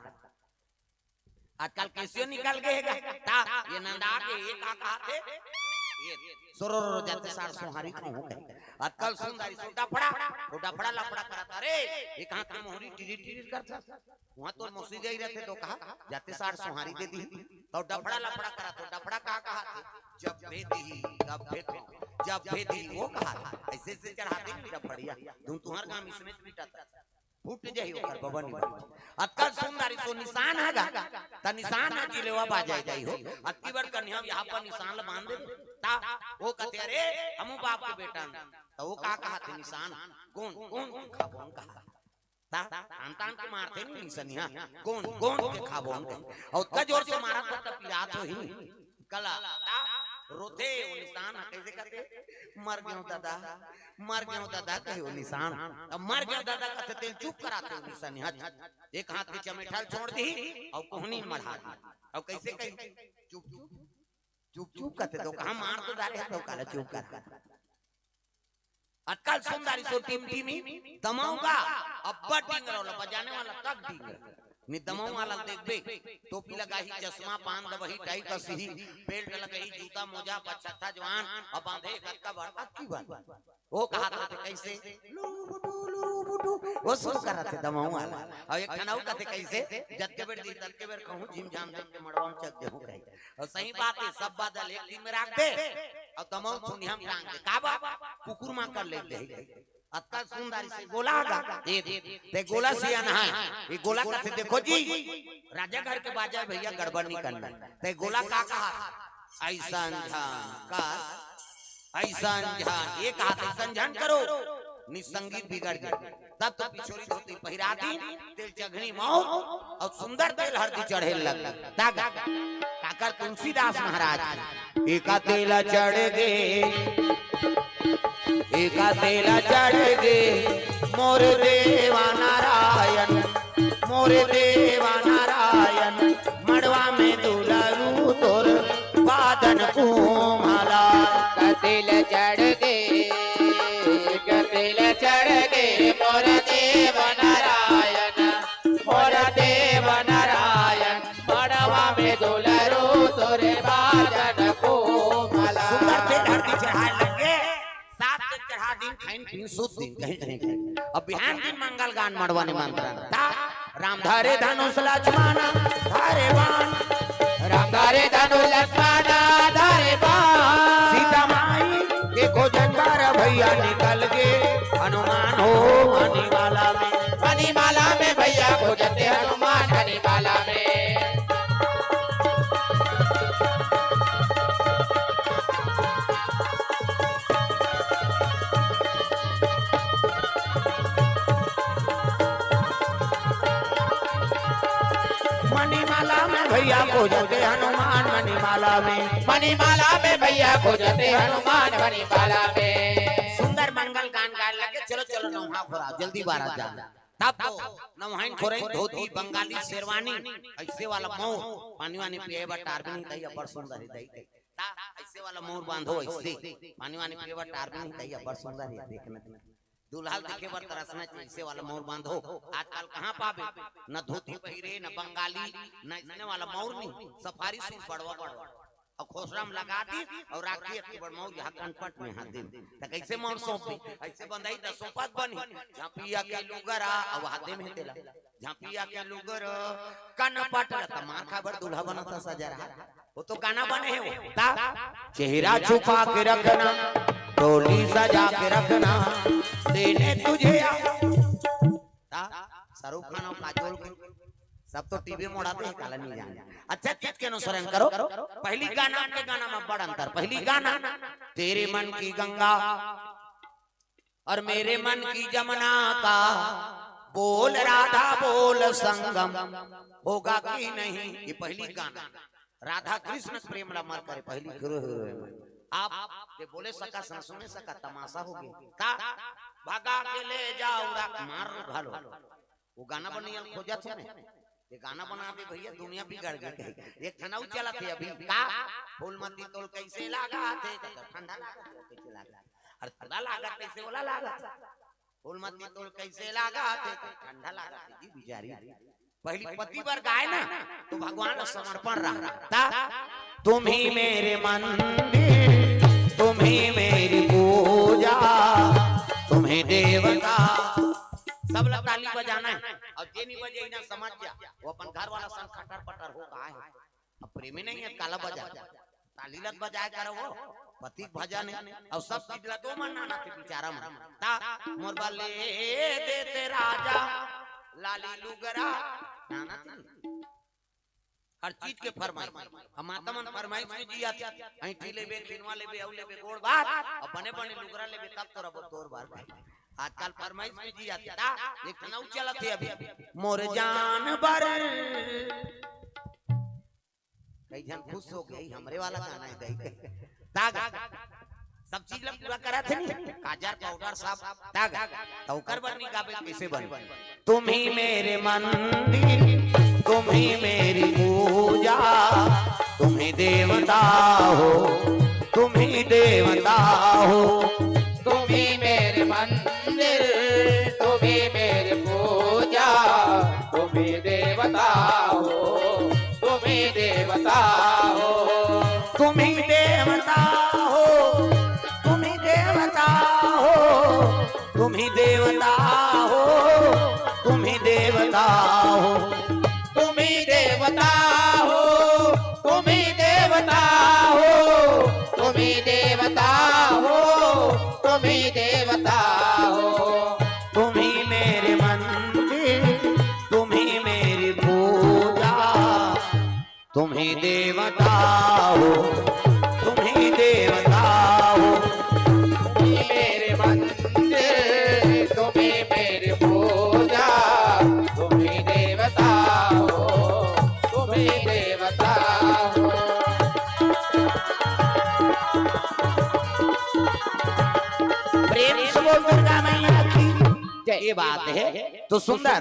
आजकल कैसियो निकल गए हे गा। ता, ये नंदा के, ये का कहा थे? ये, सोरो रो जाते सार सोहारी कहूँ कहे। आजकल सुंदरी सो डफड़ा, वो डफड़ा लफड़ा करत, "अरे, ये कहाँ के मोहरी टिरी टिरी करत?" वहाँ तो मौसी गई रहते तो कहा, "जाते सार सोहारी दे दी।" तो डफड़ा लफड़ा करत, तो डफड़ा का कहा थे? "जब भेदी, तब भेदो, जब भेदी, वो कहा था।" ऐसे ऐसे चढ़ाते नहीं डफड़िया। तुम तुम्हार काम इसमें पीटा था। फूट जाही ओकर बबन। अतका सुंदर सो निशान हे गा, त निशान ह जिलेवा बाजाय जाही हो। अतकी बड़ कन्या बिहाव पर निशान ल बांध दे, ता वो कहते, "अरे, हमू बाप के बेटा हन।" त वो का कहा थे निशान? गोंद, गोंद के खाबोन कहा। ता तान तान के मारथे नी निशनिया, गोंद, गोंद के खाबोन कहा। अउ अतका जोर से मारत त पिरात होही। कला ता रोथे वो निशान ह, कैसे कहते? "मर गयो दादा, मर गयो दादा," कहे वो निशान। अब "मर गयो दादा" कहते तेल चुप कराते वो निशान ह। एक हाथ के चमेठा ल छोड़ दी अउ कोहनी मढ़ा दी। अउ कैसे कही? "चुप, चुप, चुप, चुप," कहते तो कहा मार तो डारे तो काला चुप कर। अतका सुंदर सो टिमटिमी दमऊ गा, अब्बड़ डिंगरा वाला, बजाने वाला तक डिंगरा। नी दमऊ वाला देखबे, टोपी लगाही, चश्मा, पान दबही, टाई कसिही, बेल्ट लगही, जूता, मोजा, पछत्ता, जवान, अब बांधे कतका बड़, अतकी बड़। वो कहा था कैसे? लुरु बुटु, लुरु बुटु। वो शुरू करत हे दमऊ वाला। अउ एक ठन अउ कहते कैसे? "जतके बेर जी, ततके बेर कहूँ, झिमझाम झम के मड़वा में चक देहूँ," कहे। अउ सही बात हे, सब बादल एक दिन में राख दे, अउ दमऊ थुनिया में टांग दे। का बा? कुकुर माँ कर ले दे। अतका सुंदर से गोला गा। ए, ते गोला सियान हे। ये गोला कहते, "देखो जी, राजा घर के बाजा हे भैया, गड़बड़ नहीं करना।" ते गोला का कहा? "ऐसा झन का, ऐसा झन, ये कहा था, ऐसा झन करो, नी संगीत बिगड़ जाए।" तब तो पिछोरी धोती पहिरा दी, तेल चघनी मऊ अउ सुंदर तेल हरदी चढ़े लग। तागा, काकर तुलसीदास महाराज के। एका तेला चढ़ गे, एका तेला चढ़ गे, मोर देवा नारायण, मोर देवा नारायण, मड़वा में दुलारू तोर बादन कुमला। कतिल चढ़ गे, कतिल चढ़ गे, मोर देव नारायण, मोर देव नारायण, मड़वा में दुलारू तोर बादन कुमला। सुंदर तेल हरदी चढ़ाए लग गे। सात दिन चढ़ा दिन, खाइन पीन सुत दिन, कहीं कहीं कहीं। अब बिहान दिन मंगल गान मड़वा निमंत्रण। ता राम धरे धनुष लक्ष्मण धरे बाण। राम धरे धनुष लक्ष्मण धरे बाण। सीता माई के खोजत बार भैया निकल गे हनुमान हो मणिमाला में। मणिमाला में भैया खोजत हे हनुमान मणिमाला में। मणिमाला में भैया खोजत हे हनुमान मणिमाला में। मणिमाला में भैया खोजत हे हनुमान मणिमाला में। सुंदर मंगल गान गाए लगे, चलो चलो नौहा खोरा, जल्दी बारात जा। तब तो नौहाइन खोरइन धोती, बंगाली शेरवानी, ऐसे वाला मऊर, पानी वानी पिए बर टार भी नहीं, तही अब्बड़ सुंदर हे दई। ता ऐसे वाला मऊर बांधो, ऐसे पानी वानी पिए बर टार भी नहीं, तही अब्बड़ सुंदर हे, देखना। दूल्हा ल देखे बर तरसना चाहिए, ऐसे वाला मऊर बांधो। आजकल कहाँ पाबे, न धोती पहिरे, न बंगाली, न ऐसने वाला मऊर नहीं, सफारी सूट बड़वा बड़वा। अउ खोसरा में लगा दी अउ राखी अतकी बड़ मऊर यहाँ कनपट में हाथ दे। त कैसे मऊर सौंप दी? ऐसे बंधाही त सौंपत बनही। झांपिया के लुगरा अउ हाथे में तेला। झांपिया के लुगरा कनपट ल त मार खा बर दूल्हा बनत हे सजरा। वो तो गाना बने हे वो। ता चेहरा छुपा के रखना, डोली सजा के रखना, देने तुझे आ। ता शाहरुख खान अउ काजोल के सब तो टीवी मोड़ाते हे, काला नहीं जाने। अच्छा चीज के अनुसरण करो। पहली गाना के गाना में बड़ अंतर। पहली गाना तेरे मन की गंगा, और मेरे मन की जमुना का बोल राधा बोल संगम होगा कि नहीं। ये पहली गाना राधा कृष्ण प्रेम ला मर करे पहली गुरु हुए। आप ये बोले सका सांसों में सका तमाशा हो गया। का भगा के ले जाओ रा मार घालो। वो गाना बनिया खोजत हे ना, ये गाना बना दे भैया, दुनिया बिगड़ गई। एक ठना उ चलत हे अभी का, फूल मती तोल कैसे लागा थे, तो ठंडा लागा थे, कैसे लागा थे? अरे ठंडा लागा कैसे वाला लागा थे? फूल मती तोल कैसे लागा थे, तो ठंडा लागा थे जी बिचारी। पहली पति बर गाए ना, तो भगवान ला समर्पण रहा। ता, तुम ही मेरे मंदिर, तुम ही मेरी पूजा, तुम ही देवता। सब ला ताली बजाना है। और जे नहीं बजे ना समझ जा, वो अपन घर वाला संग खटर पटर हो का है। अब प्रेमी नहीं है, काला बजा, ताली लग बजाए करो वो, पति के भजन है। और सब चीज ला तो मन ना थे बिचारा मन। ता मोर बल्ले देते राजा लाली लुगरा, नाना थी। हर चीज के फरमाइश। हम माता मन फरमाइश में जी आती, ऐंठी लेबे, खिनवा लेबे, अउ लेबे, गोड़ बार, और बने बने लुगरा लेबे, तब तोरा वो तोर बार भाई। आजकल फरमाइश में जी आती, ता एक ठना उ चलत हे अभी, मोर जान बर। कई झन खुश हो गए, हमरे वाला गाना है दई। ताग सब चीज ला पूरा करा थे नी, काजर पाउडर सब। ताग तो ओकर बर नहीं गाबे, कैसे बन? तुम ही मेरे मंदिर, तुम ही मेरी पूजा, तुम ही देवता हो, तुम ही देवता हो। तुम ही मेरे मंदिर, तुम ही मेरी पूजा, तुम ही देवता हो, तुम ही देवता हो। तुम ही देवता हो, तुम ही देवता हो, तुम ही देवता हो, तुम ही देवता हो। तुम ही देवता हो, तुम ही देवता हो, तुम ही देवता हो, तुम ही देवता हो। तुम ही मेरे मंदिर, तुम ही मेरी पूजा, तुम ही देवता हो, तुम ही देवता हो। तुम ही मेरे मंदिर, तुम ही मेरी पूजा, तुम ही देवता हो, तुम ही देवता हो। प्रेम से बोल दुर्गा मैया की जय। ये बात है तो सुंदर।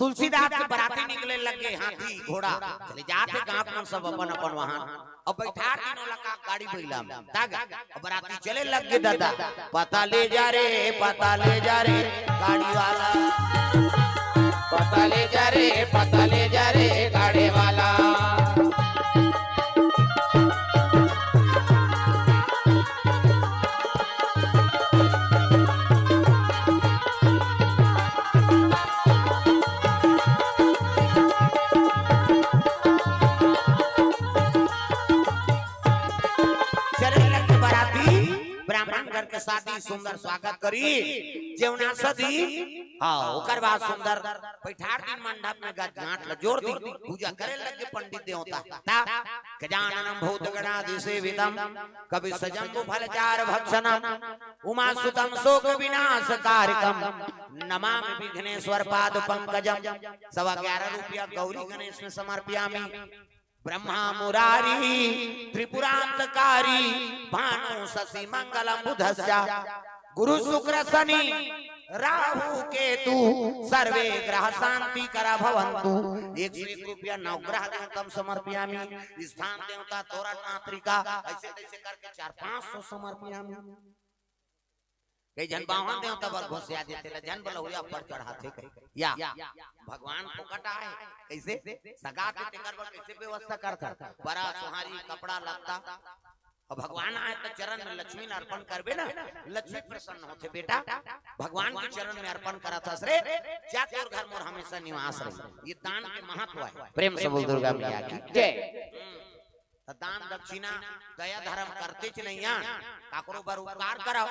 तुलसीदास के बराती निकले लग गे, हाथी घोड़ा चले जात हे, गांव मन सब अपन अपन वाहन। अब बैठार दिन ओला का गाड़ी बइला में, ताग अब बराती चले लग गे दादा। पता ले जा रे, पता ले जा रे गाड़ी वाला। पता ले जा रे, पता ले जा रे गाड़ी वाला। चले लग गे बराती, ब्राह्मण घर के शादी, सुंदर स्वागत करी, जेवना सदी। हाँ, ओकर बाद सुंदर बैठार दिन मंडप में गज गांठ ल जोर दी, पूजा करे लग गे पंडित देवता। ता गजाननम भूतगणादिसेवितम कपित्थ जम्बू फलचारुभक्षणम उमासुतम शोक विनाश कारकम नमामि विघ्नेश्वर पाद पंकजम। सवा ग्यारह रुपया गौरी गणेश में समर्पयामि। ब्रह्मा मुरारी त्रिपुरांतकारी भानु शशि मंगल बुधस्या गुरु शुक्र शनि राहु केतु सर्वे ग्रह शांति करा भवंतु। एक सौ एक रुपया नवग्रह देवतम समर्पयामि। स्थान देवता तोरण मातृका ऐसे तैसे करके चार पांच सौ समर्पयामि। कई झन बावन देवता बर घोषिया देते ला, झन बलहुया पर चढ़ाथे कई। या भगवान फोकट आए, कैसे सगा के तेकर बर कैसे व्यवस्था करता, बरा सोहारी कपड़ा लत्ता। अब भगवान आए तो चरण में लक्ष्मी ला अर्पण करबे ना, लक्ष्मी प्रसन्न होथे बेटा। भगवान के चरण में अर्पण करा था रे, जा तोर घर मोर हमेशा निवास रहे। ये दान के महत्व है। प्रेम से बोल दुर्गा मैया की जय। त दान दक्षिणा दया धर्म करतेच नइ आ, काकरो बर उपकार करव।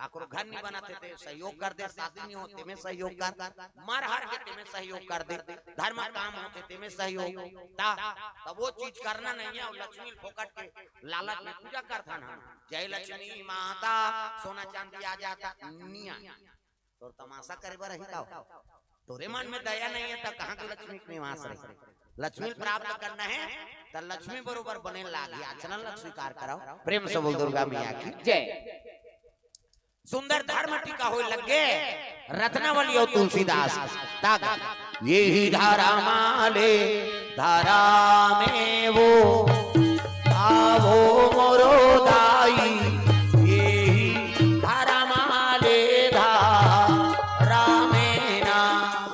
काकरो घर नहीं बनत हे ते सहयोग कर दे, शादी नहीं होत तेमे सहयोग कर, मर हर गे तेमे सहयोग कर दे, धर्म काम होत हे तेमे सहयोग। त वो चीज करना नहीं हे। अउ लक्ष्मी ल फोकट के लालच में पूजा करथन हम, जय लक्ष्मी माता, सोना चांदी आ जाता, नहीं आय। तोर तमाशा करे बर रही का? तोरे मन में दया नहीं हे त कहाँ के लक्ष्मी के निवास रही? लक्ष्मी प्राप्त करना हे त लक्ष्मी बरोबर बने लागही। आचरण ला स्वीकार करव। प्रेम से बोल दुर्गा मैया की जय। सुंदर धर्म टीका होय लगे रत्नावली अउ तुलसीदास। तागा, एही धर्म ले धर्म में वो आवो मोरो दाई, एही धर्म ले धर्म में ना।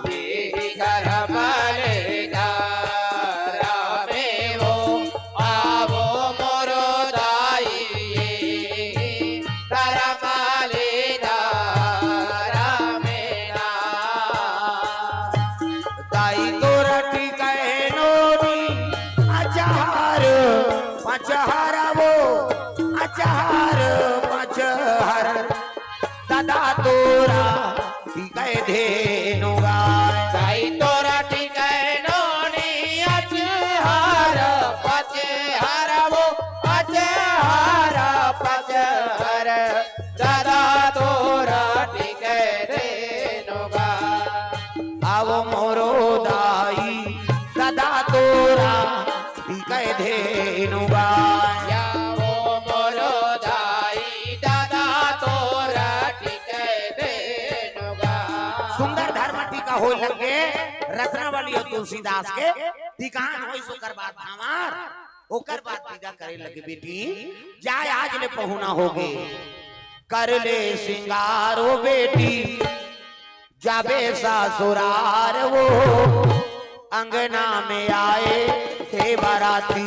एही धर्म ले धर्म में वो आवो मोरो दाई, एही धर्म ले धर्म में ना। दाई तोर टीका हे नोनी अचहर पचहर वो, अचहर पचहर। ददा तोर टीका हे धेनु गाय। दाई तोर टीका हे नोनी अचहर पचहर वो, अचहर पचहर। ददा तोर टीका हे धेनु गाय। आवो मोरो दाई, ददा तोर टीका हे धेनु गाय। आवो मोरो दाई, ददा तोर टीका हे धेनु गाय। सुंदर धर्म टीका होय लगे रत्नावली अउ तुलसीदास के। टीका होय ओकर बाद भांवर, ओकर बाद विदा करे लगे, बेटी जाय, आज ले पहुना होगे, कर ले सिंगार वो बेटी, जाबे ससुरार वो, अंगना में आए हे बराती।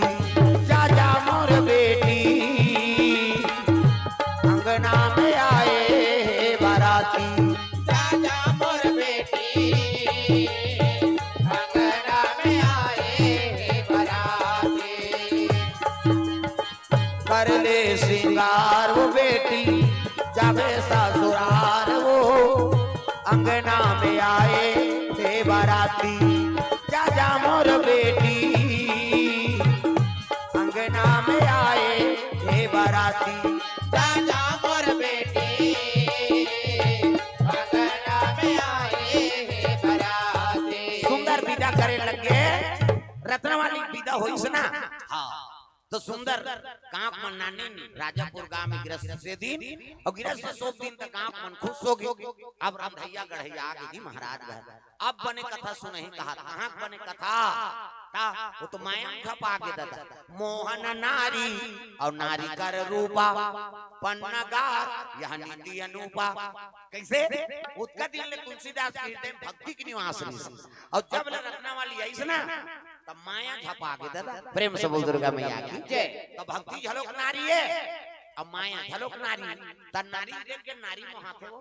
जा जा मोर बेटी, अंगना में आए हे बराती। जा जा मोर बेटी, अंगना में आए हे बराती। कर ले सिंगार वो बेटी, जाबे ससुरार वो, अंगना में आए हे बराती। जा जा मोर बेटी, अंगना में आए हे बराती। जा जा मोर बेटी, अंगना में आए हे बराती। सुंदर विदा करे लगे, रत्नावली विदा होइस ना। हाँ। त सुंदर कांक मन नानिन राजापुर गांव में गिरस्त से दिन, अउ गिरस्त से सोप दिन त कांक मन खुश होगे। अब रंधइया गढ़इया आगे जी महाराज घर। अब बने कथा सुनही कहा, कहाँ बने कथा? ता, वो तो माया झपा गे ददा। मोहन नारी अउ नारी कर रूपा, पन्नगार यह नीति अनूपा। कइसे? ओतका दिन ले तुलसीदास के हृदय में भक्ति के निवास रहिस। अउ जब ले रत्नावली आइस ना, तब माया झपा गे ददा। प्रेम से बोल दुर्गा मैया की जय। तब भक्ति घलोक नारी हे, अब माया घलोक नारी। त नारी देख के नारी मोहाथे वो।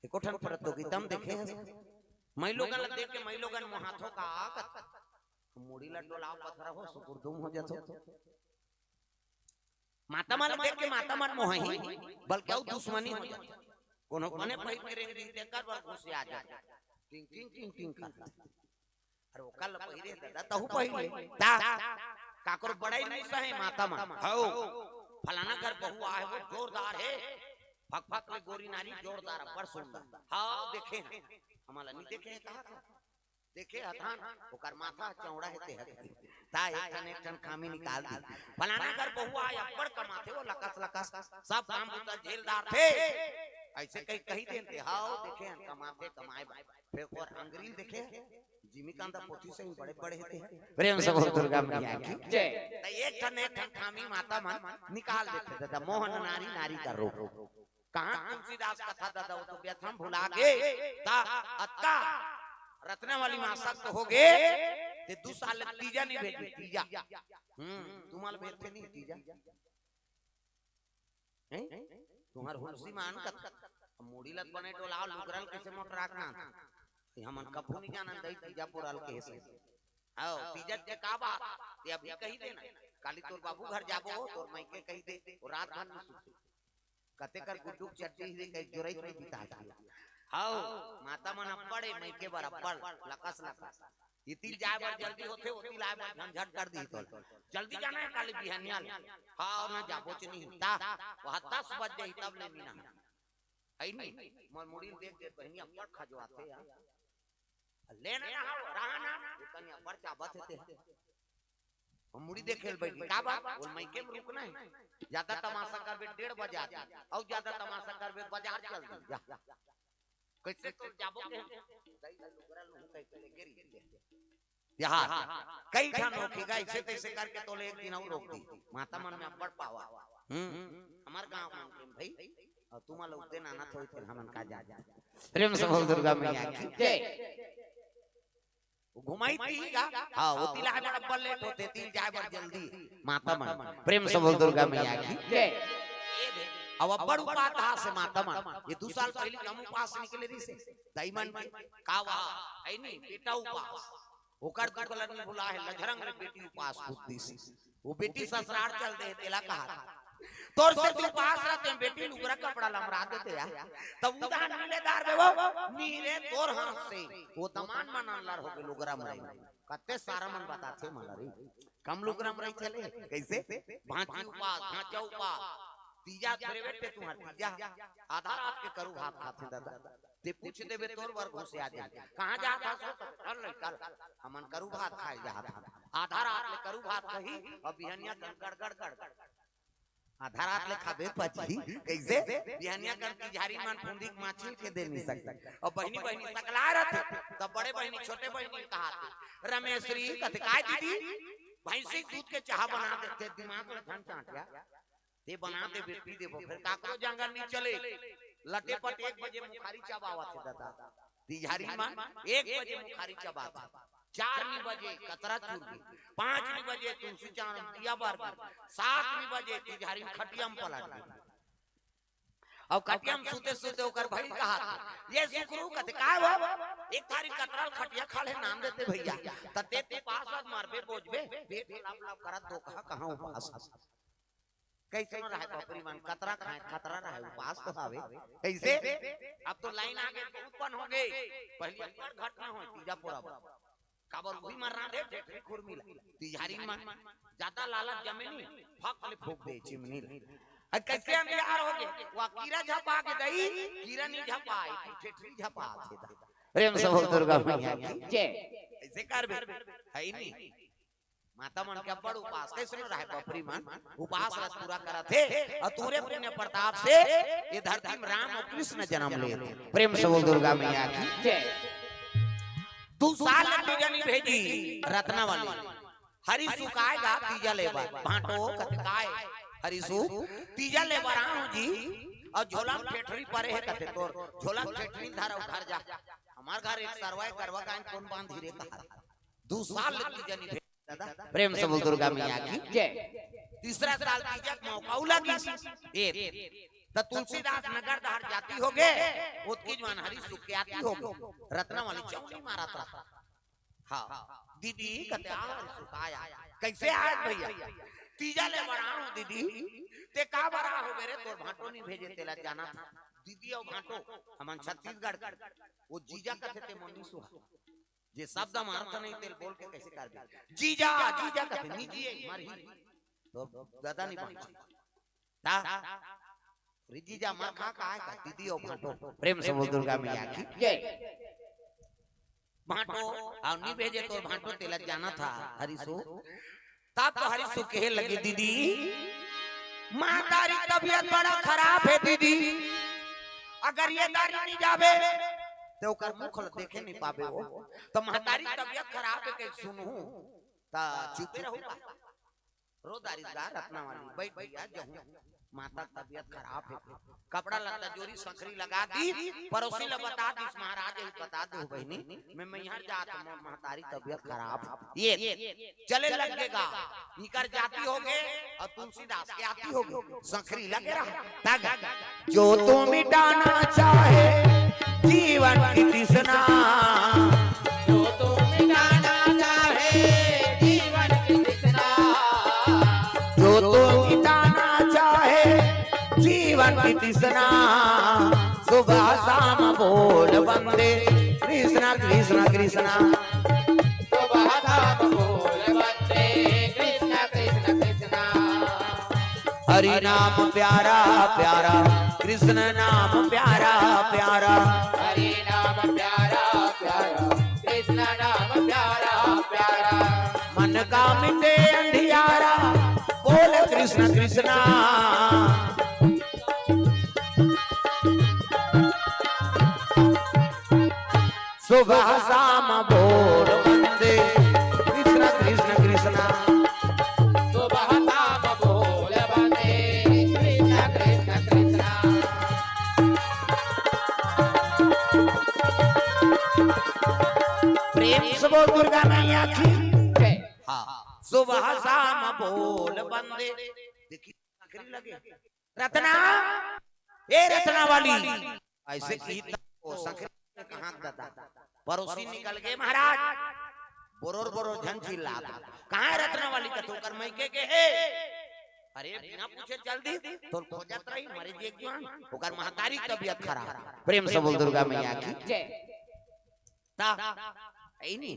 एको ठन प्रतियोगिता में देखे हस, माईलोगन ला देख के माईलोगन मोहाथो का? मुड़ी ला डोलाव पथरा हो, सुकुरदुम हो जाथो। माता मन ला देख के माता मन मोहाही, बल्कि अउ दुश्मनी हो जाथे। कोनो बने पहिर के रेंग दिही, तेकर बर गुस्सा आ जाथे। टिंग, टिंग, टिंग, टिंग करथे। अरे ओकर ला पहिरे ददा, तहू पहिर ले। ता, काकरो बड़ाई नहीं सहे माता मन। हौ, फलाना घर बहू आए, वो जोरदार हे, फक फक ले गोरी नारी जोरदार, अब्बड़ सुंदर। हाँ, देखे हन। हमला नहीं देखे हन, कहा था? देखे हथन, ओकर माथा चौड़ा हे ते हथन। ता एक ठन, एक ठन खामी निकाल दी। फलाना घर बहू आए, अब्बड़ कमाथे वो लकस लकस, सब काम बुता झेलदार थे। अइसे कही, कही देन ते, हाँ, देखे हन, कमाथे, कमाए बा। फेर ओकर अंगरी ल देखे, जिमीकंद पोथी सही बड़े बड़े हे ते। प्रेम से बोल दुर्गा मैया की जय। त एक ठन, एक ठन खामी माता मन निकाल देथे ददा, मोहन नारी, नारी कर रूप। कहाँ तुलसीदास कथा ददा, वो तो व्यथा म भुला गे। ता अतका रत्नावली माँ सख्त होगे, ते दू साल तीजा नहीं भेजे, तीजा। हम्म, तुम्हाल भेजथे नहीं तीजा। हैं? तुम्हार हुलसी मान कत मुड़ी लत बने डोलाव, लुगरल कैसे मोटराक ना? ये हमन कभू नहीं जानन दई तीजा पुराल कैसे। आओ, तीजा के का बात? ये अभी कही देना। काली तोर बाबू घर जाबो, तोर माई के कही दे, वो रात भर नहीं सुते। कते कर गुड्डू के चड्डी ही रे, कई जोरई के बिता दिया। हव, माता मन अब्बड़ ए, मइके बर अब्बड़, लकस लकस। इतिल जाए बर जल्दी होथे, ओतिल आए बर झंझट कर दी तोल। जल्दी जाना हे काली बिहनिया ले। हव, ना जाबोच नहीं ता, वह दस बज जाही तब ले मीना। है नी, मोर मुड़ी ल देख दे बहिनी, अब्बड़ खजवाथे यार। लेना ना हो, रहा ना, ये कनी अब्बड़ चाबत हे ते। हम मुड़ी देखे ल बैठी, का बात? बोल, मइके में रुकना हे। ज्यादा तमाशा करबे, डेढ़ बजा दे। अउ ज्यादा तमाशा करबे, बाजार चल दे। जा। कइसे तो जाबो के? दई ला लुगरा लुहू कहि के लेगे रहिथे। यहाँ कई ठन होखेगा, अइसे तइसे करके तोले एक दिन अउ रोक दी। माता मन में अब्बड़ पावर। हम्म, हमर गांव मन के भाई, अउ तुम लोग दे नाना थोड़ी थे, हमन का जा जा। प्रेम से बोल दुर्गा मैया की जय। वो घुमाई थी का? हाँ, वो तिला जाए बर अब्बड़ लेट होथे, तिल जाए बर जल्दी। माता मन, प्रेम से बोल दुर्गा मैया की जय। अब अब्बड़ उपास हे माता मन, ये दू साल पहिली हम उपास निकले रहिसे, दाई मन के, का वा, है नी, बेटा उपास। ओकर दुख ल नी भुला हे, लझरंग ले बेटी उपास कूद दिस। वो बेटी ससुरार चल दे, तेला कहा था। तोर से तू उपास रहते हैं, बेटी लुगरा कपड़ा लमरा देते यार। तब उधार मिले दार बे वो, नी रे तोर हाथ से। वो तमान मन अंदर होके लुगरा मरे। कते सारा मन बताथे मन रे। कम लुगरा मरे चले, कइसे? भांची उपास, भांचा उपास। तीजा फेरे बेटे तुम्हार तीजा। आधा रात के करू भात खाथे दादा। ते पूछ देबे तोर बर घुसिया जाही। कहाँ जात हस? चल नहीं, चल। हमन करू भात खाए जात हन। आधा रात ले करू भात खाही, अउ बिहनिया कन गड़, गड़, गड़, गड़। आधा रात ले खाबे पचही, कइसे? बिहनिया कन तिजहारी मन फुंदी के माछिल के दे नहीं सकता। अउ बहिनी, बहिनी सकलाय रथे, तब बड़े बहिनी, छोटे बहिनी कहाथे। रमेश्वरी कथे, "काय दीदी?" भैंसी दूध के चाह बना देथे, दिमाग ल झन चांटिया। ते बना देबे, पी देबो, फेर काकरो जांगर नी चले। लटे पट एक बजे मुखारी चबावत हे दादा। तिजहारी मन एक बजे मुखारी चबाथे। चार नी बजे कतरा चूर के, पाँच नी बजे तुलसी चौरा म दिया बर के, सात नी बजे तिजहारी खटिया म पलट गे। अउ खटिया म सुते सुते ओकर भई कहा, "ये सुकरू," कथे, "काय हो?" "एक थारी कतरा ल खटिया खा ले नाम देते भैया।" त ते उपास मरबे बोझबे, पेट लप लप करत दो कहा, कहाँ उपास? कइसनो रहय बपरी मन, कतरा खाय, खतरा रहय, उपास तो हवे। कइसे? अब तो लाइन आ गे, तो उत्पन्न हो गे। पहिली अब्बड़ घटना होय, तीजा पोरा बर। काबर उही मन रांधे, ठेठरी खुरमी ला। तिजहारी मन, जादा लालच जमे नी, फक ले फूंक दे चिमनी ला। अ, कइसे अंधियार हो गे? वो कीरा झपा के दई, कीरा नी झपाय, ठेठरी झपा दे दा। प्रेम से बोल दुर्गा मैया की जय। अइसे करबे, हइ नी? माता मन के अब्बड़ उपास, कइसनो रहय बपरी मन, उपास ल पूरा करत हे, अउ तोरे पुण्य प्रताप से ये धरती म राम अउ कृष्ण जनम ले। प्रेम से बोल दुर्गा मैया की जय। दू साल ले तीजा नी भेजी रत्नावली, हरी सुकाय गा तीजा ले बर, भांटो कथे काय, हरी सुक तीजा ले बर आहूं जी, अउ झोला म ठेठरी परे हे कथे तोर, झोला म ठेठरी धर अउ घर जा, हमर घर एक सरवा ए गरवा गाय कोन बांधी रे कहा। दू साल ले तीजा नी भेजी। दादा, प्रेम से बोल दुर्गा मैया की जय। तीसरा साल तीजा के मौका अउ लगिस। ए, त तुलसीदास नगर डहर जाती होगे, ओतकी जुवान हरी सुक के आती होगे। रत्नावली चौनी मारत रहा। हाँ, दीदी कथे आ हरी सुक आय। कइसे आय भैया? तीजा ले बर आहूं दीदी। ते का बर आय होबे रे, तोर भांटो नी भेजे तेला जानत हस। दीदी अउ भांटो, हमन छत्तीसगढ़ के। वो जीजा कथे ते मोर नी सुहाय। जे शब्द म अर्थ नहीं तेला बोल के कइसे करबे? जीजा, जीजा कथे, नी जिये, मरही। तो दादा नी बांचे। ता? रे जीजा मर खा का आय का? दीदी अउ भांटो। प्रेम से बोल दुर्गा मैया की जय। भांटो, अउ नी भेजे तोर भांटो तेला जानत हस, हरी सुक। तब तो हरी सुक कहे लगे, दीदी, महतारी तबियत बड़ा खराब हे दीदी, अगर ये दारी नी जाबे, त ओकर मुख ल देखे नी पाबे वो। त महतारी तबियत खराब हे कहि सुनहूं, त चुपे रहूं का? रो दारी गा रत्नावली, बइठ भैया, जहूं माता तबियत खराब हे। कपड़ा लत्ता जोरी, संखरी लगा दिस, परोसी ल बता दिस, महाराज, यही बता दो बहिनी, मैं मैहर जात हूं, मोर महतारी तबियत खराब हे। ये चले लगे गा, इकर जाती होगे अउ तुलसीदास के आती होगे, संखरी लगे रहा। तग जो तू मिटाना चाहे जीवन की तृष्णा, जो तू मिटाना चाहे जीवन की तृष्णा, जो तू मिटाना चाहे जीवन की कृष्णा, सुबह शाम बोल वंदे कृष्णा, कृष्णा, कृष्णा। सुबह शाम बोल वंदे कृष्णा, कृष्णा, कृष्णा। हरि नाम प्यारा प्यारा, कृष्ण नाम प्यारा प्यारा। हरि नाम प्यारा प्यारा, कृष्ण नाम प्यारा प्यारा। मन का मिटे अंधियारा, बोल कृष्ण कृष्णा। सुबह शाम बोल वंदे कृष्ण कृष्ण कृष्णा। सुबह शाम बोल वंदे कृष्ण कृष्ण कृष्णा। प्रेम से बोल दुर्गा मैया की। हाँ, सुबह शाम बोल वंदे। देखी, आखिरी लगे। रतना, ए रतना वाली, ऐसे की तो संखरी कहाँ दादा, पड़ोसी निकल गए महाराज। बोरोर बोरोर झन चिल्लात, कहाँ है रतना वाली? कथे ओकर मइके गे हे। अरे बिना पूछे चल दी, तो खोजत रही मरे जी एक जुआन, ओकर महतारी तबियत खराब। प्रेम से बोल दुर्गा मैया की। जय। ता, ऐ नी।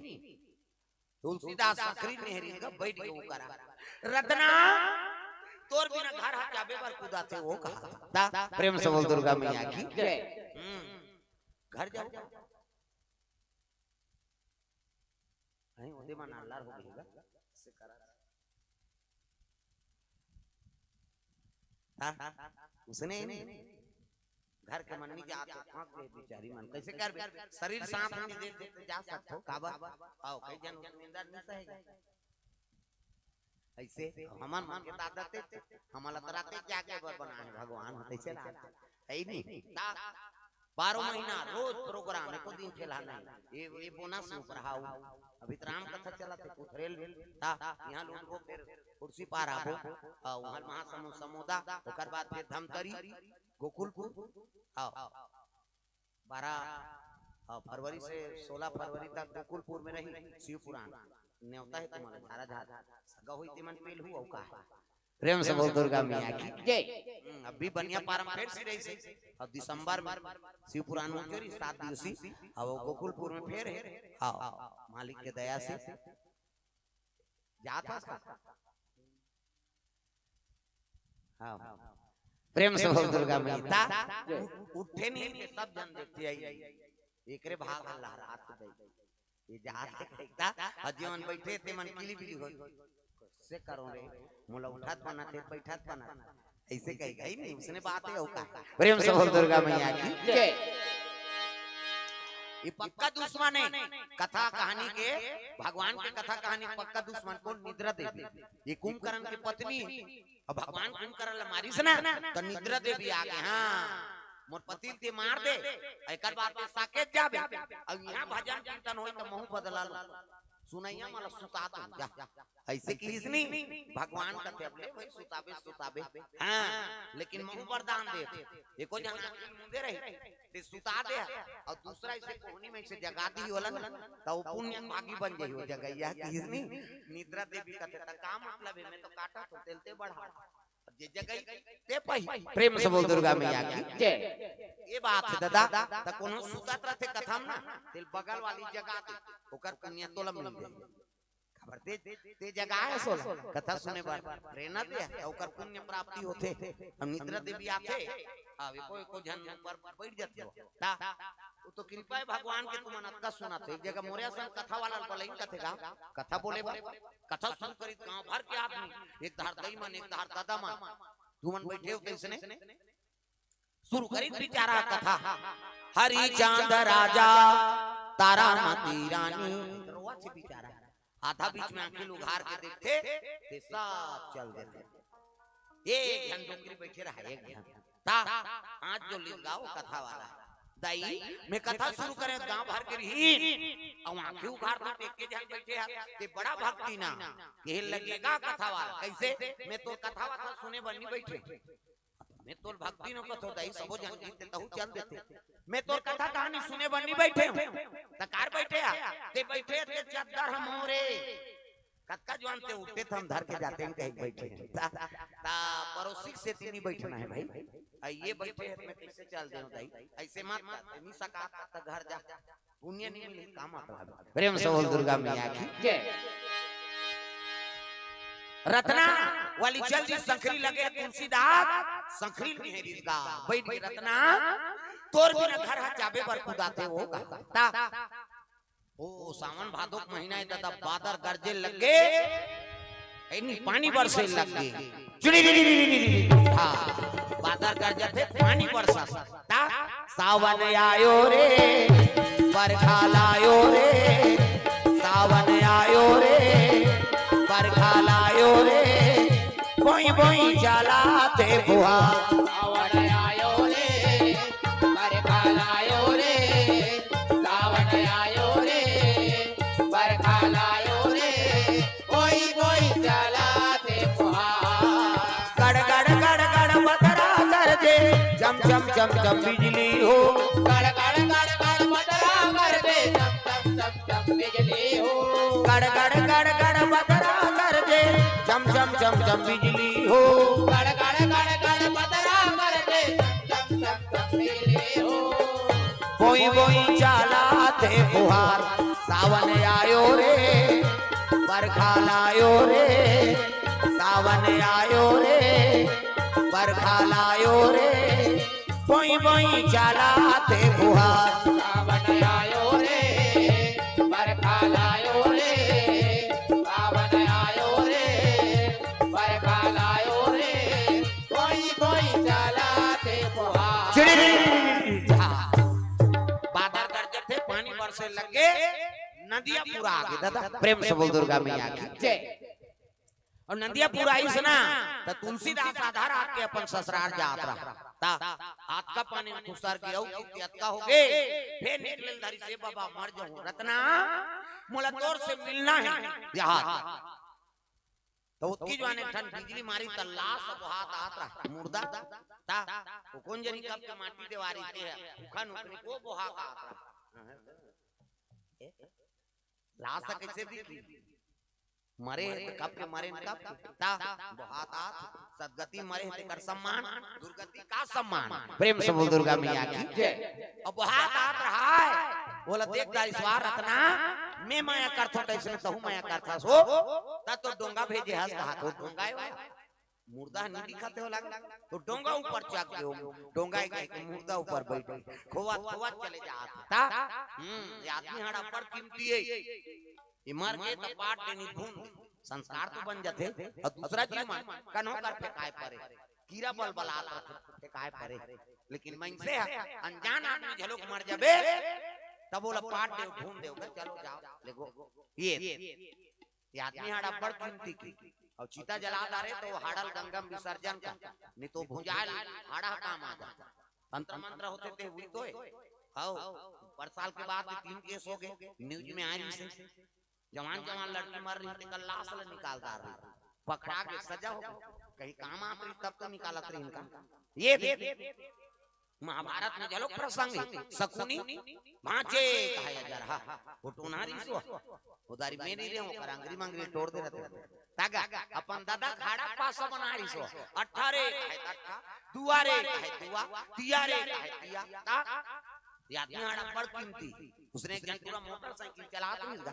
तुलसीदास आखिरी नेहरी का बैठ के वो करा। रतना, तोर बिना घर हा जाबे बर कुदाथे वो कहा। ता, प्रेम से बोल दुर्गा मैया की। जय। हम्म। घर जाओ। नहीं, ओदे मन आल्लार हो गई गा। से करा। हाँ, उसने ही नहीं। घर के मन नहीं जात, फांक दे बेचारी मन। कैसे करबे? शरीर साथ नहीं दे, दे, दे जा सकथो, काबर? आओ, कई जन निंदा नहीं सहेगा। ऐसे हमन मन के आदत हे, हमन ला तो राते जागे बर बनाए भगवान, ऐसे रात है ही नहीं। ता बारह महीना रोज प्रोग्राम, एको दिन ठेला नहीं। ये, ये बोनस में पढ़ाऊ। अभी तो राम कथा चलत हे, पुथरेल ता, यहाँ लूटबो, फिर कुर्सी पार आबो, हाँ, वहाँ महासमुंद समोदा, ओकर बाद फिर धमतरी, गोकुलपुर, हाँ, बारह, हाँ, फरवरी से सोलह फरवरी तक गोकुलपुर में रही, शिव पुराण, नेवता है तुम्हारा, झारा झारा, सगा हुई तिमन पेल हुआ का है। प्रेम से बोल दुर्गा मैया की। जय। हम्म, अब भी बनिया पारम फेर से रही से। अब दिसंबर में शिव पुराण में करी सात दिवसी, अब वो गोकुलपुर में फेर है। हाँ, मालिक के दया से। जात हस का? हाँ। प्रेम से बोल दुर्गा मैया। ता, जय। उ-, उठे नहीं के सब जन देखते आई। एकरे भाग लहरात दे। ये जात हे कहिता, अउ जेमन बइठे हे, तेमन किली बिली होई। से करो रे, मोला उठत बनत हे, बइठत बनत हे। अइसे कहि गई नहीं, उसने बात हे, अउ का। प्रेम से बोल दुर्गा मैया की। जय। ये पक्का दुश्मन हे, कथा कहानी के, भगवान के कथा कहानी के पक्का दुश्मन कोन? निद्रा देवी। ये कुंभकर्ण के पत्नी हे। अब भगवान कुंभकर्ण ला मारिस ना, त निद्रा देवी आ गे, हाँ, मोर पति ल ते मार दे, एकर बाद ते साकेत जाबे। अब यहाँ भजन कीर्तन होई त महूँ बदला लूँ, सुनइया मन ला सुता दूँ, जा। अइसे किहिस नी, भगवान कथे, "अब ले भाई, सुताबे, सुताबे।" हाँ, लेकिन महूँ वरदान देत, एको झन आँखी ल मूंदे रही, ते सुता दे, अउ दूसरा अइसे कोहनी में से जगा दी ओला न, त वो पुण्य भागी बन जाही, वो जगइया किहिस नी, निद्रा देवी कथे, "त का मतलब हे, मैं तो काटत हों, तेल ते बढ़ा।" अब जे जगई, ते पही। प्रेम से बोल दुर्गा मैया की। जय। ये बात हे दादा, त कोनो सुतत रथे कथा म ना, तेल बगल वाली जगा दे, ओकर पुण्य तोला मिल जाही। काबर ते, ते जगाए हस ओला, कथा सुने बर प्रेरणा दे, त ओकर पुण्य प्राप्ति होथे। अब निद्रा देवी आथे, अब एको, एको झन ऊपर बइठ जाथे। ता, वो तो कृपा हे भगवान के, तुमन अतका सुनत हो। एक जगह मोरे असन कथा वाला ल बलाइन कथे गा, कथा बोले बर, कथा सुरू करिस, गांव भर के आदमी, एक धार दई मन, एक धार ददा मन, तुमन बइठे हो तइसने। सुरू करिस बिचारा कथा, हरिचंद राजा तारामती रानी। रोवत हे बिचारा, आधा बीच में आँखी ल उघार के देखथे, ते सब चल देथे। एक झन डोकरी बइठे रहा, एक झन। ता, हाथ जोड़ लिस गा वो कथा वाला, "दई, मैं कथा सुरू करें, गांव भर के रहिन, अउ आँखी उघार दूँ, ते एके झन बइठे हस, ते बड़ा भक्ति ना, केहे लगे गा कथा वाला, कइसे? मैं तोर कथा वथा सुने बर नी बइठे हँव, मैं तोर भक्ति नोहँव कथों दई, सबो झन गीत ते तहूँ चल देथे, मैं तोर कथा कहानी सुने बर नी बइठे हँव, त काबर बइठे हस? ते बइठे हस ते चद्दर ह मोरे।" कतका जुआन ते उठते थे, हम धर के जाते हैं, कहीं बैठे हैं। ता, ता पड़ोसी से तीनी बैठना है भाई। आ, ये बैठे हैं, मैं कैसे चल देऊं दाई? ऐसे मत कर, नहीं सका तो घर जा, पुण्य नहीं मिले, काम आता है। प्रेम से बोल दुर्गा मैया की। जय। रतना वाली चल दी संखरी लगे तुलसीदास, संखरी नहीं है रीत का। बैठ गई रतना, तोर बिना घर हा चाबे बर कुदाथे वो गा। ता ओ सावन भादो के महीना है दादा, बादर गरजे लग गे, ए नहीं, पानी बरसे लग गे। चुड़ी री री री री री। हाँ, बादर गरजत हे, पानी बरसत। ता सावन आयो रे, बरखा लायो रे, सावन आयो रे, बरखा लायो रे, बोई बोई चलाथे फुहार। सावन आयो रे, बरखा लायो रे, सावन आयो रे, बरखा लायो रे, बोई बोई चलाथे फुहार। गड़ गड़ गड़ गड़ बदरा गरजे, चम चम चम चम बिजली हो। गड़ गड़ गड़ गड़ बदरा गरजे, चम चम चम चम बिजली हो। गड़ गड़ गड़ गड़ बदरा गरजे, चम चम चम चम बिजली हो। गड़ गड़ गड़ गड़ बदरा गरजे, चम चम चम चम बिजली हो। बोई बोई चलाथे फुहार, सावन आयो रे, बरखा लायो रे, सावन आयो रे, बरखा लायो रे, बोई बोई चलाथे फुहार। सावन आयो रे, बरखा लायो रे, सावन आयो रे, बरखा लायो रे, बोई बोई चलाथे फुहार। चिड़ी। हाँ। बादर गरजत हे, पानी बरसे लग गे, नदिया पूरा आ गे दादा। प्रेम से बोल दुर्गा मैया की। जय। अउ नदिया पूरा आइस ना, त तुलसीदास आधा रात के अपन ससुरार जात रहा। ता हाथ का पानी में खुसर के अउ अतका हो गे, फेर निकले धरिस, बाबा मर जाऊं रतना, मोला तोर से मिलना है। यहाँ त ओतकी जुआन एक ठन बिजली मारिस त लाश बोहात आत रहा, मुर्दा। ता ओ कोन जनी कब के माटी देवारी के है, उखन उखन ओ बोहात आत रहा। लाश ह कइसे दिखही? मरे हे त कब के मरे न कब के। ता बोहात आत, सदगति मरे हे तेकर सम्मान, दुर्गति का सम्मान। प्रेम से बोल दुर्गा मैया की। जय। अब बोहात आत रहा है, बोला देख दाई स्वार रतना, मैं मया करथों तइसने तहूं मया करथस हो। ता तो डोंगा भेजे हस कहा तो डोंगा हे वाला। मुर्दा नहीं दिखत हे ओला, तो डोंगा ऊपर चढ़ गे, डोंगा के मुर्दा ऊपर बैठ गे, खोवत खोवत चले जात हे। ता हम्म, ये आदमी हाड़ा बड़ कीमती हे। ये मर गे त पाट देनी भून दे। संस्कार तो बन जाथे। अउ दूसरा जीव मन कन्हो कर फेंकाय परे, कीरा बलबलात रथे, फेंकाय परे। लेकिन मइनसे ह अनजान आदमी घलोक मर जाबे, तब ओला पाट दे, भून दे, चलो जाओ, लेगो। ये, ये आदमी हाड़ा बड़ कीमती के। अउ चिता जला डारे त ओ हाड़ा ल गंगा म विसर्जन कर, नहीं तो भुंजाय ल हाड़ा ह काम आ जाथे। तंत्र मंत्र होथे ते हुई तो हे। हव, ऊपर साल के बाद तीन केस हो गे, न्यूज में आय रहिसे। जवान जवान लड़की मर रहिस तेकर लाश ल निकाल डार रहिस, पकड़ा के सजा हो गे। कहीं काम आत रहिस तब तो निकालत रहिन का। ये देख, महाभारत में घलोक प्रसंग हे, शकुनी भांचे कहे अजरहा, वो टोना रहिस वो, उधारी में नहीं रहे, ओकर अंगरी मंगरी टोर दे रहिथे। तागा, अपन दादा खाड़ा पासा बना रहिस वो, अट्ठारे कहे तट्ठा, दुआरे कहे दुआ, तियारे कहे तिया, ता, ये आदमी हाड़ा बड़ कीमती। उसने एक जन पूरा मोटरसाइकिल चलात रहिस गा,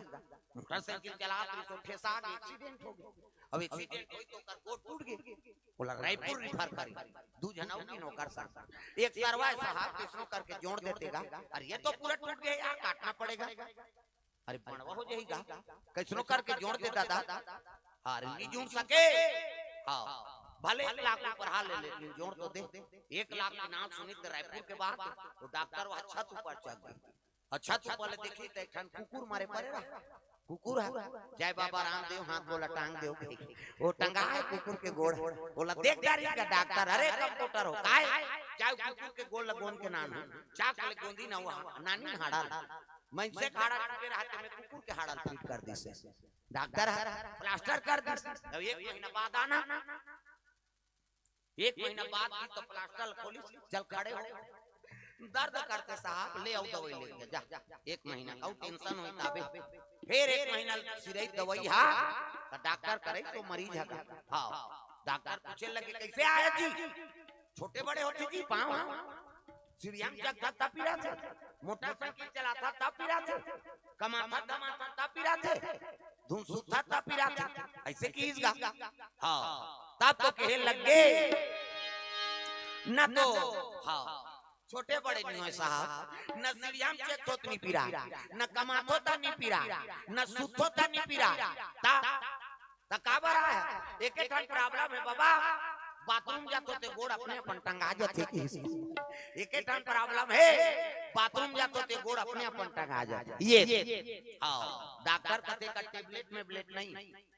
मोटरसाइकिल चलात रहिस तो ठेसा गे, एक्सीडेंट हो गे। अब एक्सीडेंट होइस तो ओकर गोड़ टूट गे, ओला रायपुर रिफर करे, दू झन अउ गिन ओकर संग। एक सरवा हे साहब, कइसनो करके जोड़ देते गा। अरे ये तो पूरा टूट गे यार, काटना पड़ेगा। अरे बनवा हो जाही गा, कइसनो करके जोड़ दे दादा। अरे नहीं जोड़ सके। हाँ, भले एक लाख ऊपर हा ले ले, लेकिन जोड़ तो दे। एक लाख के नाम सुनिस त रायपुर के बात, वो डॉक्टर वो छत ऊपर चढ़ गे। अउ छत ऊपर ले देखिस त एक ठन कुकुर मरे परे रहा। कुकुर ह, जय बाबा रामदेव, हाथ गोला टांग देव। वो टंगा हे कुकुर के गोड़, ओला देख डारिस का डॉक्टर, अरे कंपाउंडर हो, काय? जाव कुकुर के गोड़ ल गोंद के लान हो, चाक ले गोंदी ना हुआ, नानी हाड़ा ल। मइनसे के हाड़ा टूटे रहा त मैं कुकुर के हाड़ा ल फिट कर दिस। डॉक्टर ह प्लास्टर कर दिस। अब एक महीना बाद आना, एक महीना बाद भी तो प्लास्टर खोलिस, चल खड़े हो। दर्द करथे साहब, ले आव दवाई लेके जा, एक महीना का tension होही ताबे। फेर एक महीना सिरई दवाई हा, त डॉक्टर करे तो मरीज हा। हाँ, डॉक्टर पूछे लगे, "कैसे आया जी?" छोटे बड़े होथे जी, पाँव हा। सिरिया म जगथा तब पिराथे, मोटरसाइकिल चलाथा तब पिराथे, कमाथा धमाथा तब पिराथे, धुन सुत्था तब पिराथे। अइसे किहिस गा। हाँ, तब तो कहे लगे, न तो, हाँ, छोटे बड़े नइ होय साहब, न सिरिया म चेत होत नइ पिराय, न कमाथो त नइ पिराय, न सुत्थो त नइ पिराय। ता त काबर आय? एके ठन problem हे बाबा, बाथरूम जाथो ते गोड़ अपने अपन टंगा जाथे किहिस। एके ठन problem हे, बाथरूम जाथो ते गोड़ अपने अपन टंगा जाथे। ये, हाँ, डॉक्टर कथे का tablet में ब्लेट नहीं,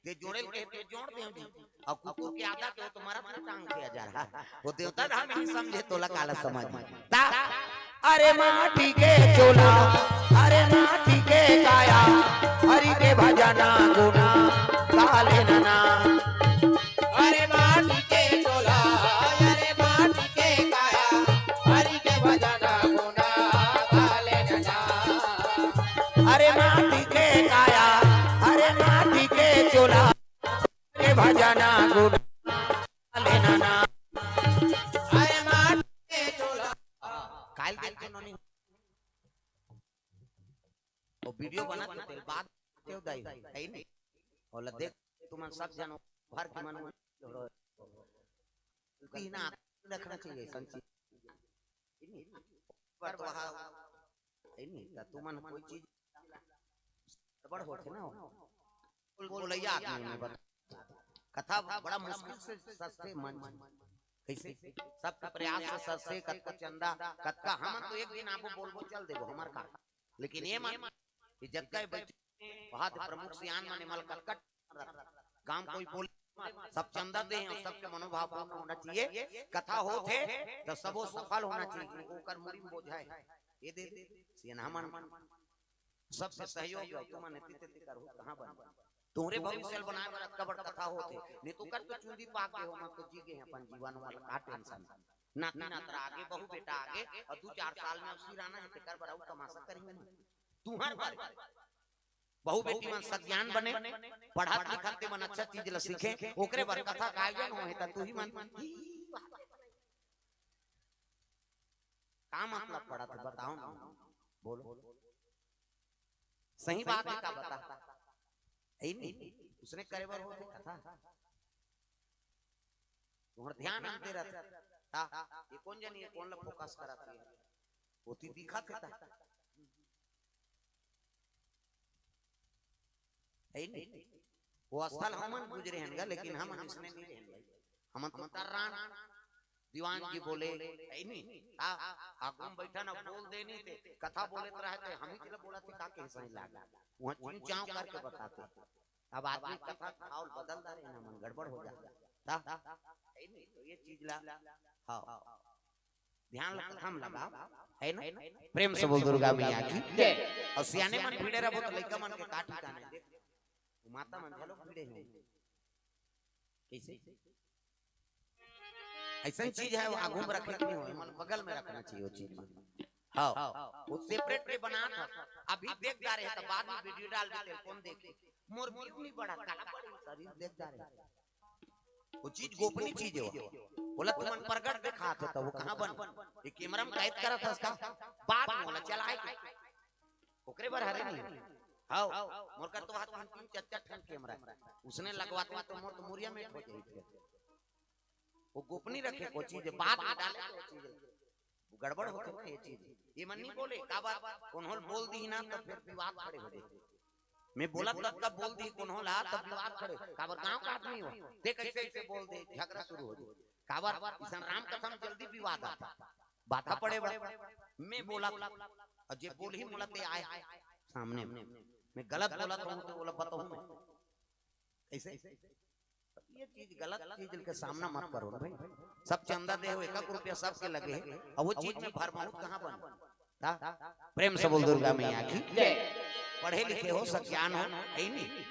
ते जोड़े ल कहे ते जोड़ देव जी। अउ कुकुर के आदत हे, तो मरत में टांग के आ जा रहा। वो देवता धाम नहीं समझे, तोला काला समझ। ता, अरे माटी के चोला, अरे माटी के काया, हरि के भजना गुना, काले नना। अरे माटी के चोला, अरे माटी के काया, हरि के भजना गुना, काले नना। अरे माटी के काया, अरे माटी के चोला, के भजना गुना, काले नना। अरे माटी के चोला। काल दिन के नोनी। वो video बना के तेल बाद देव दाई, हे नहीं? ओला देख, तुमन सब जन भर के मन तीन आदमी रखना चाहिए, संची। पर तो हा, हे नहीं? त तुमन कोई चीज गड़बड़ होथे ना, बोल-, बोलैया आदमी में बता। कथा बड़ा मुश्किल से सजथे मंच। कैसे? सबके प्रयास से सजथे, कतका चंदा, कतका हमन तो एक दिन आबो बोलबो, चल देबो, हमर का। लेकिन ये मन कि जतका ये बैठे, वहाँ के प्रमुख सियान मन एमन ल कतका गांव कोई बोले, सब चंदा दे हैं, सबके मनोभाव पूर्ण होना चाहिए। कथा होत हे तो सबो सफल होना चाहिए। ओकर मुड़ी में बोझा हे, ये दे दे, सियान हमन सबसे सहयोग लो, तुमन एती तेती करहू, कहाँ बन? तोहरे भविष्य ल बनाए बर अतका बड़ कथा होत हे, नहीं तो कर तो चुंदी पाक गे हो, मत तो जी गे हैं अपन जीवन वाला, का tension? नाती नातरा आगे, बहू बेटा आगे, अउ दू चार साल में अब सिराना हे, तेकर बर अउ तमाशा करही मत। तुहर बर बहू बेटी मन सज्ञान बने, पढ़त लिखत ते मन अच्छा चीज ल सीखे, ओकरे बर कथा का आयोजन होहे, त तुही मन का मतलब पड़त हे, बताओ ना, बोलो। सही बात हे, का बता? हे नहीं, उसने करे बर होथे कथा। तुहर ध्यान अंते रथे। ता, ये कोन जनी हे, कोन ल focus करत हे? ओती दिखत हे ता। हे नहीं? वो स्थल हमन गुजरे हन गा, लेकिन हमन इसने नहीं रहन भाई। हमन तो तर्रान दीवान जी बोले, हे नहीं? आ, आगू में बैठा ना बोल देनी ते, कथा बोले तो रहे थे, हम ही चला बोला थे, का कहे सही लागे। वहाँ चूं चाव करके बताते। अब आदमी कथा खाओ बदल डारे ना, मन गड़बड़ हो जाता। ता, हे नहीं? तो ये चीज ला, हाँ। ध्यान ल कथा म लगाओ, हे ना? प्रेम से बोल दुर्गा मैया की जय। अउ सियाने मन भिड़े रहिबो त लइका मन के का ठिकाना हे, देख, माता मन घलो भिड़े हे। कइसे? अइसन चीज हे, वो आगू में रखे के नहीं होय, मन बगल में रखना चाहिए वो चीज मन। हाँ, वो separate के बनात हे। अभी देख डारे हे त बाद में video डाल देते, कोन देखे? मोर view नहीं बढ़ा, काला पड़े शरीर देख डारे हे। वो चीज गोपनीय चीज हे, वो बोला तुमन प्रगट देखात हो, त वो कहाँ बन? ये camera में कैद करत हस का? बाद में बोला चलाए के। ओकरे बर हरे नहीं। हाँ, मोर कर तो हाथ में तीन चार चार ठन camera हे। उसने लगवाते तो मोर तो मुरिया मेट हो जाई थे। वो गोपनीय रखे को चीज, बाद में डाले को चीज। गड़बड़ होथे ना ये चीज। ये मन नहीं बोले, काबर? कोनो ल बोल दी ना तो फिर विवाद खड़े हो जाए। मैं बोला तब, तब बोल दी कोनो ला, तब विवाद खड़े। काबर? गांव का आदमी हो, ते कैसे ऐसे बोल दे, झगड़ा शुरू हो जाए। काबर? इसन राम कथा में जल्दी विवाद आता, बाधा पड़े बा। मैं बोला, अउ जे बोलही मोला ते आए सामने में। मैं गलत बोला तो, तो बोला बताऊं मैं। कैसे? ये चीज, गलत चीज के सामना मत करो ना भाई। सब चंदा दे हो, एक एक रुपया सबके लगे हे, अउ वो चीज में भरमाहूत कहाँ बन? ता? प्रेम से बोल दुर्गा मैया की जय। पढ़े लिखे हो, सज्ञान हो, हे नहीं?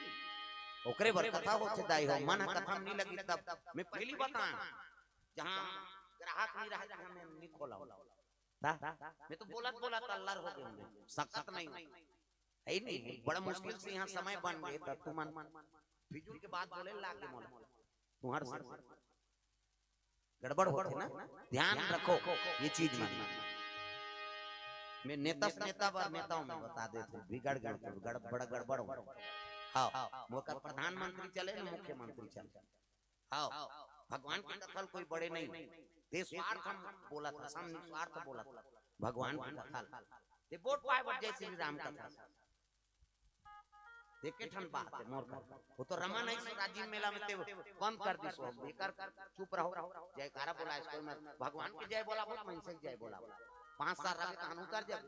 ओकरे बर कथा होथे दाई हो, मन ह कथा में नहीं लगी तब। मैं पहली बताया, जहाँ ग्राहक नहीं रहा, जहाँ मैं नहीं खोला हूँ। ता, मैं तो बोलत बोलत अल्लर हो गए हूँ, सकत नहीं हूँ। है ही नहीं, बड़ा मुश्किल से यहाँ समय बन गए, तब तुमन फिजूल के बात बोले लाग गए मोला। तुम्हार से गड़बड़ होथे ना, ध्यान रखो ये चीज मन। मैं नेता से नेता बर नेता हूँ, मैं बता देते, बिगड़ गए तो गड़-, बड़ा गड़बड़ हो। हाँ, मोकर प्रधानमंत्री चले ना मुख्यमंत्री चले। हाँ, भगवान के कथल कोई बड़े नहीं, देश स्वार्थ हम बोला था, हम निस्वार्थ बोला था, भगवान के कथल। ते वोट पाए बर जय श्री राम कथा। एके ठन बात है मोर का। वो तो रमा नहीं सो राजीव मेला में ते बंद कर दी सो। एकर चुप रहो, जयकारा बोला इसको मत। भगवान के जय बोला, बहुत मनसे के जय बोला। पाँच साल रहे तो हम उतर जाब।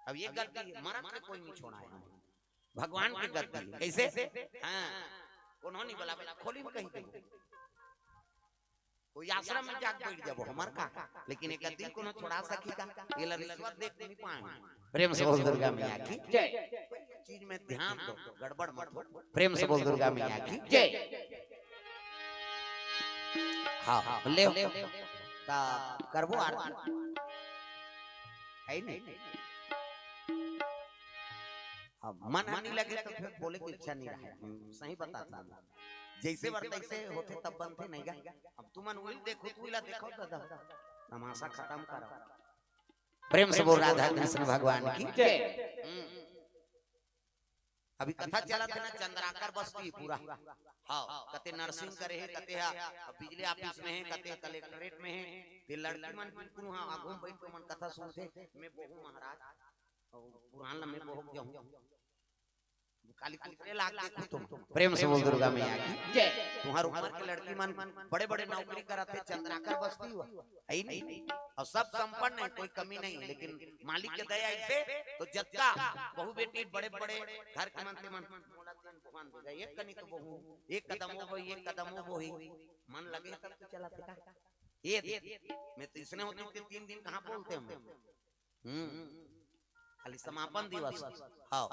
अब ये गलती मरत में कोई नहीं छोड़ा है। भगवान के गलती है। कैसे? हाँ, उन्होंने बोला, बोला, खोली में कहीं दे। कोई आश्रम में जाके बैठ जाबो, हमार का? लेकिन एक दिन कोनो छोड़ा सकी का? ये ला रिश्वत दे के नहीं पाए। प्रेम से बोल दुर्गा मैया की जय। चीज में ध्यान दो, गड़बड़ मत हो। प्रेम से बोल दुर्गा मैया की जय। हाँ, ले हो। ता करबो आरती। है ही नहीं। हाँ, मन नहीं लगे तो फिर बोले की इच्छा नहीं रहे। हम्म, सही बता था। जैसे बर तैसे होथे तब बनथे नहीं गा। अब तुमन उइल देखो, तू इला देखो दादा, तमाशा खत्म करो। प्रेम से बोल राधा कृष्ण भगवान की जय। हम्म। अभी कथा चलत है ना, चंद्राकर बस्ती पूरा। हाँ, कते नर्सिंग करे है, कते हा, अब बिजली ऑफिस में है, कते कलेक्टरेट में है। ते लड़की मन बिल्कुल हाँ आगू में बैठ के मन कथा सुनथे। मैं बहू महाराज, और पुरान लम्बे बहू जाऊँ। काली पुतरे लाग देखो तुम। प्रेम से बोल दुर्गा मैया की जय। तुम्हार उम्र के लड़की मन बड़े-बड़े नौकरी करत हे, चंद्राकर बस्ती हुआ, है ही नहीं। और सब संपन्न है, कोई कमी नहीं है, लेकिन मालिक के दया ऐसे तो जतका बहू बेटी बड़े-बड़े घर के मन ते मन मोला तीन भगवान दे दे, एक कनी तो बहू, एक कदम वो बोही, एक कदम वो बोही, मन लगे तब तो चला थे का। ये दे, मैं तो इसने होती कि तीन दिन कहाँ बोलते हम। हम्म, खाली समापन दिवस। हाँ,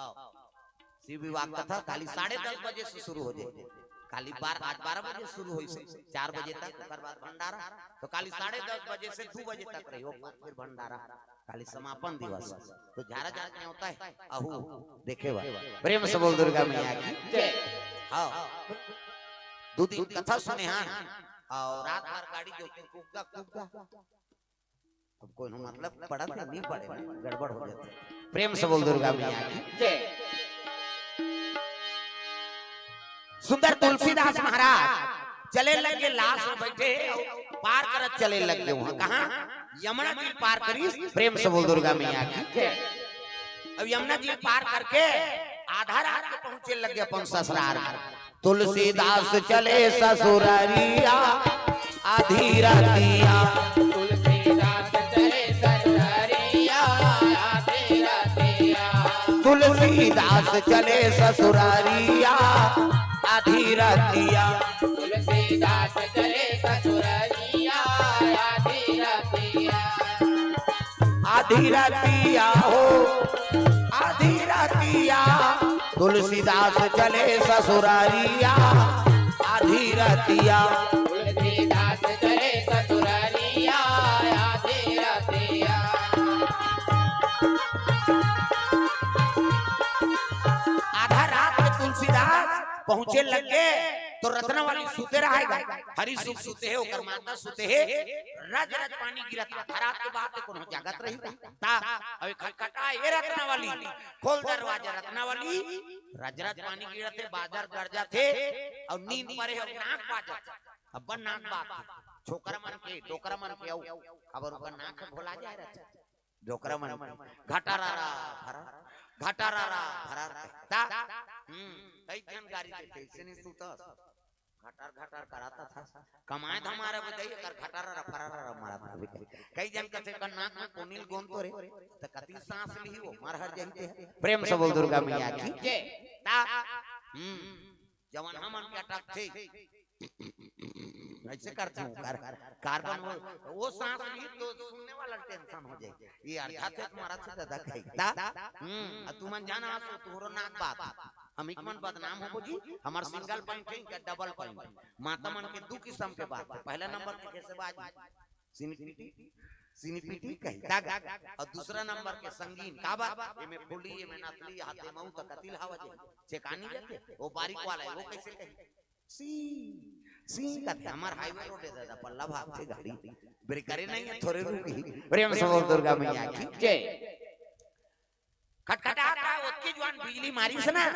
शिव विवाह कथा खाली साढ़े दस बजे से शुरू हो जाए। खाली बार-, आज बारह बजे शुरू होइसे, चार बजे तक, ओकर बाद भंडारा। तो खाली साढ़े दस बजे से दू बजे तक रही, ओकर बाद फिर भंडारा। खाली समापन दिवस। तो झारा झारा क्या होता है? अहू देखे बा। प्रेम से बोल दुर्गा मैया की जय। हाँ, दू दिन कथा सुने हाँ, और रात भर गाड़ी जो कुकदा कुकदा। अब कोनो मतलब पड़त ना, नहीं पड़े ना, गड़बड़ हो जाथे। प्रेम से बोल दुर्गा मैया की जय। सुंदर तुलसीदास महाराज चले लगे, लाश में बैठे हे, पार करत चले लगे वहाँ। कहाँ? यमुना जी पार करिस। प्रेम से बोल दुर्गा मैया की जय। अब यमुना जी पार करके आधा रात के पहुँचे लगे अपन ससुराल। तुलसीदास चले ससुरारिया आधी रातिया। तुलसीदास चले ससुरारिया आधी रातिया। तुलसीदास चले ससुरारिया आधी रातिया। तुलसीदास चले ससुरारिया आधी रातिया। आधी रातिया हो, आधी रातिया, तुलसीदास चले ससुरारिया। आधी रातिया, तुलसीदास चले ससुरारिया। आधी रातिया। आधा रात में तुलसीदास पहुंचे लगे तो रत्नावली सुते रहेगा। हरि सुख सुते हे, ओकर माता सुते हे, रज रज पानी गिरत, आधा रात के बात हे, कोनो जागत रही ता। अबे खटखटा, ए रत्नावली, खोल दरवाजा। रत्नावली, रज रज पानी गिरत हे, बादर गरजत हे, अउ नींद परे हे, नाक बाजत। अब नाक बात हे, छोकरा मन के, डोकरा मन के, अउ अब ओकर नाक भोला जाए रहत। डोकरा मन घटारारा भरा, घटारारा भरा ता। हम्म, कई जन गारी देथे, ऐसे नहीं सुतस। घटार घटार कराता था। कमाए धमारे बजाई कर घटारारा फरारारा मारा था। कई जन कथे कर नाक में कोनिल गोंद तो रे, त कति सांस लिही वो, मर हर जाही ते। प्रेम से बोल दुर्गा मैया की जय। ता, हम्म, जवन हमन के अटक थे। ऐसे करते हो, कार-, कार्बन वो, वो सांस ली तो सुनने वाला टेंशन हो जाए। ये अर्धा थे तुम्हारा से ज्यादा कही। ता, हम्म, अब तुमन जाना तो तुम्हारो नाक बात। हम एक मन बदनाम हो जी, हमार सिंगल पॉइंट है, इनका डबल पॉइंट। माता मन के दू किस्म के बात है। पहला नंबर के जैसे बात, सिंगल, सिनीपीटी कही, ता गा। अउ दूसरा नंबर के संगीन, काबर? एमे फुली, एमे नथली, हाथे मऊ त कतिल हवा जे। चेकानी जाथे, वो बारीक वाला हे, वो कइसे कही? सी, सी कथे, हमर हाईवे रोड हे दादा, पल्ला भागथे गाड़ी। ब्रेकरे नइ हे, थोरे रुकही। प्रेम से बोल दुर्गा मैया की जय। खटखटात हे, ओतकी जुवार बिजली मारिस ना,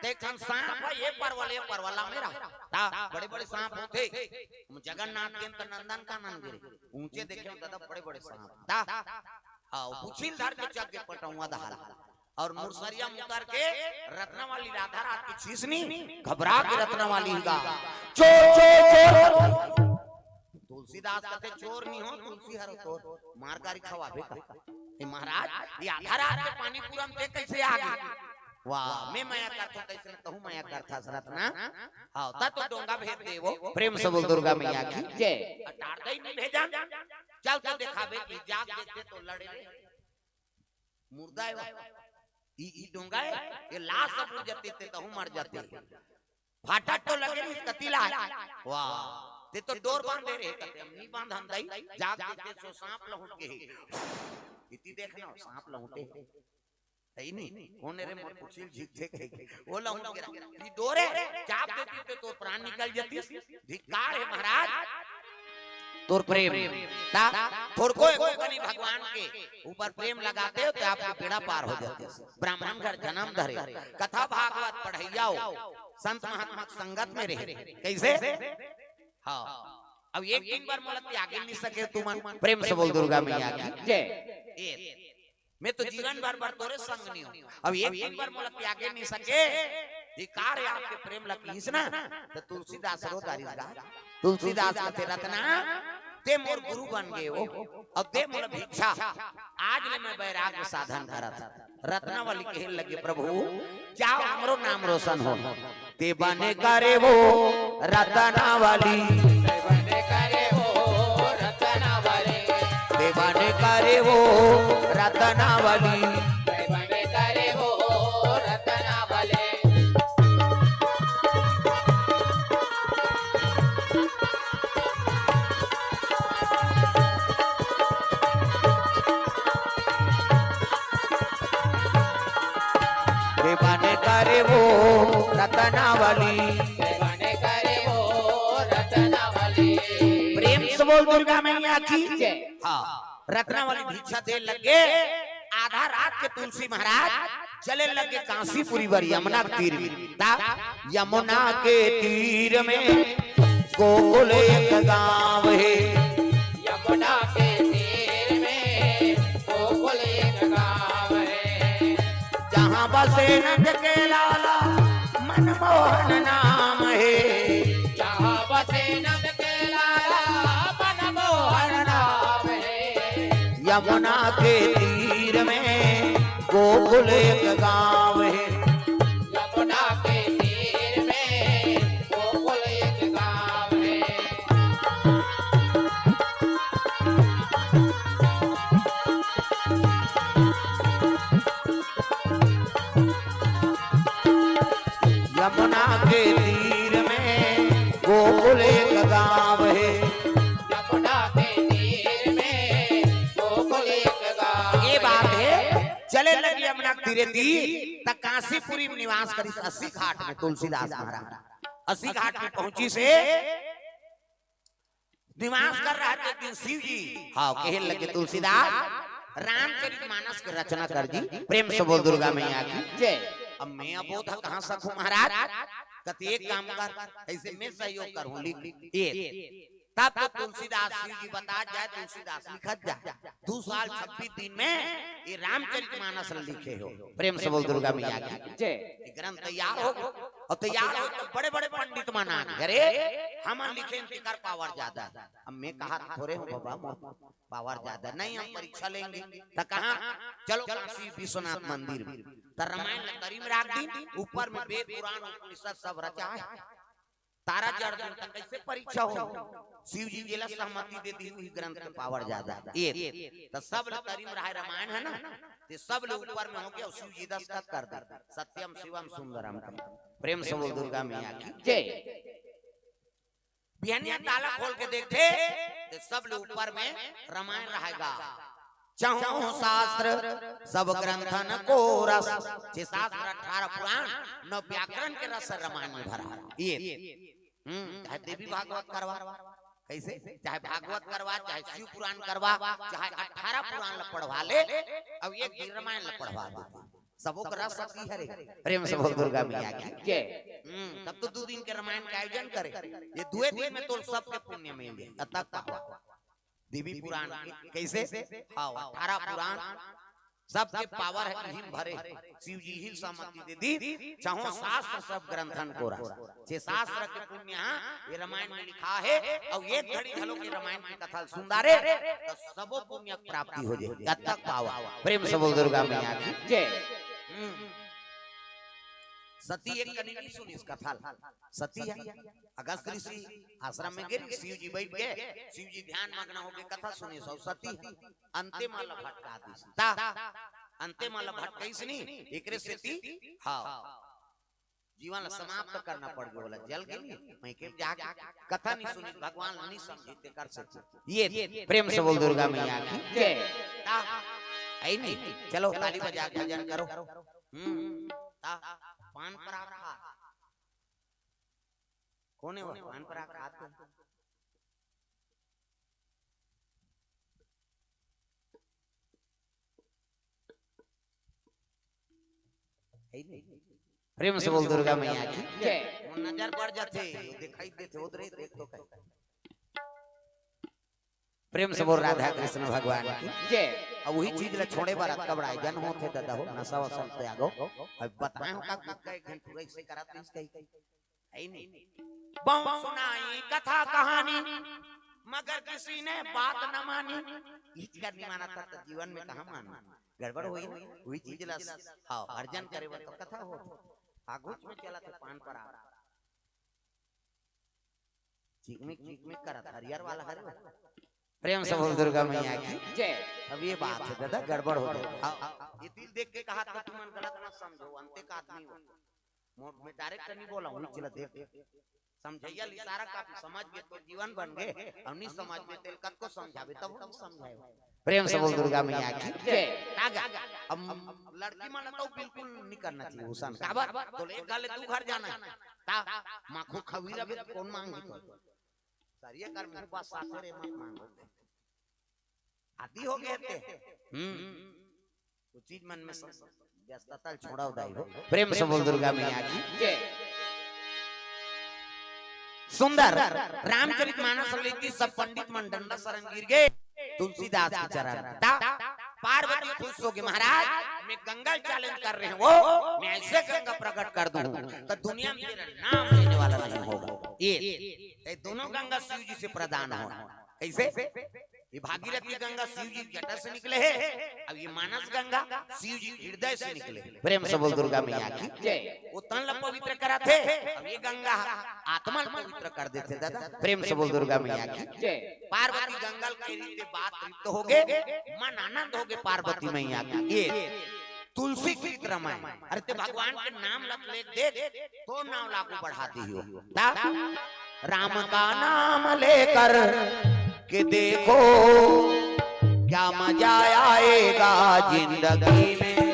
त एक ठन सांप हे, ये परवल, ये परवल ला मेरा। ता, बड़े-बड़े सांप होथे। जगन्नाथ गेन त नंदनकानन गे रेहेंव, ऊंचे देखेंव दादा, बड़े-बड़े सांप। ता, हाँ, वो पुछिल धर के चघ गे पटउवा दहाल। अउ मुसरिया म उतर के रत्नावली राधा रात के छीसनी, घबरा के रत्नावली गा, "चोर, चोर, चोर।" तुलसीदास कथे, "चोर नइ हों, तुलसी हरंव तोर, मार गारी खवाबे का।" "ए महाराज, ये आधा रात के पानी पूरम ते कइसे आ गे?" "वाह, मैं मया करथंव, तइसने तहूं मया करथस रत्ना।" "हाँ, त तो डोंगा भेज देवो।" प्रेम से बोल दुर्गा मैया की जय। अटार दई नइ भेजन, चल तो देखाबे कि जाग देखते तो लड़े रे। मुर्दा हे वो। ई, ई डोंगा हे, ये लाश सब उड़ जाते, ते तहूं मर जाते। फाटक तो लगे रहिस कतिला। वाह, ते तो डोर बांधे रहे, कथे, "हम नइ बांधन दई, जाग देखे सो सांप लहुट गे हे।" इति देखना, सांप लहुटे हे। हे ही नहीं, कोन रे मोर कुर्सी झिक झिक हे, वो लहुट गे रहा। ई डोर हे, जाग देते ते तोर प्राण निकल जातिस। धिक्कार हे महाराज। तोर प्रेम। ता थोरको एको कनी भगवान के ऊपर प्रेम लगाते हो त आपके बेड़ा पार हो जातिस। ब्राह्मण घर जनम धरे, कथा भागवत पढ़इया हो, संत महात्मा के संगत में रहे। कइसे? हाँ। अब एक दिन बर मोला त्यागे नइ सके तुमन। प्रेम से बोल दुर्गा मैया की जय। ए, मैं तो जीवन भर बर तोरे संग नइ हों। अब एक दिन बर मोला त्यागे नइ सके। धिक्कार हे आपके प्रेम ला किहिस ना, त तुलसीदास रो डारिस गा। तुलसीदास कथे, "रत्ना, ते मोर गुरु बन गे हो, अब दे मोला भिक्षा।" आज ले मैं बैराग्य साधन करत हंव। रत्नावली कहे लगे, "प्रभु, जाव, हमरो नाम रोशन हो।" ते बने करे वो रत्नावली। ते बने करे वो रत्नावली। ते बने करे वो रत्नावली। ते बने करे वो रत्नावली। ते बने करे वो रत्नावली। ते बने करे वो रत्नावली। प्रेम से बोल दुर्गा मैया की जय। हाँ, रत्नावली भिक्षा दे लगे। आधा रात के तुलसी महाराज चले लगे कांसीपुरी बर यमुना के तीर में। ता यमुना के तीर में गोकुल एक गांव हे। यमुना के तीर में गोकुल एक गांव हे। जहां बसे नंद के लाला मनमोहन नाम हे। जहां बसे नंद के लाला मनमोहन नाम हे। यमुना के तीर में गोकुल एक गांव हे। यमुना के तीर में गोकुल एक गांव हे। यमुना के तीर में गोकुल एक गांव हे। यमुना के तीर में गोकुल एक गांव। ये बात हे, चले लगे यमुना के तीरे ती, त कांसीपुरी में निवास करिस अस्सी घाट में तुलसीदास महाराज। अस्सी घाट में पहुंचिस हे, निवास कर रहा हे एक दिन शिव जी। हाँ, कहे लगे तुलसीदास, "रामचरित मानस के रचना कर जी।" प्रेम से बोल दुर्गा मैया की जय। अब मैं अबोध कहां सकहूं महाराज, कथे एक काम कर, अइसे मैं सहयोग करहूं, लिख। ए, तब तो तुलसीदास, शिव जी बतात जाय, तुलसीदास लिखत जाय। दू साल छब्बीस दिन में ये रामचरित मानस ल लिखे हो। प्रेम से बोल दुर्गा मैया की जय। ये ग्रंथ तैयार हो, अउ तैयार हो त बड़े-बड़े पंडित मन आ गे, "अरे, हमन लिखेन तेकर पावर जादा।" अब मैं कहत थोरे हंव बाबा, मोर पावर जादा नइ हे, हम परीक्षा लेंगे। त कहां? चलो काशी विश्वनाथ मंदिर में। त रामायण ल तरी में राख दिन, ऊपर में वेद पुराण उपनिषद सब रचा हे। तारा जड़ दिन त कइसे परीक्षा हो? शिव जी जेला सहमति दे दिही, उही ग्रंथ के पावर जादा। ए, त सब ले तरी में रहाय रामायण हे ना, ते सब ले ऊपर में होगे अउ शिव जी दस्तखत कर दे, "सत्यम शिवम सुंदरम" के। प्रेम से बोल दुर्गा मैया की जय। बिहनिया ताला खोल के देखथे, त सब ले ऊपर में रामायण रहेगा। चहु शास्त्र सब ग्रंथन को रस, छे शास्त्र, अठारह पुराण, नौ व्याकरण के रस रामायण में भरा है। ये, हम्म, चाहे देवी भागवत करवा, कैसे, चाहे भागवत करवा, चाहे शिव पुराण करवा, चाहे अठारह पुराण ला पढ़वा ले, अब एक दिन रामायण ला पढ़वा दे, सबो के रस सती हरे। प्रेम से बोल दुर्गा मैया की। जय। हम्म, तब तो दो दिन के रामायण के आयोजन करे, ये दुए दिन में तो सबके पुण्य मिल जाए। अतक पावा देवी पुराण के, कैसे? हाँ, अठारह पुराण, सबके पावर है, इही भरे। शिव जी ही सहमति दे दी, चहु शास्त्र सब ग्रंथन को रस। छे शास्त्र के पुण्य, हाँ, ये रामायण में लिखा है, और एक घड़ी घलो के रामायण की कथा सुनदा रे, तो सबो पुण्य प्राप्ति हो जाए। अतक पावा। प्रेम से बोल दुर्गा मैया की। जय। हम्म। सती एक कनी नहीं सुनिस कथा ला। सती है, अगस्त ऋषि आश्रम में गे, शिव जी बैठ गे, शिव जी ध्यान मग्न होके कथा सुनिस, अउ सती अंते मा ला भटका दिस। ता अंते मा ला भटकाइस नी, एकरे सेती, हाँ, जीवन ला समाप्त करना पड़ गया, बोला, जल के नहीं, मैं के जाके कथा नहीं सुनी, भगवान ला नहीं समझी, ते कर सकते। ये प्रेम से बोल दुर्गा मैया की। जय। ता, है नहीं, चलो ताली बजा के भजन करो। हम्म, ता, पान पराग खा। कोने वो पान पराग खात है? है नहीं। प्रेम से बोल दुर्गा मैया की। जय। वो नजर पड़ जाथे, वो दिखाई देथे, उधरे देख तो कहीं। प्रेम से बोल राधा कृष्ण भगवान की। जय। अब वही चीज ला छोड़े बर अतका बड़ा आयोजन होथे दादा हो, नशा वसा त्यागो। अब बताए हो का गुटखा एक घंटा पूरा इसे करा तो इसका ही है ही नहीं। बहुत सुनाई कथा कहानी, मगर किसी ने बात न मानी। इचकर नहीं माना था तो जीवन में कहाँ माना? गड़बड़ होई ना, वही चीज ला, हाँ, अर्जन करे बर तो कथा हो। आगुच में चला थे पान पराग। चिकमिक, चिकमिक करत, हरियर वाला हरे। प्रेम से बोल दुर्गा मैया की। जय। अब ये बात है दादा, गड़बड़ हो गया। हाँ, ये दिल देख के कहा था, तुमन गलत मत समझो, अंते का आदमी हो। मोर, मैं डायरेक्ट नहीं बोला हूँ, चला देख। समझैया इशारा काफी समझ के तो जीवन बन गए, और नहीं समझ में तेल कत को समझावे, तब हम समझाए। प्रेम से बोल दुर्गा मैया की। जय। तागा। अब लड़की मन तो बिल्कुल नहीं करना चाहिए उसन। काबर? तो एक घर ले दू घर जाना है। ता माखो खवीरा भी कौन मांगी तो? सरिया कर मुंह पास साथे रे मत मांगो। आदि हो गए थे। हम्म। वो चीज मन में सब व्यस्तता छोड़ा उदाई हो। प्रेम से बोल दुर्गा मैया की। जय। सुंदर रामचरित मानस लेती सब पंडित मन डंडा शरण गिर गए। तुलसीदास के चरण। ता पार्वती खुश हो गई, महाराज, मैं गंगा चैलेंज कर रहे हैं, वो मैं ऐसे गंगा प्रकट कर दूं तो दुनिया में तेरा नाम लेने वाला नहीं होगा। ये, ये दोनों गंगा शिव जी से प्रदान हो। कैसे? ये भागीरथी गंगा शिव जी जटा से निकले है, अब ये मानस गंगा शिव जी हृदय से निकले। प्रेम से बोल दुर्गा मैया की। जय। वो तन ला पवित्र कराथे, अब ये गंगा आत्मा ला पवित्र कर देथे दादा। प्रेम से बोल दुर्गा मैया की। जय। पार्वती गंगा के रीते बात तृप्त हो गए, मन आनंद हो गए पार्वती मैया की। ये तुलसी प्रीत रमाए। अरे ते भगवान के नाम लत ले देख, तो नाम लागू बढ़ाती हो। ता राम का नाम लेकर के देखो, क्या मजा आएगा जिंदगी में।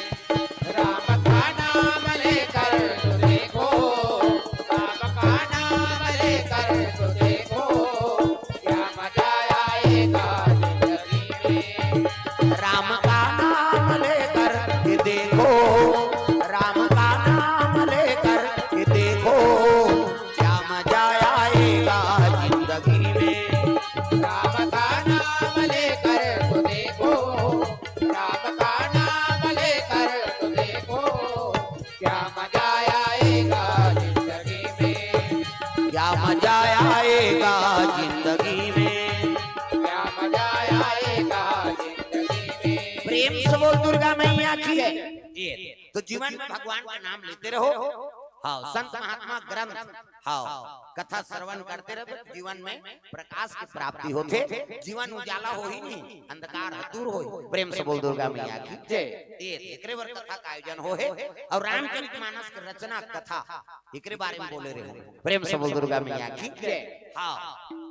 राम का नाम लेकर तो देखो, राम का नाम लेकर तो देखो, क्या मजा आएगा जिंदगी में। राम का नाम लेकर के देखो, राम का नाम लेकर के देखो, क्या मजा आएगा जिंदगी में। राम का नाम लेकर तो देखो, राम का नाम लेकर तो देखो, क्या मजा आएगा जिंदगी में। क्या मजा आएगा जिंदगी में। क्या मजा आएगा जिंदगी में। प्रेम से बोल दुर्गा मैया की। ये तो जीवन में भगवान का नाम लेते रहो, हाँ, संत महात्मा ग्रंथ, हाँ, कथा श्रवण करते रहे, जीवन में प्रकाश की प्राप्ति होथे, जीवन उजाला होही नहीं, अंधकार ह दूर होही। प्रेम से बोल दुर्गा मैया की जय। ये एकरे बर कथा का आयोजन हो हे, और रामचरित मानस के रचना कथा एकरे बारे में बोले रहे। प्रेम से बोल दुर्गा मैया की जय। हाँ,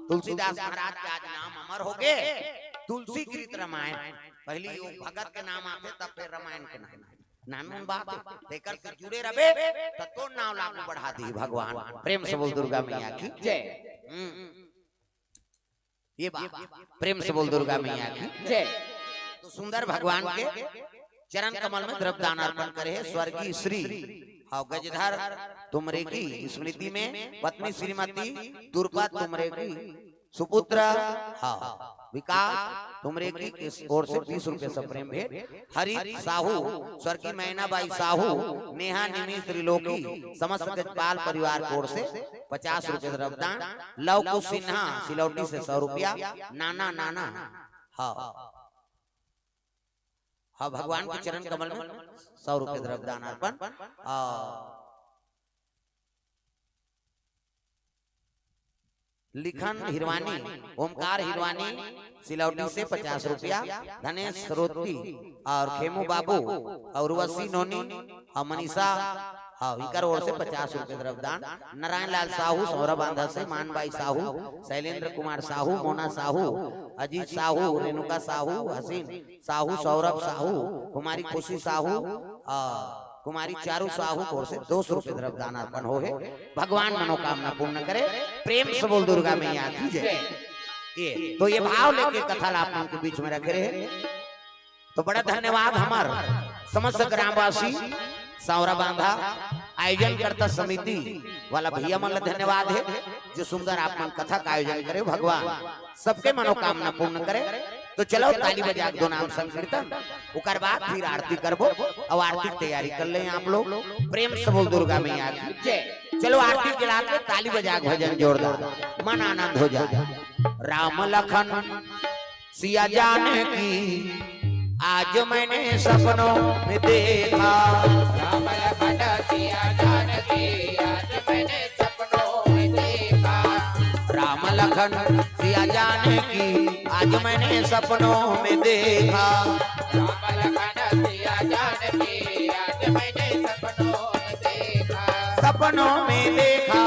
तुलसीदास महाराज के आज नाम अमर हो गए, तुलसी कृत रामायण। पहली वो भगत के नाम आथे, तब फिर रामायण के नाम। नानून बात हे, तेकर से जुड़े रहे, तो तोर नाम लागू बढ़ा दी भगवान। प्रेम से बोल दुर्गा मैया की जय। हम्म। ये बात, प्रेम से बोल दुर्गा मैया की जय। तो सुंदर भगवान के चरण कमल में द्रव्य दान अर्पण करे हे स्वर्गीय श्री, हाँ, गजधर तुमरे की स्मृति में पत्नी श्रीमती दुर्गा तुमरे की सुपुत्र, हाँ, विकास तुमरे की ओर से बीस रुपए से प्रेम भेंट। हरित साहू, स्वर्गीय मैनाबाई साहू, नेहा निमिष त्रिलोकी, समस्त गजपाल परिवार की ओर से पचास रुपए द्रव्यदान। लव कुश सिन्हा सिलौटी से सौ रुपया। नाना नाना, हाँ, हाँ, भगवान के चरण कमल में सौ रुपए द्रव्यदान अर्पण। और लिखन हिरवानी, ओमकार हिरवानी सिलौटी से पचास रुपया, धनेश रोती और खेमू बाबू और उर्वशी नोनी और मनीषा, हाँ, इकर ओर से पचास रुपये द्रव्यदान। नारायण लाल साहू सौरभ बांधा से, मानबाई साहू, शैलेंद्र कुमार साहू, मोना साहू, अजीत साहू, रेणुका साहू, हसीन साहू, सौरभ साहू, कुमारी खुशी साहू, आ, कुमारी चारू साहू की ओर से दो सौ रुपये द्रव्यदान अर्पण हो हे। भगवान मनोकामना पूर्ण करे। प्रेम से बोल दुर्गा मैया की जय। ये तो ये भाव लेके कथा ला आप मन के बीच में रखे रहे, तो बड़ा धन्यवाद हमर समस्त ग्रामवासी सौरा बांधा आयोजन करता समिति वाला भैया मन ला धन्यवाद हे, जो सुंदर आप मन कथा का आयोजन करे। भगवान सबके मनोकामना पूर्ण करे। तो चलो ताली बजा के दो नाम संकीर्तन, ओकर बाद फिर आरती करबो। और आरती की तैयारी कर ले आप लोग। प्रेम से बोल दुर्गा मैया की जय। चलो आरती के लात में ताली बजा के भजन जोरदार, मन आनंद हो जाए। राम लखन सिया जानकी आज मैंने सपनों में देखा। राम लखन सिया जानकी आज मैंने सपनों में देखा। राम लखन सिया जानकी आज मैंने सपनों में देखा। राम लखन सिया जानकी आज मैंने सपनों में देखा। सपनों में देखा,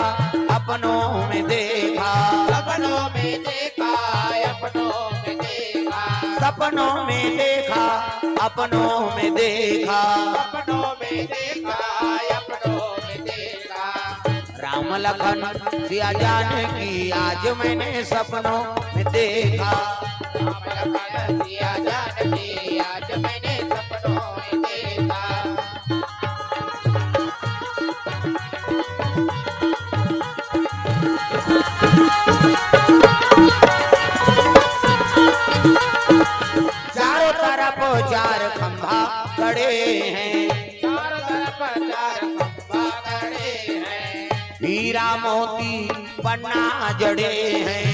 अपनों में देखा। सपनों में देखा, अपनों में देखा। सपनों में देखा, अपनों में देखा। सपनों में देखा, अपनों में देखा। राम लखन सिया जानकी आज मैंने सपनों में देखा। राम लखन सिया जानकी आज मैंने सपनों में देखा। चारों तरफ चार खंभा गड़े हैं। चारों तरफ चार खंभा गड़े हैं। हीरा मोती पन्ना जड़े हैं।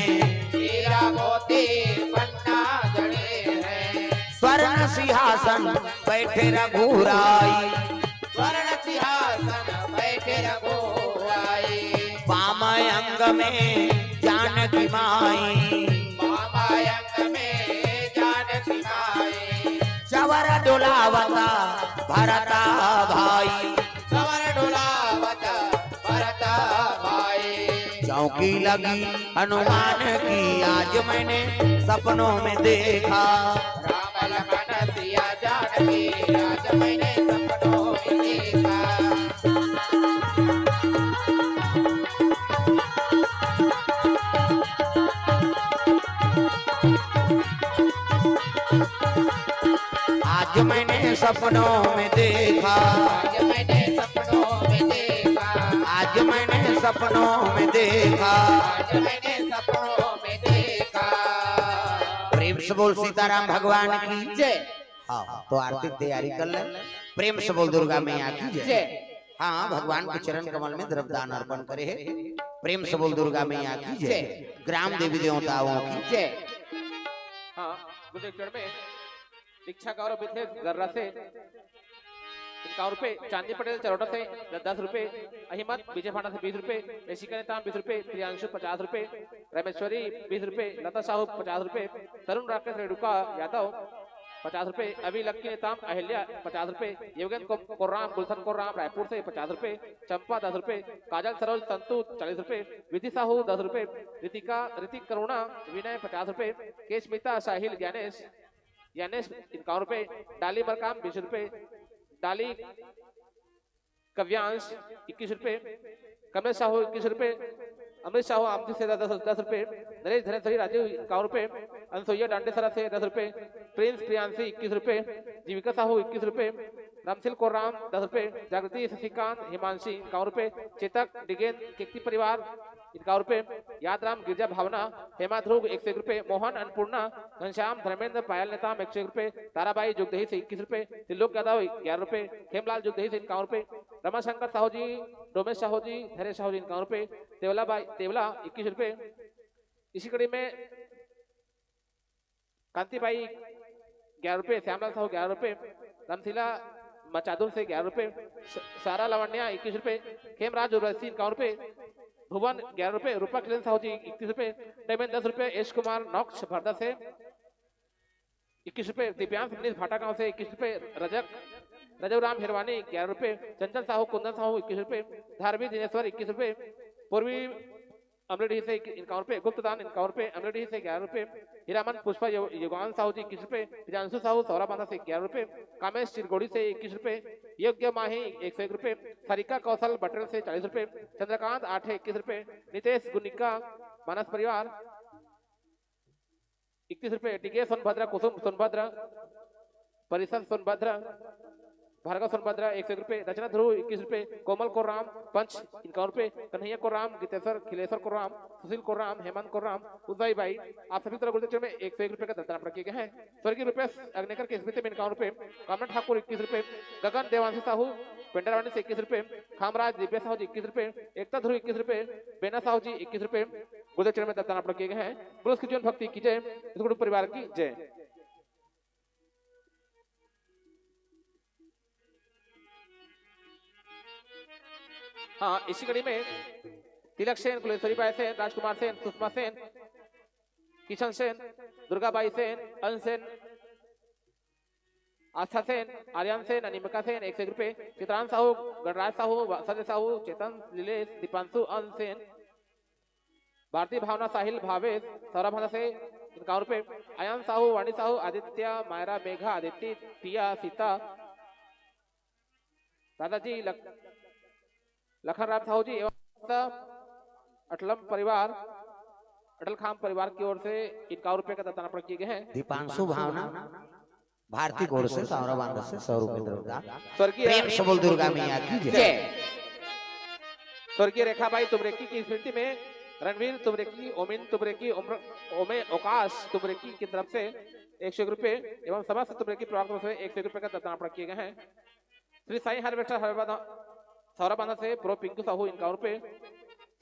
हीरा मोती पन्ना जड़े हैं। स्वर्ण सिंहासन बैठे रघुराई। स्वर्ण सिंहासन बैठे रघुराई। वाम अंग में जानकी माई। वाम अंग में जानकी माई। चवर डोलावता भरता भाई। चवर डोलावता भरता भाई। चौकी लगी हनुमान की आज मैंने सपनों में देखा। राम लखन सिया जानकी आज मैंने सपनों में देखा। आज मैंने सपनों में देखा। आज मैंने सपनों में देखा। आज मैंने सपनों में देखा। आज मैंने सपनों में देखा। प्रेम से बोल सीताराम भगवान की जय। हाँ, तो आरती की तैयारी कर ले। प्रेम से बोल दुर्गा मैया की जय। जय। हाँ, भगवान के चरण कमल में द्रव्यदान अर्पण करे हे। प्रेम से बोल दुर्गा मैया की जय। जय। ग्राम देवी देवताओं की जय। हाँ, गुरुदेव चरण में दीक्षा गौरव मिथेश गर्रा से इक्यावन रुपए, चांदनी पटेल चरोटा से दस रुपए, अहिमत विजय भाटा से बीस रुपए, ऋषिका नेताम बीस रुपए, प्रियांशु पचास रुपए, रामेश्वरी बीस रुपए, लता साहू पचास रुपए, तरुण राकेश रेणुका यादव पचास रुपए, अभी लक्की नेताम अहिल्या पचास रुपए, योगेंद्र को-, कोर्राम, गुलशन कोर्राम रायपुर से पचास रुपए, चंपा दस रुपए, काजल सरोज तंतु चालीस रुपए, विधि साहू दस रुपए, रितिका, ऋतिक करुणा, विनय पचास रुपए, केशमिता साहिल ज्ञानेश, ज्ञानेश इक्यावन रुपए, डाली मरकाम बीस रुपए, डाली कव्यांश इक्कीस रुपए, कमलेश साहू इक्कीस रुपए, अमृत साहू आमदी से दस, दस रुपए, नरेश धनेश्वरी राजू इक्यावन रुपए, अनसुईया डांडेसरा से दस रुपए, प्रिंस प्रियांशी इक्कीस रुपए, जीविका साहू इक्कीस रुपए, रामसिल कोराम दस रुपए, जागृति शशिकांत हिमांशी इक्यावन रुपए, चेतक डिगेन केकती परिवार इक्यावन रुपए, यादराम गिरजा भावना, हेमा ध्रुव एक सौ एक रुपए, मोहन अन्नपूर्णा, घनश्याम धर्मेंद्र पायल नेताम एक सौ एक रुपए, ताराबाई जोगदही से इक्कीस रुपए, त्रिलोक यादव ग्यारह रुपए, खेमलाल जोगदही से इक्यावन रुपए, रमाशंकर साहू जी, डोमेश साहू जी, धैर्य साहू जी इक्यावन रुपए, तेवला बाई, तेवला इक्कीस रुपए। इसी कड़ी में कांतिबाई ग्यारह रुपए, श्यामलाल साहू ग्यारह रुपए, रामशीला मचादुर से ग्यारह रुपए, स-, सारा लावण्या इक्कीस रुपए, खेमराज उर्वशी इक्यावन रुपए, भुवन ग्यारह रुपए, रूपा किरण साहू जी इक्कीस रुपए, डायमंड दस रुपए, यश कुमार नॉक्स भरदा से इक्कीस रुपए, दिव्यांश मनीष भाटागांव से इक्कीस रुपए, रजक रजवराम हिरवानी ग्यारह रुपए, चंचल साहू, कुंदन साहू इक्कीस रुपए, धारवी दिनेश्वर इक्कीस रुपए, पूर्वी अमलेडी से इक्यावन रुपए, गुप्तदान इक्यावन रुपए, अमलेडी से ग्यारह रुपए, हीरामन पुष्पा यो-, योगान साहू जी इक्कीस रुपए, प्रियांशु साहू सौरा बांधा से ग्यारह रुपए, कामेश चिरगोड़ी से इक्कीस रुपए, योग्य माही एक सौ एक रुपए, सारिका कौशल बटरल से चालीस रुपए, चंद्रकांत आठे इक्कीस रुपए, नितेश गुनिका मानस परिवार इकतीस रुपए, टीके सोनभद्र, कुसुम सोनभद्र, परिषद सोनभद्र, भार्गव सोनभद्र एक सौ एक रुपए, रचना ध्रुव इक्कीस रुपए, कोमल कोराम पंच इक्यावन रुपए, कन्हैया कोराम, गीतेश्वर, खिलेश्वर कोराम, सुशील कोराम, हेमंत कोराम, उदय बाई, आप सभी तरह गुरुदेव चरण में एक सौ एक रुपए का दत्तान अर्पण किए गए हैं। स्वर्गीय रूपेश अग्नेकर की स्मृति में इक्यावन रुपए, कामना ठाकुर इक्कीस रुपए, गगन देवांशी साहू पेंडरवानी से इक्कीस रुपए, खामराज दिव्या साहू जी इक्कीस रुपए, एकता ध्रुव इक्कीस रुपए, बेना साहू जी इक्कीस रुपए गुरुदेव चरण में दत्तान अर्पण किए गए हैं। बोलो श्री जीवन भक्ति की जय, इस गुरु परिवार की जय। हाँ, इसी कड़ी में तिलक सेन, कुलेश्वरी बाई सेन, राजकुमार सेन, सुषमा सेन, किशन सेन, दुर्गाबाई सेन, अन सेन, आस्था सेन, आर्यन सेन, अनिमिका सेन एक सौ एक रुपए, चित्रांश साहू, गणराज साहू, संजय साहू, चेतन, लीलेश, दीपांशु, अन सेन, भारती भावना, साहिल, भावेश, सौरभ हंसा से इक्यावन रुपए, अयन साहू, वाणी साहू, आदित्य, मायरा, मेघा, आदित्य, पिया, सीता, दादाजी, लख-, लखन राम साहू जी एवं अटलम परिवार, अटल खाम परिवार की ओर से इक्यावन रुपए का दत्तान अर्पण किए गए हैं। दीपांशु भावना, भारती गोड़ से, सौरभ आनंद से सौ रुपए का दान। स्वर्गीय प्रेम से बोल दुर्गा मैया की जय। जय। स्वर्गीय रेखा बाई तुमरेकी की स्मृति में रणवीर तुमरेकी, ओमिन तुमरेकी, ओम्र-, ओमे ओकाश तुमरेकी की तरफ से एक सौ एक रुपए एवं समस्त तुमरेकी परिवार की तरफ से एक सौ एक रुपए का दत्तान अर्पण किए गए हैं। श्री साईं हार्वेस्टर हरबादा-, सौराबांधा से प्रो पिंकू साहू इक्यावन रुपए,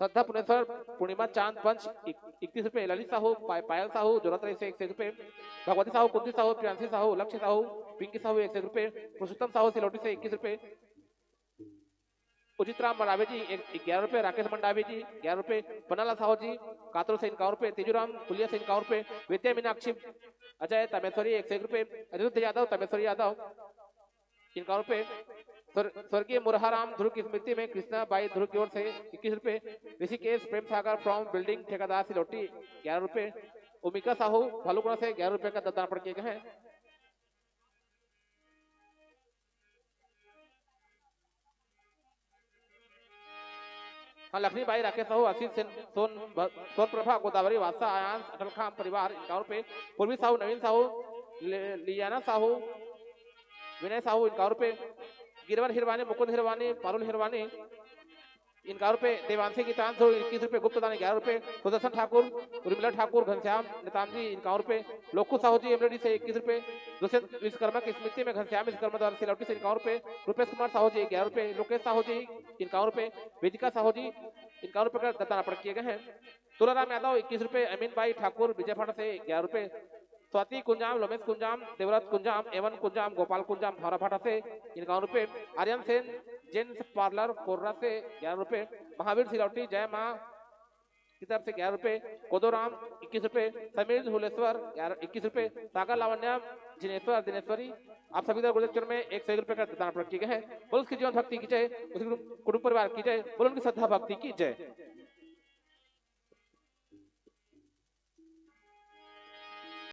श्रद्धा पुनेश्वर पूर्णिमा चांद पंच इक-, इकतीस रुपए, ललित साहू, पा-, पायल साहू जोरातरी से एक सौ एक रुपए, भगवती साहू, कुंती साहू, प्रियांशी साहू, लक्ष्य साहू, पिंकी साहू एक सौ एक रुपए, पुरुषोत्तम साहू सिलौटी से इक्कीस रुपए, उचित राम मंडावी जी एक, ग्यारह रुपए, राकेश मंडावी जी ग्यारह रुपए, पन्नालाल साहू जी कातरो से इक्यावन रुपए, तेजूराम पुलिया से इक्यावन रुपए, विद्या मीनाक्षी अजय तमेश्वरी एक सौ एक रुपए, अनिरुद्ध यादव तमेश्वरी यादव इक्यावन रुपए, स्वर-, स्वर्गीय मुरहाराम ध्रुव की स्मृति में कृष्णा बाई ध्रुव की ओर से इक्कीस रुपए, ऋषिकेश प्रेम सागर फ्रॉम बिल्डिंग ठेकेदार सिलौटी ग्यारह रुपए, उमिका साहू भालूगुड़ा से ग्यारह रुपए का दत्तान अर्पण किए गए हैं। हाँ, लक्ष्मी बाई राकेश साहू, आशीष सेन, सोन भ-, सोन प्रभा, गोदावरी वासा, आयांश, अटल खाम परिवार इक्यावन रुपए, पूर्वी साहू, नवीन साहू, ले-, लियाना साहू, विनय साहू इक्यावन रुपए, गिरवर हिरवानी, मुकुंद हिरवानी, पारुल हिरवानी इक्यावन रुपए, देवांशी गीतांशु इक्कीस रुपए, गुप्त दान ग्यारह रुपए, सुदर्शन ठाकुर, उर्मिला ठाकुर, घनश्याम नेताम जी इक्यावन रुपए, लोकू साहू जी एमरेडी से इक्कीस रुपए, दुष्यंत विश्वकर्मा की स्मृति में घनश्याम विश्वकर्मा द्वारा सिलौटी से इक्यावन रुपए, रूपेश कुमार साहू जी ग्यारह रुपए, लोकेश साहू जी इक्यावन रुपए, वेदिका साहू जी इक्यावन रुपए का दत्तान अर्पण किए गए हैं। तुलाराम यादव इक्कीस रुपए, अमीन बाई ठाकुर विजयफाड़ा से ग्यारह रुपए, स्वाति कुंजाम, लोमेश कुंजाम, देवराज कुंजाम, एवन कुंजाम, गोपाल कुंजाम, धौरा भाटा से इक्यावन रुपए, आर्यन सेन, जेंट्स पार्लर कोर्रा से ग्यारह रुपए, महावीर सिलौटी, जय माँ की तरफ से ग्यारह रुपए, कोदोराम इक्कीस रुपए, समीर हुलेश्वर ग्यारह, इक्कीस रुपए, सागर लावण्या, जिनेश्वर, दिनेश्वरी, आप सभी का गुरुदक्षिण में एक सौ एक रुपए का दान अर्पण किए गए हैं। बोलो उसकी जीवन भक्ति की जय, उसके कुटुंब परिवार की जय, बोलो उनकी श्रद्धा भक्ति की जय।